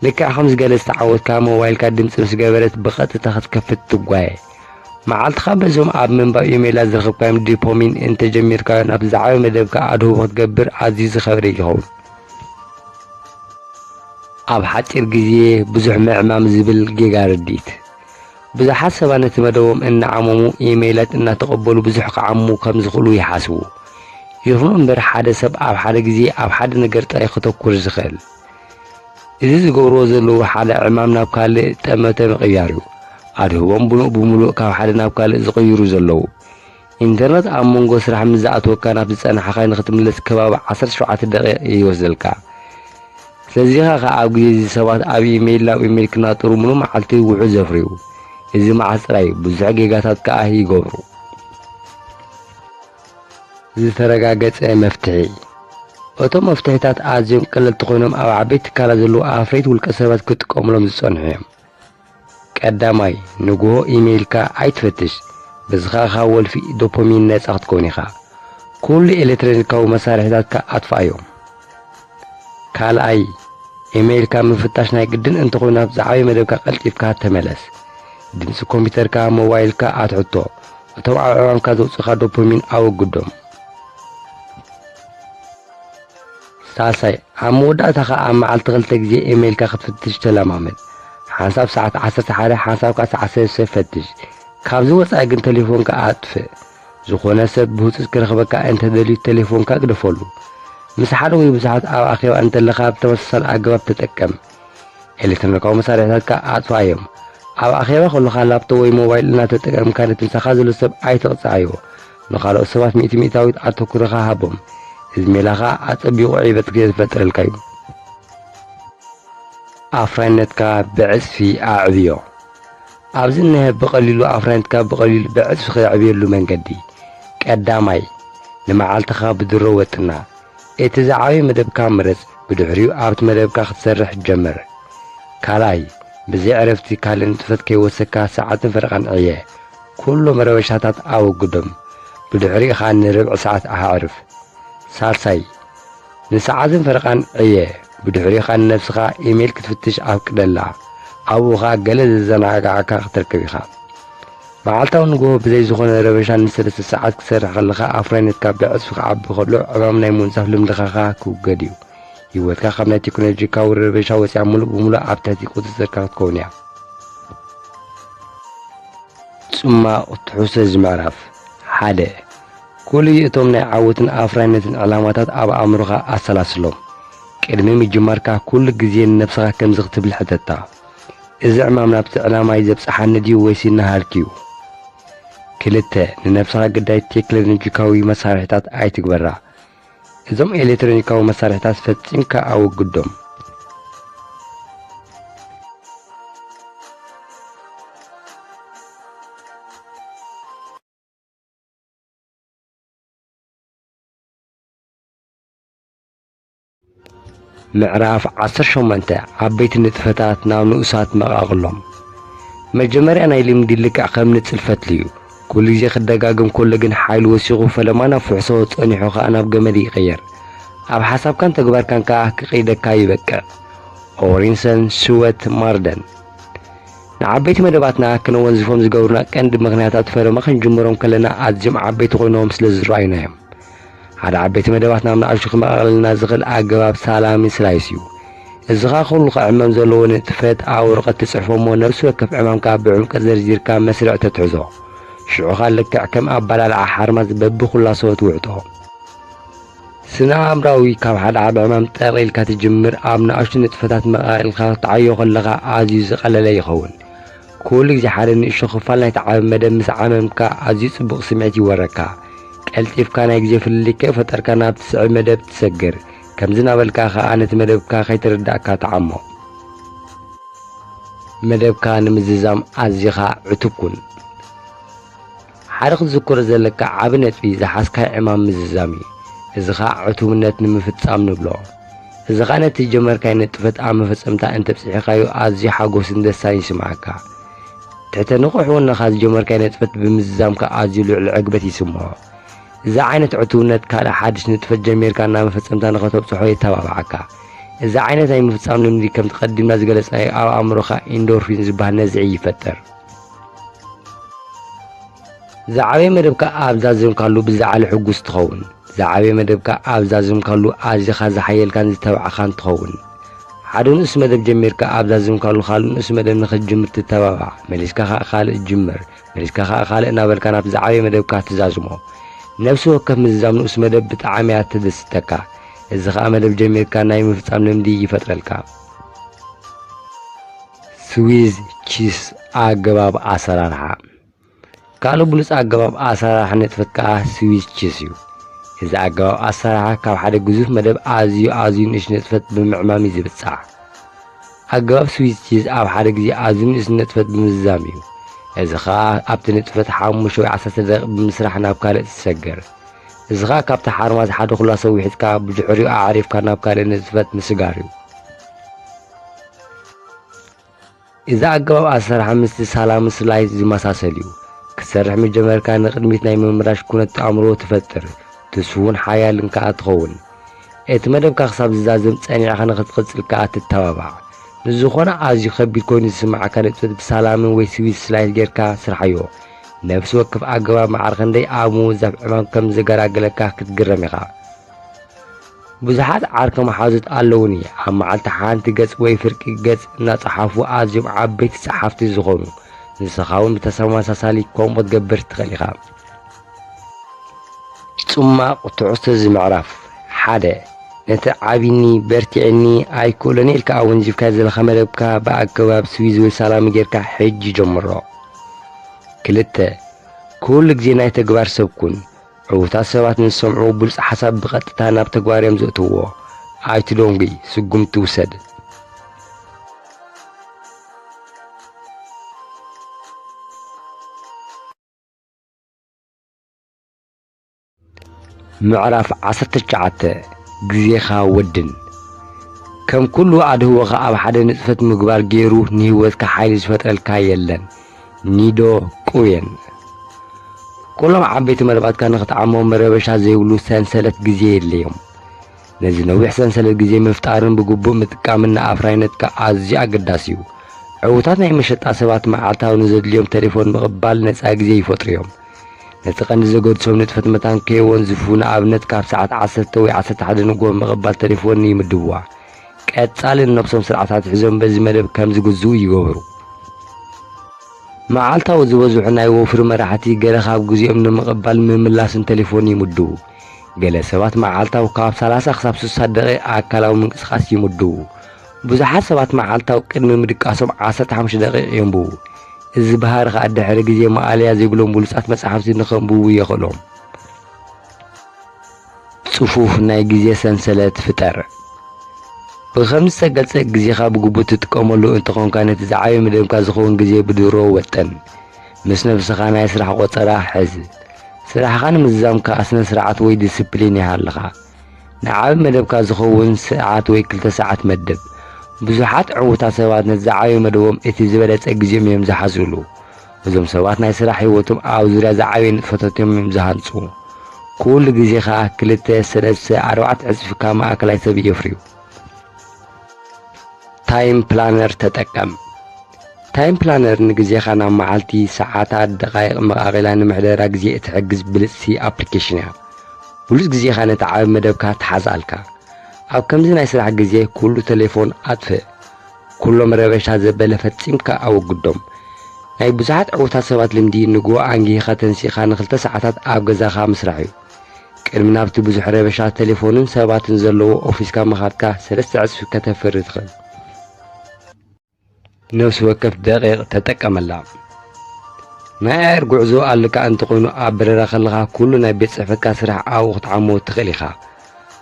ልክዕ ከምዚ ገለ ዝተዓወትካ ሞባይልካ ድምጺ ምስ ገበረት ብቐጥታ ክትከፍት ትጓየ። መዓልትኻ በዞም ኣብ ምንባብ ኢሜይላት ዝረኸብካዮም ዶፓሚን እንተጀሚርካዮ ናብቲ ዝዓበየ መደብካ ኣድህቦ ክትገብር ኣዝዩ ዝኸበደ ይኸውን። ኣብ ሓጺር ግዜ ብዙሕ ምዕማም ዝብል ጌጋ ርድኢት። ብዙሓት ሰባት ነቲ መደቦም እናዓመሙ ኢሜይላት እናተቐበሉ ብዙሕ ክዓሙ ከም ዝኽእሉ ይሓስቡ። ይኹን እምበር ሓደ ሰብ ኣብ ሓደ ግዜ ኣብ ሓደ ነገር ጥራይ ከተኩር ዝኽእል። እዚ ዝገብርዎ ዘለዉ ሓደ ዕማም ናብ ካልእ ጠመተ ምቕያር እዩ። ኣድህቦም ብኑእ ብምሉእ ካብ ሓደ ናብ ካልእ ዝቕይሩ ዘለዉ። ኢንተርነት ኣብ መንጎ ስራሕ ምስ ዝኣትወካ ናብ ዝጸናሕካዮ ንኽትምለስ ከባቢ ዓሰርተ ሸውዓተ ደቂቕ ይወስደልካ። ስለዚኻ ኸኣ ኣብ ግዜ እዚ ሰባት ኣብ ኢሜይል ናብ ኢሜይል ክናጠሩ ምሉእ መዓልቲ ውሑድ ዘፍርዩ። እዚ መዓስ ጥራይ ብዙሕ ጌጋታት ከኣ ይገብሩ። ዝተረጋገጸ መፍትሒ። እቶም መፍትሒታት ኣዝዮም ቀለልቲ ኮይኖም ኣብ ዓበይቲ ትካላት ዘለዉ ኣፍረይቲ ውልቀ ሰባት ክጥቀሙሎም ዝጸንሑ እዮም። ቀዳማይ፣ ንግሆ ኢሜይልካ ኣይትፈትሽ። በዚ ኸኣ ካብ ወልፊ ዶፓሚን ነጻ ክትከውን ኢኻ። ኩሉ ኤሌክትሮኒካዊ መሳርሒታትካ ኣጥፍኣዮም። ካልኣይ፣ ኢሜይልካ ምፍታሽ ናይ ግድን እንተኾይኑ ናብ ዝዓበየ መደብካ ቀልጢፍካ ተመለስ። ድምጺ ኮምፒውተርካ፣ ሞባይልካ ኣትሕቶ። እቶም ኣብ ዕማምካ ዘውጽኡኻ ዶፓሚን ኣወግዶም። ሳልሳይ፣ ኣብ መወዳእታ ኸኣ ኣብ መዓልቲ ክልተ ግዜ ኢሜይልካ ክትፍትሽ ተለማመድ። ሓንሳብ ሰዓት ዓሰርተ ሓደ፣ ሓንሳብ ከኣ ሰዓት ሰለስተ ፈትሽ። ካብዚ ወጻኢ ግን ቴሌፎንካ ኣጥፍእ። ዝኾነ ሰብ ብህጹጽ ክረኽበካ እንተደልዩ ቴሌፎንካ ግደፈሉ። ምስ ሓደ ወይ ብዙሓት ኣብ ኣኼባ እንተለኻ ብተመሳሳሊ ኣገባብ ተጠቀም። ኤሌክትሮኒካዊ መሳርሒታትካ ኣጥፍኣዮም። ኣብ ኣኼባ ከለኻ ላፕቶፕ ወይ ሞባይል እናተጠቀምካ ነቲ ምሳኻ ዘሎ ሰብ ኣይትቕጽዓዮ። ንኻልኦት ሰባት ሚእቲ ሚእታዊት ኣተኩሮኻ ሃቦም። እዚ ሜላኻ ኣጸቢቑ ዕቤት ክፈጥረልካ እዩ። ኣፍራይነትካ ብዕጽፊ ኣዕብዮ። ኣብዚ እኒሀ ብቐሊሉ ኣፍራይነትካ ብቐሊሉ ብዕጽፊ ክተዕብየሉ መንገዲ። ቀዳማይ፣ ንመዓልትኻ ብድሮ ወጥና። እቲ ዝዓበየ መደብካ ምረጽ፣ ብድሕሪኡ ኣብቲ መደብካ ክትሰርሕ ጀምር። ካልኣይ፣ ብዘይ ዕረፍቲ ካልእ ንጥፈት ከይወሰድካ ሰዓትን ፈረቓን ዕየ። ኩሎም ረበሻታት ኣወግዶም። ብድሕሪኡ ኸኣ ንርብዒ ሰዓት ኣዕርፍ። ሳልሳይ፣ ንሰዓትን ፈረቓን ዕየ። ብድሕሪኡ ኸኣ ንነብስኻ ኢሜይል ክትፍትሽ ኣፍቅደላ። ኣብኡ ኸኣ ገለ ዘዘናግዓካ ክትረክብ ኢኻ። መዓልታዊ ንግሆ ብዘይ ዝኾነ ረበሻ ንሰለስተ ሰዓት ክትሰርሕ ከለኻ ኣፍራይነትካ ብዕጽፊ ክዓቢ ከሎ ዕማም ናይ ምውንዛፍ ልምድኻ ኸኣ ክውገድ እዩ። ህይወትካ ካብ ናይ ቴክኖሎጂካዊ ረበሻ ወጺኣ ምሉእ ብምሉእ ኣብ ትሕቲ ቁጽጽርካ ክትከውን እያ። ጽማቕ ትሑዝ እዚ ምዕራፍ። ሓደ፣ ኩሉ እቶም ናይ ዓወትን ኣፍራይነትን ዕላማታት ኣብ ኣእምሮኻ ኣሰላስሎም። ቅድሚ ምጅማርካ ኩሉ ግዜ ንነብስኻ ከምዚ ክትብል ሕተታ፣ "እዚ ዕማም ናብቲ ዕላማይ ዘብጽሓኒ ድዩ ወይስ ይነሃልክ እዩ?" ክልተ፣ ንነብስኻ ግዳይ ቴክኖሎጂካዊ መሳርሒታት ኣይትግበራ። እዞም ኤሌክትሮኒካዊ መሳርሒታት ፈጺምካ ኣወግዶም። ምዕራፍ ዓሰርተ ሸሞንተ፣ ዓበይቲ ንጥፈታት ናብ ንኡሳት መቓቕሎም። መጀመርያ ናይ ልምዲ ልክዕ ከም ንጽል ፈትሊ እዩ። ኩሉ ግዜ ክደጋገም ከሎ ግን ሓይሉ ወሲኹ፣ ፈለማ ናብ ፍሕሶ፣ ጸኒሑ ኸኣ ናብ ገመድ ይቕየር። ኣብ ሓሳብካን ተግባርካን ከኣ ክቕይደካ ይበቅዕ። ኦሪንሰን ስወት ማርደን። ንዓበይቲ መደባትና ክነወንዝፎም ዝገብሩና ቀንዲ ምኽንያታት ፈለማ ክንጅምሮም ከለና ኣዝዮም ዓበይቲ ኮይኖም ስለ ዝረኣዩና እዮም። ሓደ ዓበይቲ መደባት ናብ ንኣሽቱ ክመቓቕለልና ዝኽእል ኣገባብ ሳላሚ ስላይስ እዩ። እዚ ኸኣ ኩሉ ክዕመም ዘለዎ ንጥፈት ኣብ ወረቐት ትጽሕፎ እሞ ነብሲ ወከፍ ዕማምካ ብዕምቀት ዘርዚርካ መስርዕ ተትሕዞ። ሽዑ ኸኣ ልክዕ ከም ኣበላልዓ ሓርማዝ በብኹላሶ ትውሕጦ። ስነ ኣእምራዊ ካብ ሓደ ዓቢ ዕማም ጠቕሊልካ ትጅምር፣ ኣብ ንኣሽቱ ንጥፈታት መቓቒልካ ክትዓዮ ከለኻ ኣዝዩ ዝቐለለ ይኸውን። ኩሉ ግዜ ሓደ ንእሽቶ ክፋል ናይቲ ዓቢ መደብ ምስ ዓመምካ ኣዝዩ ጽቡቕ ስምዒት ይወረካ። ቀልጢፍካ ናይ ግዜ ፍልልይ ከይፈጠርካ ናብቲ ስዕብ መደብ ትሰግር። ከምዚ እናበልካ ኸኣ ነቲ መደብካ ከይተረዳእካ ትዓሞ። መደብካ ንምዝዛም ኣዚኻ ዕቱብ ኩን። ሓደ ክትዝክሮ ዘለካ ዓቢ ነጥቢ ዝሓዝካዮ ዕማም ምዝዛም እዩ። እዚ ኸኣ ዕቱብነት ንምፍጻም ንብሎ። እዚ ኸኣ ነቲ ዝጀመርካዮ ንጥፈት ኣብ መፈጸምታ እንተብጺሕካዮ ኣዝዩ ሓጎስን ደስታን ይስምዓካ። ትሕተ ንቑሕ ወነኻ ዝጀመርካዮ ንጥፈት ብምዝዛምካ ኣዝዩ ልዑል ዕግበት ይስምዖ። እዚ ዓይነት ዕቱብነት ካልእ ሓድሽ ንጥፈት ጀሚርካ ናብ መፈጸምታ ንኸተብጽሖ የተባብዓካ። እዚ ዓይነት ናይ ምፍጻም ልምዲ ከምቲ ቀዲምና ዝገለጽናዮ ኣብ ኣእምሮኻ ኢንዶርፊን ዝበሃል ነዝዒ ይፈጥር። ዝዓበየ መደብካ ኣብ ዛዘምካሉ ብዝለዓለ ሕጉስ ትኸውን። ዝዓበየ መደብካ ኣብ ዛዘምካሉ ኣዚኻ ዝሓየልካን ዝተባዕኻን ትኸውን። ሓደ ንኡስ መደብ ጀሚርካ ኣብ ዛዘምካሉ ካልእ ንኡስ መደብ ንኽትጅምር ትተባባዕ። መሊስካ ኸኣ ካልእ ጅምር። መሊስካ ኸኣ ካልእ እናበልካ ናብቲ ዝዓበየ መደብካ ትዛዝሞ። ነፍሲ ወከፍ ምዝዛም ንኡስ መደብ ብጣዕሚ እያ ተደስተካ። እዚ ኸኣ መደብ ጀሚርካ ናይ ምፍጻም ልምዲ ይፈጥረልካ። ስዊዝ ቺስ ኣገባብ ኣሰራርሓ። ካልእ ብሉጽ ኣገባብ ኣሰራርሓ ንጥፈት ከኣ ስዊዝ ቺስ እዩ። እዚ ኣገባብ ኣሰራርሓ ካብ ሓደ ግዙፍ መደብ ኣዝዩ ኣዝዩ ንእሽቶ ንጥፈት ብምዕማም እዩ ዝብጻሕ። ኣገባብ ስዊዝ ቺዝ ኣብ ሓደ ግዜ ኣዝዩ ንእስ ንጥፈት ብምዝዛም እዩ። እዚ ኸኣ ኣብቲ ንጥፈት ሓሙሽተ ወይ ዓሰርተ ደቂቕ ብምስራሕ ናብ ካልእ ትሰገር። እዚ ኸኣ ካብቲ ሓርማዝ ሓደ ኩላሶ ውሒጥካ ብድሕሪኡ ኣዕሪፍካ ናብ ካልእ ንጥፈት ምስጋር እዩ። እዚ ኣገባብ ኣሰራርሓ ምስቲ ሳላሚ ስላይስ ዝመሳሰል እዩ። ክትሰርሕ ምጀመርካ ንቕድሚት ናይ ምምራሽ ኩነት ኣእምሮ ትፈጥር፣ ትስፉውን ሓያልን ከኣ ትኸውን። እቲ መደብካ ክሳብ ዝዛዘም ጸኒዕካ ንኽትቕጽል ከኣ ትተባባዕ። ንዝኾነ ኣዝዩ ከቢድ ኮይኑ ዝስምዓካ ንጥፈት ብሳላሚ ወይ ስዊዝ ስላይስ ጌርካ ስርሓዮ። ነፍሲ ወከፍ ኣገባብ መዓር ክንደይ ኣብ ምውዛፍ ዕማም ከም ዘገላግለካ ክትግረም ኢኻ። ብዙሓት ዓርከ መሓዙት ኣለዉኒ፣ ኣብ መዓልቲ ሓንቲ ገጽ ወይ ፍርቂ ገጽ እናጸሓፉ ኣዝዮም ዓበይቲ ጸሓፍቲ ዝኾኑ። ንስኻ እውን ብተመሳሳሊ ከምኡ ክትገብር ትኽእል ኢኻ። ጽማቕ ትሕዝቶ እዚ ምዕራፍ። ሓደ፣ ነቲ ዓቢኒ፣ በርቲዕኒ፣ ኣይክእሎን ኢልካ ኣወንዚፍካዮ ዘለኻ መደብካ ብኣገባብ ስዊዝ ወይ ሳላሚ ጌርካ ሕጂ ጀምሮ። ክልተ፣ ኩሉ ግዜ ናይ ተግባር ሰብ ኩን። ዕዉታት ሰባት ንዝሰምዕዎ ብሉጽ ሓሳብ ብቐጥታ ናብ ተግባር እዮም ዘእትውዎ። ኣይትደንጉይ፣ ስጉምቲ ውሰድ። ምዕራፍ ዓሰርተ ትሽዓተ፣ ግዜኻ ወድን። ከም ኩሉ ኣድህቦኻ ኣብ ሓደ ንጥፈት ምግባር ገይሩ ንህይወትካ ሓይሊ ዝፈጥረልካ የለን። ኒዶ ቁየን። ኩሎም ዓበይቲ መደባትካ ንኽትዓሞም መረበሻ ዘይብሉ ሰንሰለት ግዜ የድልዮም። ነዚ ነዊሕ ሰንሰለት ግዜ ምፍጣርን ብግቡእ ምጥቃምን ንኣፍራይነትካ ኣዝዩ ኣገዳሲ እዩ። ዕዉታት ናይ መሸጣ ሰባት መዓልታዊ ንዘድልዮም ቴሌፎን ምቕባል ነጻ ግዜ ይፈጥሩ እዮም። ነቲ ቀንዲ ዘገድሶም ንጥፈት መታን ከየወንዝፉ፣ ንኣብነት ካብ ሰዓት ዓሰርተ ወይ ዓሰርተ ሓደ ንግሆ ምቕባል ቴሌፎን ይምድብዋ። ቀጻሊ ንነብሶም ስርዓት ኣትሒዞም በዚ መደብ ከም ዝግዝኡ ይገብሩ። መዓልታዊ ዝበዝሑ ናይ ወፍሪ መራሕቲ ገለ ካብ ግዜኦም ንምቕባል ምምላስን ቴሌፎን ይምድቡ። ገለ ሰባት መዓልታዊ ካብ ሰላሳ ክሳብ ስሳ ደቂቕ ኣካላዊ ምንቅስቓስ ይምድቡ። ብዙሓት ሰባት መዓልታዊ ቅድሚ ምድቃሶም ዓሰርተ ሓሙሽተ ደቂቕ የንብቡ። እዚ ባህሪ ከኣ ድሕሪ ግዜ ማእለያ ዘይብሎም ብሉጻት መጻሕፍቲ ንኸንብቡ የኽእሎም። ጽፉፍ ናይ ግዜ ሰንሰለት ፍጠር። ብኸምዚ ዝተገልጸ፣ ግዜኻ ብግቡእ ትጥቀመሉ እንተኾንካ፣ ነቲ ዝዓበየ መደብካ ዝኸውን ግዜ ብድሮ ወጥን። ምስ ነብስኻ ናይ ስራሕ ቆጸራ ሕዝ። ስራሕኻ ንምዝዛም ከኣ ስነ ስርዓት ወይ ዲስፕሊን ይሃልኻ። ንዓቢ መደብካ ዝኸውን ሰዓት ወይ ክልተ ሰዓት መድብ። ብዙሓት ዕዉታት ሰባት ነቲ ዝዓበየ መደቦም እቲ ዝበለጸ ግዜኦም እዮም ዝሓዝሉ። እዞም ሰባት ናይ ስራሕ ህይወቶም ኣብ ዙርያ ዝዓበየ ንጥፈታቶም እዮም ዝሃንጹ። ኩሉ ግዜ ከኣ ክልተ፣ ሰለስተ፣ ኣርባዕተ ዕጽፊ ካብ ማእከላይ ሰብ የፍርዩ። ታይም ፕላነር ተጠቀም። ታይም ፕላነር ንግዜኻ ናብ መዓልቲ፣ ሰዓታት፣ ደቓይቕ መቓቒላ ንምሕደራ ግዜ እትሕግዝ ብልጽቲ ኣፕሊኬሽን እያ። ብሉጽ ግዜኻ ነቲ ዓቢ መደብካ ትሓዝኣልካ። ኣብ ከምዚ ናይ ስራሕ ግዜ ኩሉ ቴሌፎን ኣጥፍእ። ኩሎም ረበሻ ዘበለ ፈጺምካ ኣወግዶም። ናይ ብዙሓት ዕዉታት ሰባት ልምዲ ንግሆ ኣንጊህኻ ተንሲእኻ ንኽልተ ሰዓታት ኣብ ገዛኻ ምስራሕ እዩ። ቅድሚ ናብቲ ብዙሕ ረበሻ ቴሌፎንን ሰባትን ዘለዎ ኦፊስካ ምኻድካ ሰለስተ ዕጽፊ ከተፍሪ ትኽእል። ነፍሲ ወከፍ ደቂቕ ተጠቀመላ። ናይ ኣየር ጉዕዞ ኣለካ እንተኾይኑ፣ ኣብ በረራ ከለኻ ኩሉ ናይ ቤት ጽሕፈትካ ስራሕ ኣብኡ ክትዓሞ ትኽእል ኢኻ።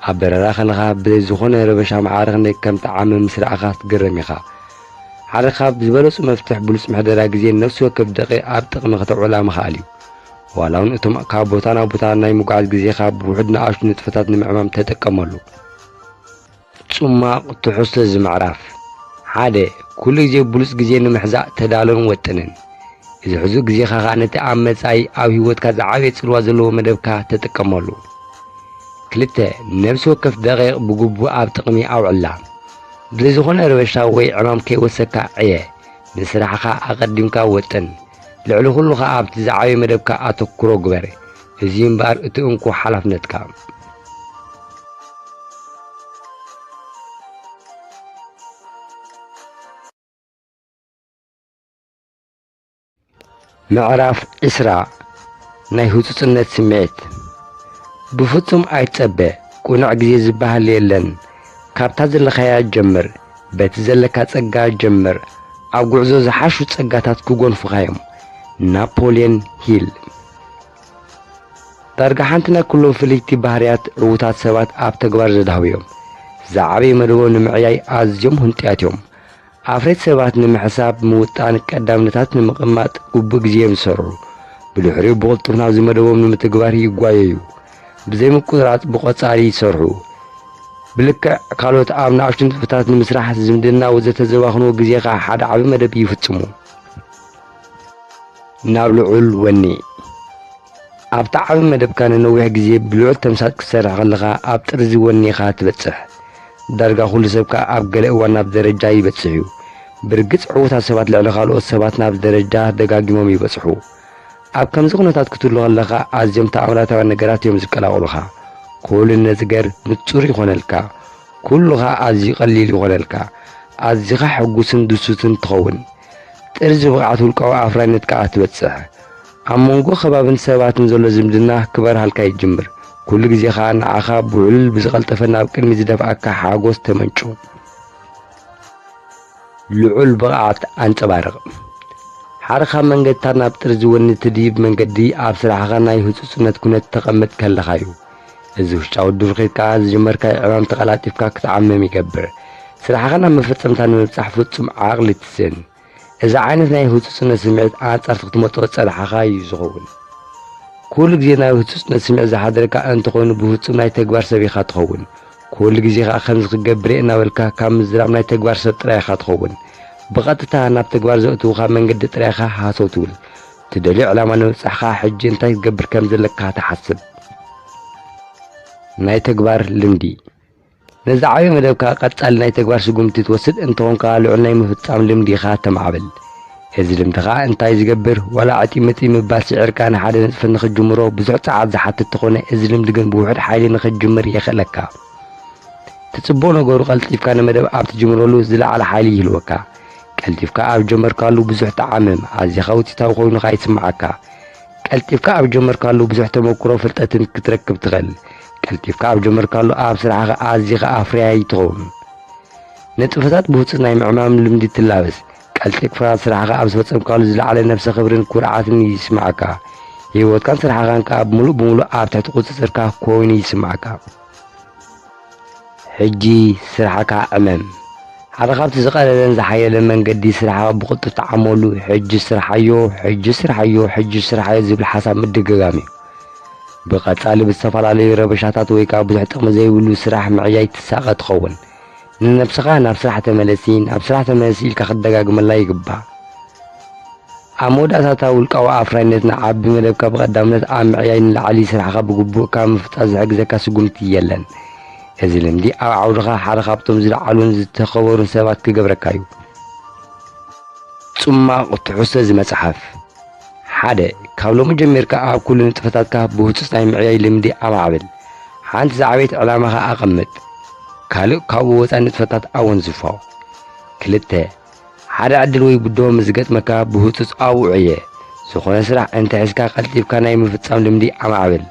ኣብ በረራ ከለኻ ብዘይ ዝኾነ ረበሻ ማዕረ ክንደይ ከም ትዓምም ምስ ረኣኻ ትግረም ኢኻ። ሓደ ካብ ዝበለጹ መፍትሕ ብሉጽ ምሕደራ ግዜ ነፍሲ ወከፍ ደቂቕ ኣብ ጥቕሚ ከተውዕላ ምኽኣል እዩ። ዋላ እውን እቶም ካብ ቦታ ናብ ቦታ ናይ ምጉዓዝ ግዜኻ ብውሑድ ንኣሽቱ ንጥፈታት ንምዕማም ተጠቀመሉ። ጽማቕ ትሕዝቶ እዚ ምዕራፍ። ሓደ፣ ኩሉ ግዜ ብሉጽ ግዜ ንምሕዛእ ተዳሎን ወጥንን። እዚ ሕዙእ ግዜኻ ኸኣ ነቲ ኣብ መጻኢ ኣብ ህይወትካ ዝዓበየ ጽልዋ ዘለዎ መደብካ ተጥቀመሉ። ክልተ፣ ነፍሲ ወከፍ ደቂቕ ብግቡእ ኣብ ጥቕሚ ኣውዕላ። ብዘይ ዝኾነ ረበሻ ወይ ዕማም ከይወሰካ ዕየ። ንስራሕኻ ኣቐዲምካ ወጥን። ልዕሊ ኩሉ ኸኣ ኣብቲ ዝዓበየ መደብካ ኣተኩሮ ግበር። እዚ እምበኣር እቲ እንኮ ሓላፍነትካ። ምዕራፍ ዕስራ፣ ናይ ህጹጽነት ስምዒት። ብፍጹም ኣይትጸበ፣ ቅኑዕ ግዜ ዝበሃል የለን። ካብታ ዘለኻያ ጀምር፣ በቲ ዘለካ ጸጋ ጀምር። ኣብ ጉዕዞ ዝሓሹ ጸጋታት ክጎንፉኻ እዮም። ናፖልዮን ሂል። ዳርጋ ሓንቲ ናይ ኩሎም ፍልይቲ ባህርያት ዕዉታት ሰባት ኣብ ተግባር ዘድሃቡ እዮም። ዝዓበየ መደቦም ንምዕያይ ኣዝዮም ህንጡያት እዮም። ኣፍረይቲ ሰባት ንምሕሳብ፣ ምውጣን፣ ቀዳምነታት ንምቕማጥ ግቡእ ግዜ እዮም ዝሰርሑ። ብድሕሪኡ ብቕልጡፍ ናብዚ መደቦም ንምትግባር ይጓየዩ። ብዘይ ምቁርራጽ ብቖጻሪ ይሰርሑ። ብልክዕ ካልኦት ኣብ ንኣሽቱ ንጥፈታት ንምስራሕ፣ ዝምድና ወዘተ ዘባኽንዎ ግዜ ኸኣ ሓደ ዓቢ መደብ ይፍጽሙ። ናብ ልዑል ወኒ። ኣብቲ ዓቢ መደብካ ንነዊሕ ግዜ ብልዑል ተምሳጥ ክትሰርሕ ከለኻ፣ ኣብ ጥርዚ ወኒኻ ትበጽሕ። ዳርጋ ኩሉ ሰብ ከኣ ኣብ ገለ እዋን ናብ ደረጃ ይበጽሕ እዩ። ብርግጽ ዕዉታት ሰባት ልዕሊ ካልኦት ሰባት ናብ ደረጃ ደጋጊሞም ይበጽሑ። ኣብ ከምዚ ኩነታት ክትህሉ ከለኻ ኣዝዮም ተኣምራታውያን ነገራት እዮም ዝቀላቐሉኻ። ኩሉ ነገር ንጹር ይኾነልካ። ኩሉ ኸኣ ኣዝዩ ቀሊል ይኾነልካ። ኣዚኻ ሕጉስን ድሱትን ትኸውን። ጥርዚ ብቕዓት ውልቃዊ ኣፍራይነት ከኣ ትበጽሕ። ኣብ መንጎ ከባብን ሰባትን ዘሎ ዝምድና ክበርሃልካ ይጅምር። ኩሉ ግዜ ኸኣ ንዓኻ ብውዕሉል ብዝቐልጠፈ ናብ ቅድሚ ዝደፍኣካ ሓጎስ ተመንጩ። ልዑል ብቕዓት ኣንጸባርቕ። ሓደ ካብ መንገድታት ናብ ጥርዚ ወኒ ትድይብ መንገዲ ኣብ ስራሕኻ ናይ ህጹጽነት ኩነት ተቐምጥ ከለኻ'ዩ። እዚ ውሽጣዊ ድሩኺት ከኣ ዝጀመርካዮ ዕማም ተቐላጢፍካ ክትዓምም ይገብር። ስራሕኻ ናብ መፈጸምታ ንምብጻሕ ፍጹም ዓቕሊ ትስእን። እዚ ዓይነት ናይ ህጹጽነት ስምዒት ኣንጻርቲ ክትመጾ ጸድሓኻ እዩ ዝኸውን። ኩሉ ግዜ ናይ ህጹጽነት ስምዒት ዝሓደረካ እንተኾይኑ፣ ብፍጹም ናይ ተግባር ሰብ ኢኻ ትኸውን። ኩሉ ግዜ ከኣ ከምዚ ክገብር እየ እናበልካ ካብ ምዝራብ ናይ ተግባር ሰብ ጥራይ ኢኻ ትኸውን። ብቐጥታ ናብ ተግባር ዘእትውኻ መንገዲ ጥራይ ኢኻ ሃሰው ትብል። ትደልዮ ዕላማ ንምብጻሕ ከኣ ሕጂ እንታይ ክትገብር ከም ዘለካ ትሓስብ። ናይ ተግባር ልምዲ። ነዚ ዓቢ መደብካ ቀጻሊ ናይ ተግባር ስጉምቲ ትወስድ እንተኾንካ፣ ልዑል ናይ ምፍጻም ልምዲ ኢኻ ተማዕብል። እዚ ልምዲ ኸኣ እንታይ ዝገብር? ዋላ ዕጢ ምጢ ምባል ስዒርካ ንሓደ ንጥፈት ንኽትጅምሮ ብዙሕ ጸዓት ዝሓትት እንተኾነ፣ እዚ ልምዲ ግን ብውሑድ ሓይሊ ንኽትጅምር የኽእለካ። እቲ ጽቡቕ ነገሩ፣ ቀልጢፍካ ንመደብ ኣብ ትጅምረሉ ዝለዓለ ሓይሊ ይህልወካ። ቀልጢፍካ ኣብ ጀመርካሉ ብዙሕ ትዓምም፣ ኣዚኻ ውጽኢታዊ ኮይኑ ኸኣ ይስምዓካ። ቀልጢፍካ ኣብ ጀመርካሉ ብዙሕ ተመኩሮ ፍልጠትን ክትረክብ ትኽእል። ቀልጢፍካ ኣብ ጀመርካሉ ኣብ ስራሕኻ ኣዚኻ ኣፍርያይ ትኸውን። ንጥፈታት ብህጹጽ ናይ ምዕማም ልምዲ ትላበስ። ቀልጢፍካ ስራሕኻ ኣብ ዝፈጸምካሉ ዝለዓለ ነብሰ ክብርን ኩርዓትን ይስምዓካ። ህይወትካን ስራሕኻን ከኣ ብምሉእ ብምሉእ ኣብ ትሕቲ ቁጽጽርካ ኮይኑ ይስምዓካ። ሕጂ ስራሕካ ዕመም። ሓደ ካብቲ ዝቐለለን ዝሓየለን መንገዲ ስራሕኻ ብቕልጡፍ ትዓመሉ፣ ሕጂ ስርሓዮ፣ ሕጂ ስርሓዮ፣ ሕጂ ስርሓዮ ዝብል ሓሳብ ምድግጋም እዩ። ብቐጻሊ ብዝተፈላለዩ ረበሻታት ወይ ከኣ ብዙሕ ጥቕሚ ዘይብሉ ስራሕ ምዕያይ ትሳቐ ትኸውን። ንነብስኻ ናብ ስራሕ ተመለሲ፣ ናብ ስራሕ ተመለሲ ኢልካ ክትደጋግመላ ይግባእ። ኣብ መወዳእታ እታ ውልቃዊ ኣፍራይነት ንዓቢ መደብካ ብቐዳምነት ኣብ ምዕያይ ንላዕሊ ስራሕኻ ብግቡእ ካብ ምፍጻም ዝሕግዘካ ስጉምቲ የለን። እዚ ልምዲ ኣብ ዓውድኻ ሓደ ካብቶም ዝለዓሉን ዝተኸበሩን ሰባት ክገብረካ እዩ። ጽማቕ ትሕዝቶ እዚ መጽሓፍ። ሓደ፣ ካብ ሎሚ ጀሚርካ ኣብ ኩሉ ንጥፈታትካ ብህጹጽ ናይ ምዕያይ ልምዲ ኣማዕብል። ሓንቲ ዝዓበየት ዕላማኻ ኣቐምጥ። ካልእ ካብኡ ወጻኢ ንጥፈታት ኣወንዝፎ። ክልተ፣ ሓደ ዕድል ወይ ብድሆ ምስ ዝገጥመካ ብህጹጽ ኣብኡ ዕየ። ዝኾነ ስራሕ እንተ ሒዝካ ቀልጢፍካ ናይ ምፍጻም ልምዲ ኣማዕብል።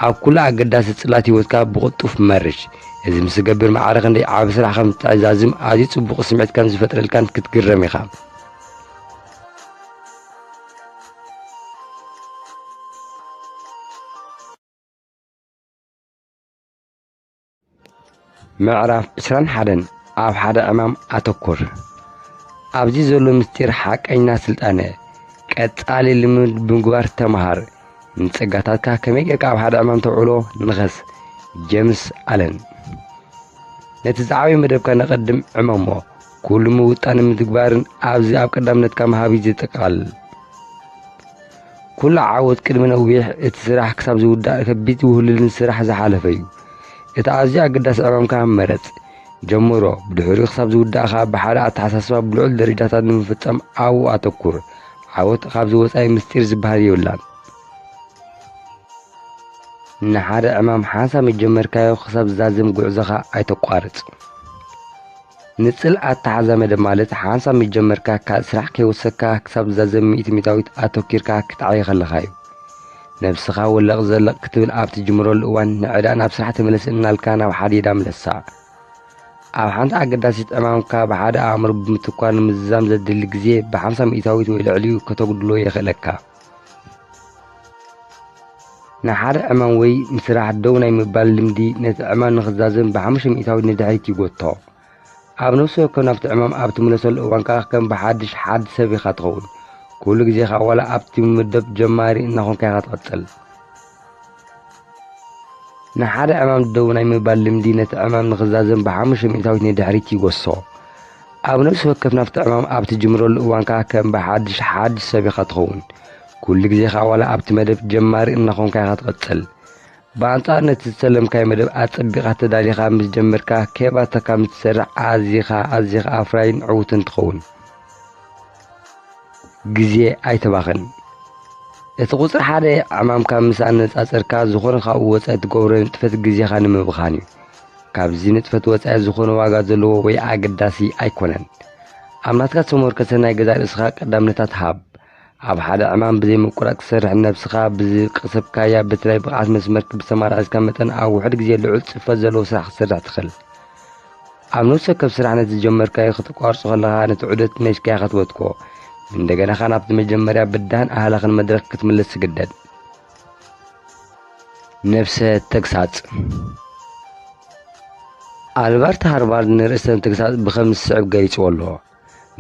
ኣብ ኩሉ ኣገዳሲ ጽላት ህይወትካ ብቕልጡፍ መርሽ። እዚ ምስ ትገብር ማዕረ ክንደይ ዓቢ ስራሕ ከም እትዕዛዝም ኣዝዩ ጽቡቕ ስምዒት ከም ዝፈጥረልካን ክትግረም ኢኻ። ምዕራፍ ዕስራን ሓደን፣ ኣብ ሓደ ዕማም ኣተኩር። ኣብዚ ዘሎ ምስጢር ሓቀኛ ስልጣነ። ቀጻሊ ልምምድ ብምግባር ተመሃር። ንጸጋታትካ ከመይ ጌርካ ኣብ ሓደ ዕማም ተውዕሎ ንኸስ። ጀምስ ኣለን። ነቲ ዝዓበየ መደብካ ነቐድም ዕመሞ። ኩሉ ምውጣን ንምትግባርን ኣብዚ ኣብ ቀዳምነትካ ምሃብ እዩ ዘጠቓልል። ኩሉ ዓወት ቅድሚ ነዊሕ፣ እቲ ስራሕ ክሳብ ዝውዳእ ከቢድ ውህሉልን ስራሕ ዝሓለፈ እዩ። እቲ ኣዝዩ ኣገዳሲ ዕማምካ መረጽ። ጀምሮ፣ ብድሕሪኡ ክሳብ ዝውዳእ ከኣ ብሓደ ኣተሓሳስባ ብልዑል ደረጃታት ንምፍጻም ኣብኡ ኣተኩር። ዓወት ካብዚ ወጻኢ ምስጢር ዝበሃል የብላን። ንሓደ ዕማም ሓንሳብ ምስ ጀመርካዮ ክሳብ ዝዛዘም ጉዕዞኻ ኣይተቋርጽ። ንጽል ኣተሓዛ መደብ ማለት ሓንሳብ ምስ ጀመርካ ካልእ ስራሕ ከይወሰካ ክሳብ ዝዛዘም ሚእቲ ሚእታዊት ኣተኪርካ ክትዓዪ ከለኻ እዩ። ነብስኻ ወለቕ ዘለቕ ክትብል ኣብ ትጅምረሉ እዋን ንዕዳ ናብ ስራሕ ተመለስ እናልካ ናብ ሓዲዳ ምለሳ። ኣብ ሓንቲ ኣገዳሲት ዕማምካ ብሓደ ኣእምሮ ብምትኳር ንምዝዛም ዘድሊ ግዜ ብሓምሳ ሚእታዊት ወይ ልዕሊኡ ከተጉድሎ የኽእለካ። ንሓደ ዕማም ወይ ምስራሕ ደው ናይ ምባል ልምዲ ነቲ ዕማም ንኽዛዘም ብሓሙሽተ ሚእታዊት ንድሕሪት ይጎትቶ። ኣብ ነፍሲ ወከፍ ናብቲ ዕማም ኣብ ትምለሰሉ እዋን ከኣ ከም ብሓድሽ ሓድሽ ሰብ ኢኻ ትኸውን። ኩሉ ግዜ ከኣ ዋላ ኣብቲ መደብ ጀማሪ እናኾንካ ኢኻ ትቕጽል። ንሓደ ዕማም ደው ናይ ምባል ልምዲ ነቲ ዕማም ንኽዛዘም ብሓሙሽተ ሚእታዊት ንድሕሪት ይጎስሶ። ኣብ ነፍሲ ወከፍ ናብቲ ዕማም ኣብ ትጅምረሉ እዋን ከኣ ከም ብሓድሽ ሓድሽ ሰብ ኢኻ ትኸውን። ኩሉ ግዜ ከኣ ዋላ ኣብቲ መደብ ጀማሪ እናኾንካ ኢኻ ትቕጽል። ብኣንጻር ነቲ ዝሰለምካዮ መደብ ኣጸቢቕካ ተዳሊኻ ምስ ጀመርካ፣ ከይባተካ ምስ ትሰርሕ ኣዚኻ ኣዚኻ ኣፍራይን ዕዉትን ትኸውን። ግዜ ኣይተባኽን። እቲ ቁጽሪ ሓደ ዕማምካ ምስ ኣነጻጸርካ፣ ዝኾነ ካብኡ ወጻኢ ትገብሮ ንጥፈት ግዜኻ ንምብኻን እዩ። ካብዚ ንጥፈት ወጻኢ ዝኾነ ዋጋ ዘለዎ ወይ ኣገዳሲ ኣይኮነን። ኣብ ናትካ ዝተመርኮሰ ናይ ገዛእ ርእስኻ ቀዳምነታት ሃብ። ኣብ ሓደ ዕማም ብዘይ ምቁራጽ ክትሰርሕን ነብስኻ ብዝቀሰብካያ በቲ ናይ ብቕዓት መስመር ብዝተመራረጽካ መጠን ኣብ ውሑድ ግዜ ልዑል ጽፈት ዘለዎ ስራሕ ክትሰርሕ ትኽእል። ኣብ ነፍሲ ወከፍ ስራሕ ነቲ ዝጀመርካዮ ክትቋርጾ ከለኻ ነቲ ዑደት ነሽካ ኢኻ ትበትኮ። እንደገና ኸኣ ናብቲ መጀመርያ ብዳህን ኣህላኽን መድረኽ ክትምለስ ትግደድ። ነብሰ ተግሳጽ። ኣልበርት ሃርባርድ ንርእሰ ተግሳጽ ብኸም ዝስዕብ ገሊጽዎ ኣሎ።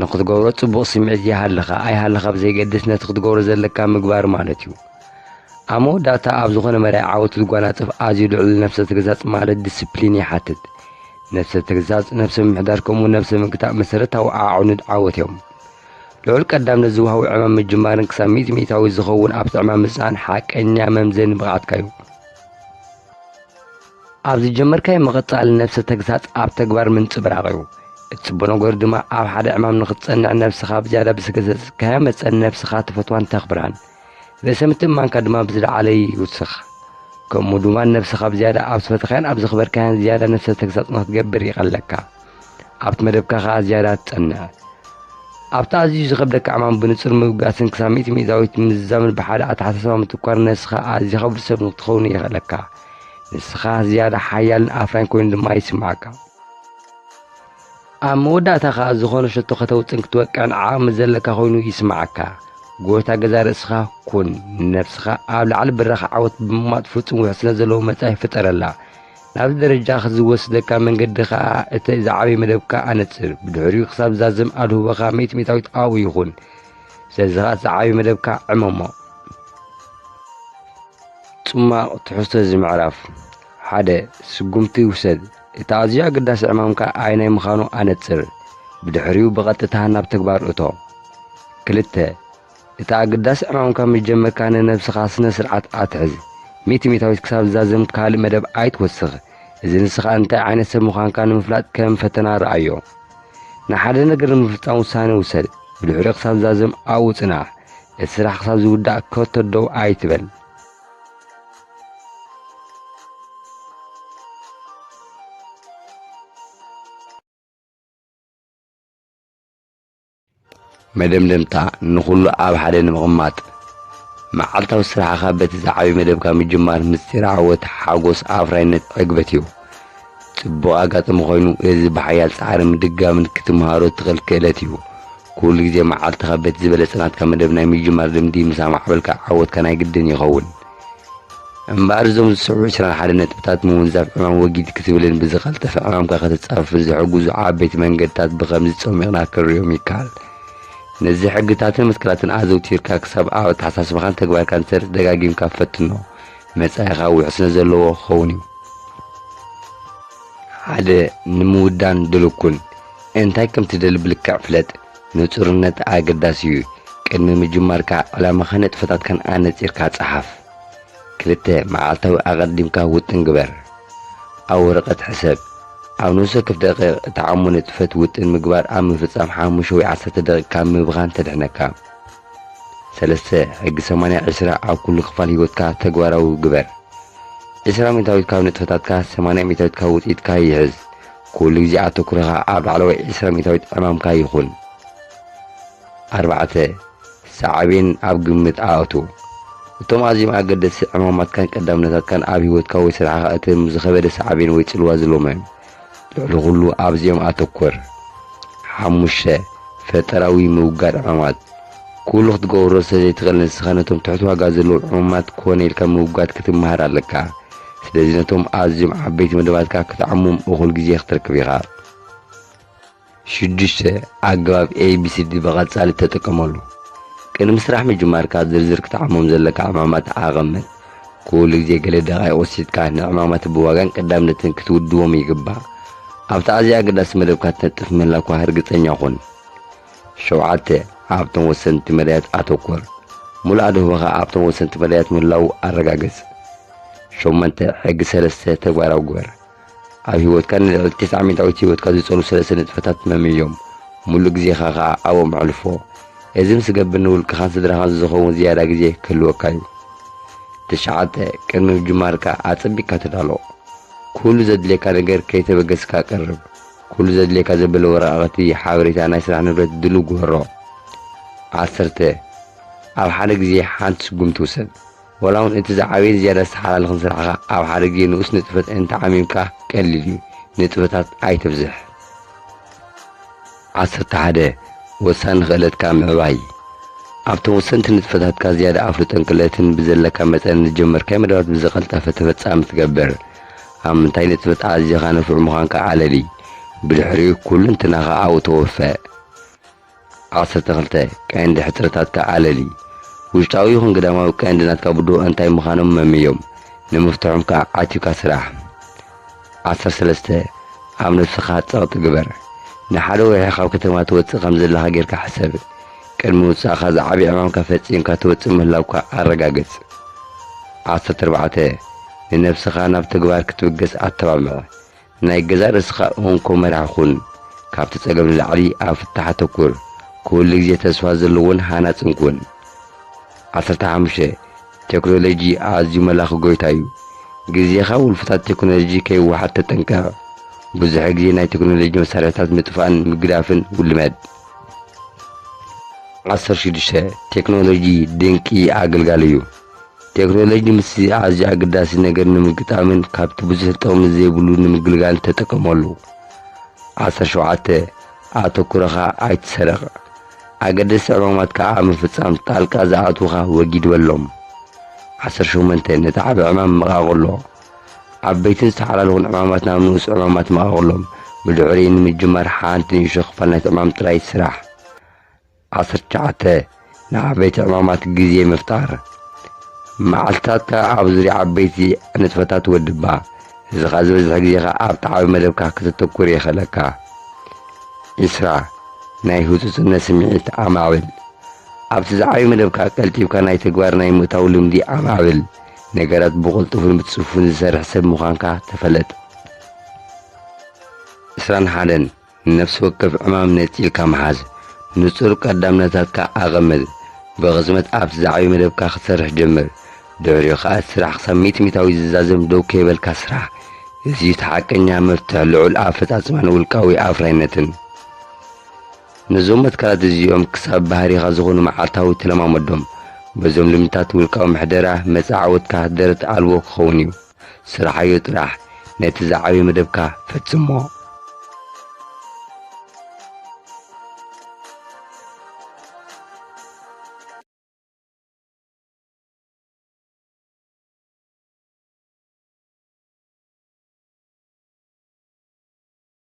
ንኽትገብሮ ጽቡቕ ስምዒት ይሃልኻ ኣይሃልኻ ብዘይገድስ ነቲ ክትገብሮ ዘለካ ምግባር ማለት እዩ። ኣብ መወዳእታ ኣብ ዝኾነ መርኣያ ዓወት ዝጓናጽፍ ኣዝዩ ልዑል ነብሰ ተግሳጽ ማለት ዲስፕሊን ይሓትት። ነብሰ ተግሳጽ፣ ነብሰ ምምሕዳር ከምኡ ነብሰ ምግታእ መሰረታዊ ኣዕኑድ ዓወት እዮም። ልዑል ቀዳምነት ዝወሃቡ ዕማም ምጅማርን ክሳብ ሚእቲ ሚእታዊ ዝኸውን ኣብቲ ዕማም ምጽናዕን ሓቀኛ መምዘኒ ብቕዓትካ እዩ። ኣብ ዝጀመርካዮ ምቕጻል ነብሰ ተግሳጽ ኣብ ተግባር ምንጽብራቕ እዩ። እቲ ጽቡቕ ነገሩ ድማ ኣብ ሓደ ዕማም ንኽትጸንዕ ነብስኻ ብዝያዳ ብዝገሰጽካዮ መጠን ነብስኻ ትፈትዋን ተኽብራን። ርእሰ ምትእምማንካ ድማ ብዝለዓለ ይውስኽ። ከምኡ ድማ ነብስኻ ብዝያዳ ኣብ ዝፈተኻያን ኣብ ዘኽበርካያን ዝያዳ ነብሰ ተግሳጽ ንኽትገብር ይቐለካ። ኣብቲ መደብካ ኸኣ ዝያዳ ትጸንዕ። ኣብቲ ኣዝዩ ዝኸብደካ ዕማም ብንጹር ምብጋስን ክሳብ ሚእቲ ሚእታዊት ምዝዛምን ብሓደ ኣተሓሳስባ ምትኳር ነብስኻ ኣዚኻ ብሉጽ ሰብ ንኽትኸውን የኽእለካ። ንስኻ ዝያዳ ሓያልን ኣፍራይን ኮይኑ ድማ ይስምዓካ። ኣብ መወዳእታ ኸኣ ዝኾነ ሸቶ ከተውጽን ክትወቅዕን ዓቕሚ ዘለካ ኮይኑ ይስምዓካ። ጎይታ ገዛእ ርእስኻ ኩን። ንነብስኻ ኣብ ላዕሊ ብራኸ ዓወት ብምቕማጥ ፍጹም ውሕስነት ዘለዎ መጻኢ ፍጠረላ። ናብዚ ደረጃ ዝወስደካ መንገዲ ኸኣ እቲ ዝዓበየ መደብካ ኣነጽር። ብድሕሪኡ ክሳብ ዝዛዘም ኣድህቦኻ ሚእቲ ሚእታዊት ኣብኡ ይኹን። ስለዚ ኸኣ ዝዓበየ መደብካ ዕመሞ። ጽማቕ ትሕዝቶ እዚ ምዕራፍ። ሓደ፣ ስጉምቲ ውሰድ። እቲ ኣዝዩ ኣገዳሲ ዕማምካ ኣየናይ ምዃኑ ኣነጽር። ብድሕሪኡ ብቐጥታ ናብ ተግባር እቶ። ክልተ፣ እቲ ኣገዳሲ ዕማምካ ምስ ጀመርካ ንነብስኻ ስነ ስርዓት ኣትሕዝ። ሚእቲ ሚእታዊት ክሳብ ዝዛዘም ካልእ መደብ ኣይትወስኽ። እዚ ንስኻ እንታይ ዓይነት ሰብ ምዃንካ ንምፍላጥ ከም ፈተና ረኣዮ። ንሓደ ነገር ንምፍጻም ውሳነ ውሰድ። ብድሕሪኡ ክሳብ ዝዛዘም ኣብኡ ጽናሕ። እቲ ስራሕ ክሳብ ዝውዳእ ከቶ ደው ኣይትበል። መደምደምታ፣ ንኹሉ ኣብ ሓደ ንምቕማጥ። መዓልታዊ ስራሕኻ በቲ ዝዓበየ መደብካ ምጅማር ምስጢር ዓወት፣ ሓጎስ፣ ኣፍራይነት፣ ዕግበት እዩ። ጽቡቕ ኣጋጣሚ ኮይኑ፣ እዚ ብሓያል ጻዕሪ ምድጋምን ክትመሃሮ እትኽእል ክእለት እዩ። ኩሉ ግዜ መዓልትኻ በቲ ዝበለጸ ናትካ መደብ ናይ ምጅማር ልምዲ ምስ ኣማዕበልካ፣ ዓወትካ ናይ ግድን ይኸውን። እምበኣር፣ እዞም ዝስዕቡ ዕስራን ሓደን ነጥብታት ምውንዛፍ ዕማም ወጊድ ክትብልን ብዝቐልጠፈ ዕማምካ ከተጻፍፍን ዝሕግዙ ዓበይቲ መንገድታት ብኸምዚ ጸሚቕና ክንርእዮም ይከኣል። ነዚ ሕግታትን መትከላትን ኣዘውቲርካ ክሳብ ኣብ ኣተሓሳስባኻን ተግባርካን ዝሰርጽ ደጋጊምካ ፈትኖ። መጻኢኻ ውሕስነት ዘለዎ ክኸውን እዩ። ሓደ፣ ንምውዳን ድሉው ኩን። እንታይ ከም ትደሊ ብልክዕ ፍለጥ። ንጹርነት ኣገዳሲ እዩ። ቅድሚ ምጅማርካ ዕላማኻን ንጥፈታትካን ኣነጺርካ ጸሓፍ። ክልተ፣ መዓልታዊ ኣቐዲምካ ውጥን ግበር። ኣብ ወረቐት ሕሰብ። ኣብ ነፍሲ ወከፍ ደቂቕ እትዓሞ ንጥፈት ውጥን ምግባር ኣብ ምፍጻም ሓሙሽተ ወይ ዓሰርተ ደቂቕ ካብ ምብኻን ተድሕነካ። ሰለስተ፣ ሕጊ ሰማንያ ዕስራ ኣብ ኩሉ ክፋል ህይወትካ ተግባራዊ ግበር። ዕስራ ሚእታዊት ካብ ንጥፈታትካ፣ ሰማንያ ሚእታዊት ካብ ውጽኢትካ ይሕዝ። ኩሉ ግዜ ኣተኩሮኻ ኣብ ላዕለዋይ ዕስራ ሚእታዊት ዕማምካ ይኹን። ኣርባዕተ፣ ሳዕቤን ኣብ ግምት ኣእቱ። እቶም ኣዝዮም ኣገደስቲ ዕማማትካን ቀዳምነታትካን ኣብ ህይወትካ ወይ ስራሕኻ እቲ ዝኸበደ ሳዕቤን ወይ ጽልዋ ዘለዎም እዮም። ልዕሊ ኩሉ ኣብዚኦም ኣተኩር። ሓሙሽተ፣ ፈጠራዊ ምውጋድ ዕማማት። ኩሉ ክትገብሮ ስለ ዘይትኽእል፣ ንስኻ ነቶም ትሑት ዋጋ ዘለዎም ዕማማት ኮነ ኢልካ ምውጋድ ክትመሃር ኣለካ። ስለዚ ነቶም ኣዝዮም ዓበይቲ መደባትካ ክትዓሞም እኹል ግዜ ክትረክብ ኢኻ። ሽዱሽተ፣ ኣገባብ ኤ ቢ ሲ ዲ ብቐጻሊ ተጠቀመሉ። ቅድሚ ስራሕ ምጅማርካ ዝርዝር ክትዓሞም ዘለካ ዕማማት ኣቐምጥ። ኩሉ ግዜ ገለ ደቓይቕ ወሲድካ ንዕማማት ብዋጋን ቀዳምነትን ክትውድዎም ይግባእ። ኣብቲ ኣዝዩ ኣገዳሲ መደብካ ትነጥፍ ምህላውካ ርግጸኛ ኩን። ሸውዓተ፣ ኣብቶም ወሰንቲ መዳያት ኣተኩር። ሙሉእ ኣድህቦኻ ኣብቶም ወሰንቲ መዳያት ምህላዉ ኣረጋግጽ። ሸሞንተ፣ ሕጊ ሰለስተ ተግባራዊ ግበር። ኣብ ህይወትካ ንልዕሊ ተስዓ ሚእታዊት ህይወትካ ዝጸሉ ሰለስተ ንጥፈታት መምዮም። ሙሉእ ግዜኻ ኸኣ ኣብኦም ኣሕልፎ። እዚ ምስ ትገብር ንውልቅኻን ስድራኻን ዝኸውን ዝያዳ ግዜ ክህልወካ እዩ። ትሽዓተ፣ ቅድሚ ምጅማርካ ኣጸቢቕካ ተዳሎ። ኩሉ ዘድልየካ ነገር ከይተበገስካ ቀርብ። ኩሉ ዘድልየካ ዘበለ ወረቓቕቲ፣ ሓበሬታ፣ ናይ ስራሕ ንብረት ድሉው ግበሮ። ዓሰርተ፣ ኣብ ሓደ ግዜ ሓንቲ ስጉምቲ ውሰድ። ዋላ እውን እቲ ዝዓበየን ዝያዳ ዝተሓላለኸን ስራሕኻ ኣብ ሓደ ግዜ ንኡስ ንጥፈት እንተዓሚምካ ቀሊል እዩ። ንጥፈታት ኣይተብዝሕ። ዓሰርተ ሓደ ወሳኒ ክእለትካ ምዕባይ። ኣብቶም ወሰንቲ ንጥፈታትካ ዝያዳ ኣፍልጦን ክእለትን ብዘለካ መጠን ዝጀመርካዮ መደባት ብዝቐልጠፈ ተፈጻሚ ትገብር። ኣብ ምንታይ ንጥፈት ኣዚኻ ንፉዕ ምዃንካ ኣለሊ። ብድሕሪኡ ኩሉ እንትናኻ ኣብኡ ተወፈ። ዓሰርተ ክልተ ቀንዲ ሕጽረታትካ ኣለሊ። ውሽጣዊ ይኹን ግዳማዊ ቀንዲ ናትካ ብድሆ እንታይ ምዃኖም መምዮም። ንምፍትሖም ከኣ ዓቲብካ ስራሕ። ዓሰርተ ሰለስተ ኣብ ነብስኻ ጸቕጢ ግበር። ንሓደ ወርሒ ካብ ከተማ ትወጽእ ከም ዘለኻ ጌርካ ሕሰብ። ቅድሚ ውጻእኻ ዝዓቢ ዕማምካ ፈጺምካ ትወጽእ ምህላውካ ኣረጋግጽ። ዓሰርተ ኣርባዕተ ንነብስኻ ናብ ተግባር ክትብገስ ኣተባብዕ። ናይ ገዛእ ርእስኻ እንኮ መራሒ ኩን። ካብቲ ጸገም ንላዕሊ ኣብ ፍታሕ ኣተኩር። ኩሉ ግዜ ተስፋ ዘለዎን ሃናጽን ኩን። ዓሰርተ ሓሙሽተ ቴክኖሎጂ ኣዝዩ መላኺ ጎይታ እዩ። ግዜኻ ውልፍታት ቴክኖሎጂ ከይወሓድ ተጠንቀቕ። ብዙሕ ግዜ ናይ ቴክኖሎጂ መሳርሒታት ምጥፋእን ምግዳፍን ውልመድ። ዓሰርተ ሽዱሽተ ቴክኖሎጂ ድንቂ ኣገልጋሊ እዩ። ቴክኖሎጂ ምስ ኣዝዩ ኣገዳሲ ነገር ንምግጣምን ካብቲ ብዙሕ ጥቕሚ ዘይብሉ ንምግልጋል ተጠቀመሉ። ዓሰርተ ሸውዓተ ኣተኩሮኻ ኣይትሰረቕ። ኣገደስቲ ዕማማትካ ኣብ ምፍጻም ጣልቃ ዝኣትዉኻ ወጊድ በሎም። ዓሰርተ ሸሞንተ ነቲ ዓቢ ዕማም መቓቕሎ። ዓበይትን ዝተሓላለኹን ዕማማት ናብ ንኡስ ዕማማት መቓቕሎም። ብድሕሪኡ ንምጅማር ሓንቲ ንእሽቶ ክፋል ናይቲ ዕማም ጥራይ ስራሕ። ዓሰርተ ትሽዓተ ንዓበይቲ ዕማማት ግዜ ምፍጣር። መዓልትታትካ ኣብ ዙርያ ዓበይቲ ንጥፈታት ወድባ። እዚ ኸኣ ዝበዝሐ ግዜኻ ኣብቲ ዓቢ መደብካ ከተተኩር የኽእለካ። ዒስራ ናይ ህጹጽነት ስምዒት ኣማዕብል። ኣብቲ ዝዓቢ መደብካ ቀልጢፍካ ናይ ተግባር ናይ ምእታው ልምዲ ኣማዕብል። ነገራት ብቕልጡፍን ብጽፉፍን ዝሰርሕ ሰብ ምዃንካ ተፈለጥ። ዕስራን ሓደን ንነፍሲ ወከፍ ዕማም ነጺልካ ምሓዝ። ንጹር ቀዳምነታትካ ኣቐምጥ። ብቕጽበት ኣብቲ ዝዓቢ መደብካ ክትሰርሕ ጀምር። ድሕሪኡ ኸኣ እቲ ስራሕ ክሳብ ሚእቲ ሚእታዊ ዝዛዘም ደው ከይበልካ ስራሕ። እዚ እዩ እቲ ሓቀኛ መፍትሕ ልዑል ኣፈጻጽማን ውልቃዊ ኣፍራይነትን። ነዞም መትከላት እዚኦም ክሳብ ባህሪኻ ዝኾኑ መዓልታዊ ተለማመዶም። በዞም ልምድታት ውልቃዊ ምሕደራ መጻኢ ዓወትካ ደረት ኣልቦ ክኸውን እዩ። ስርሓዮ ጥራሕ፣ ነቲ ዝዓበየ መደብካ ፈጽሞ።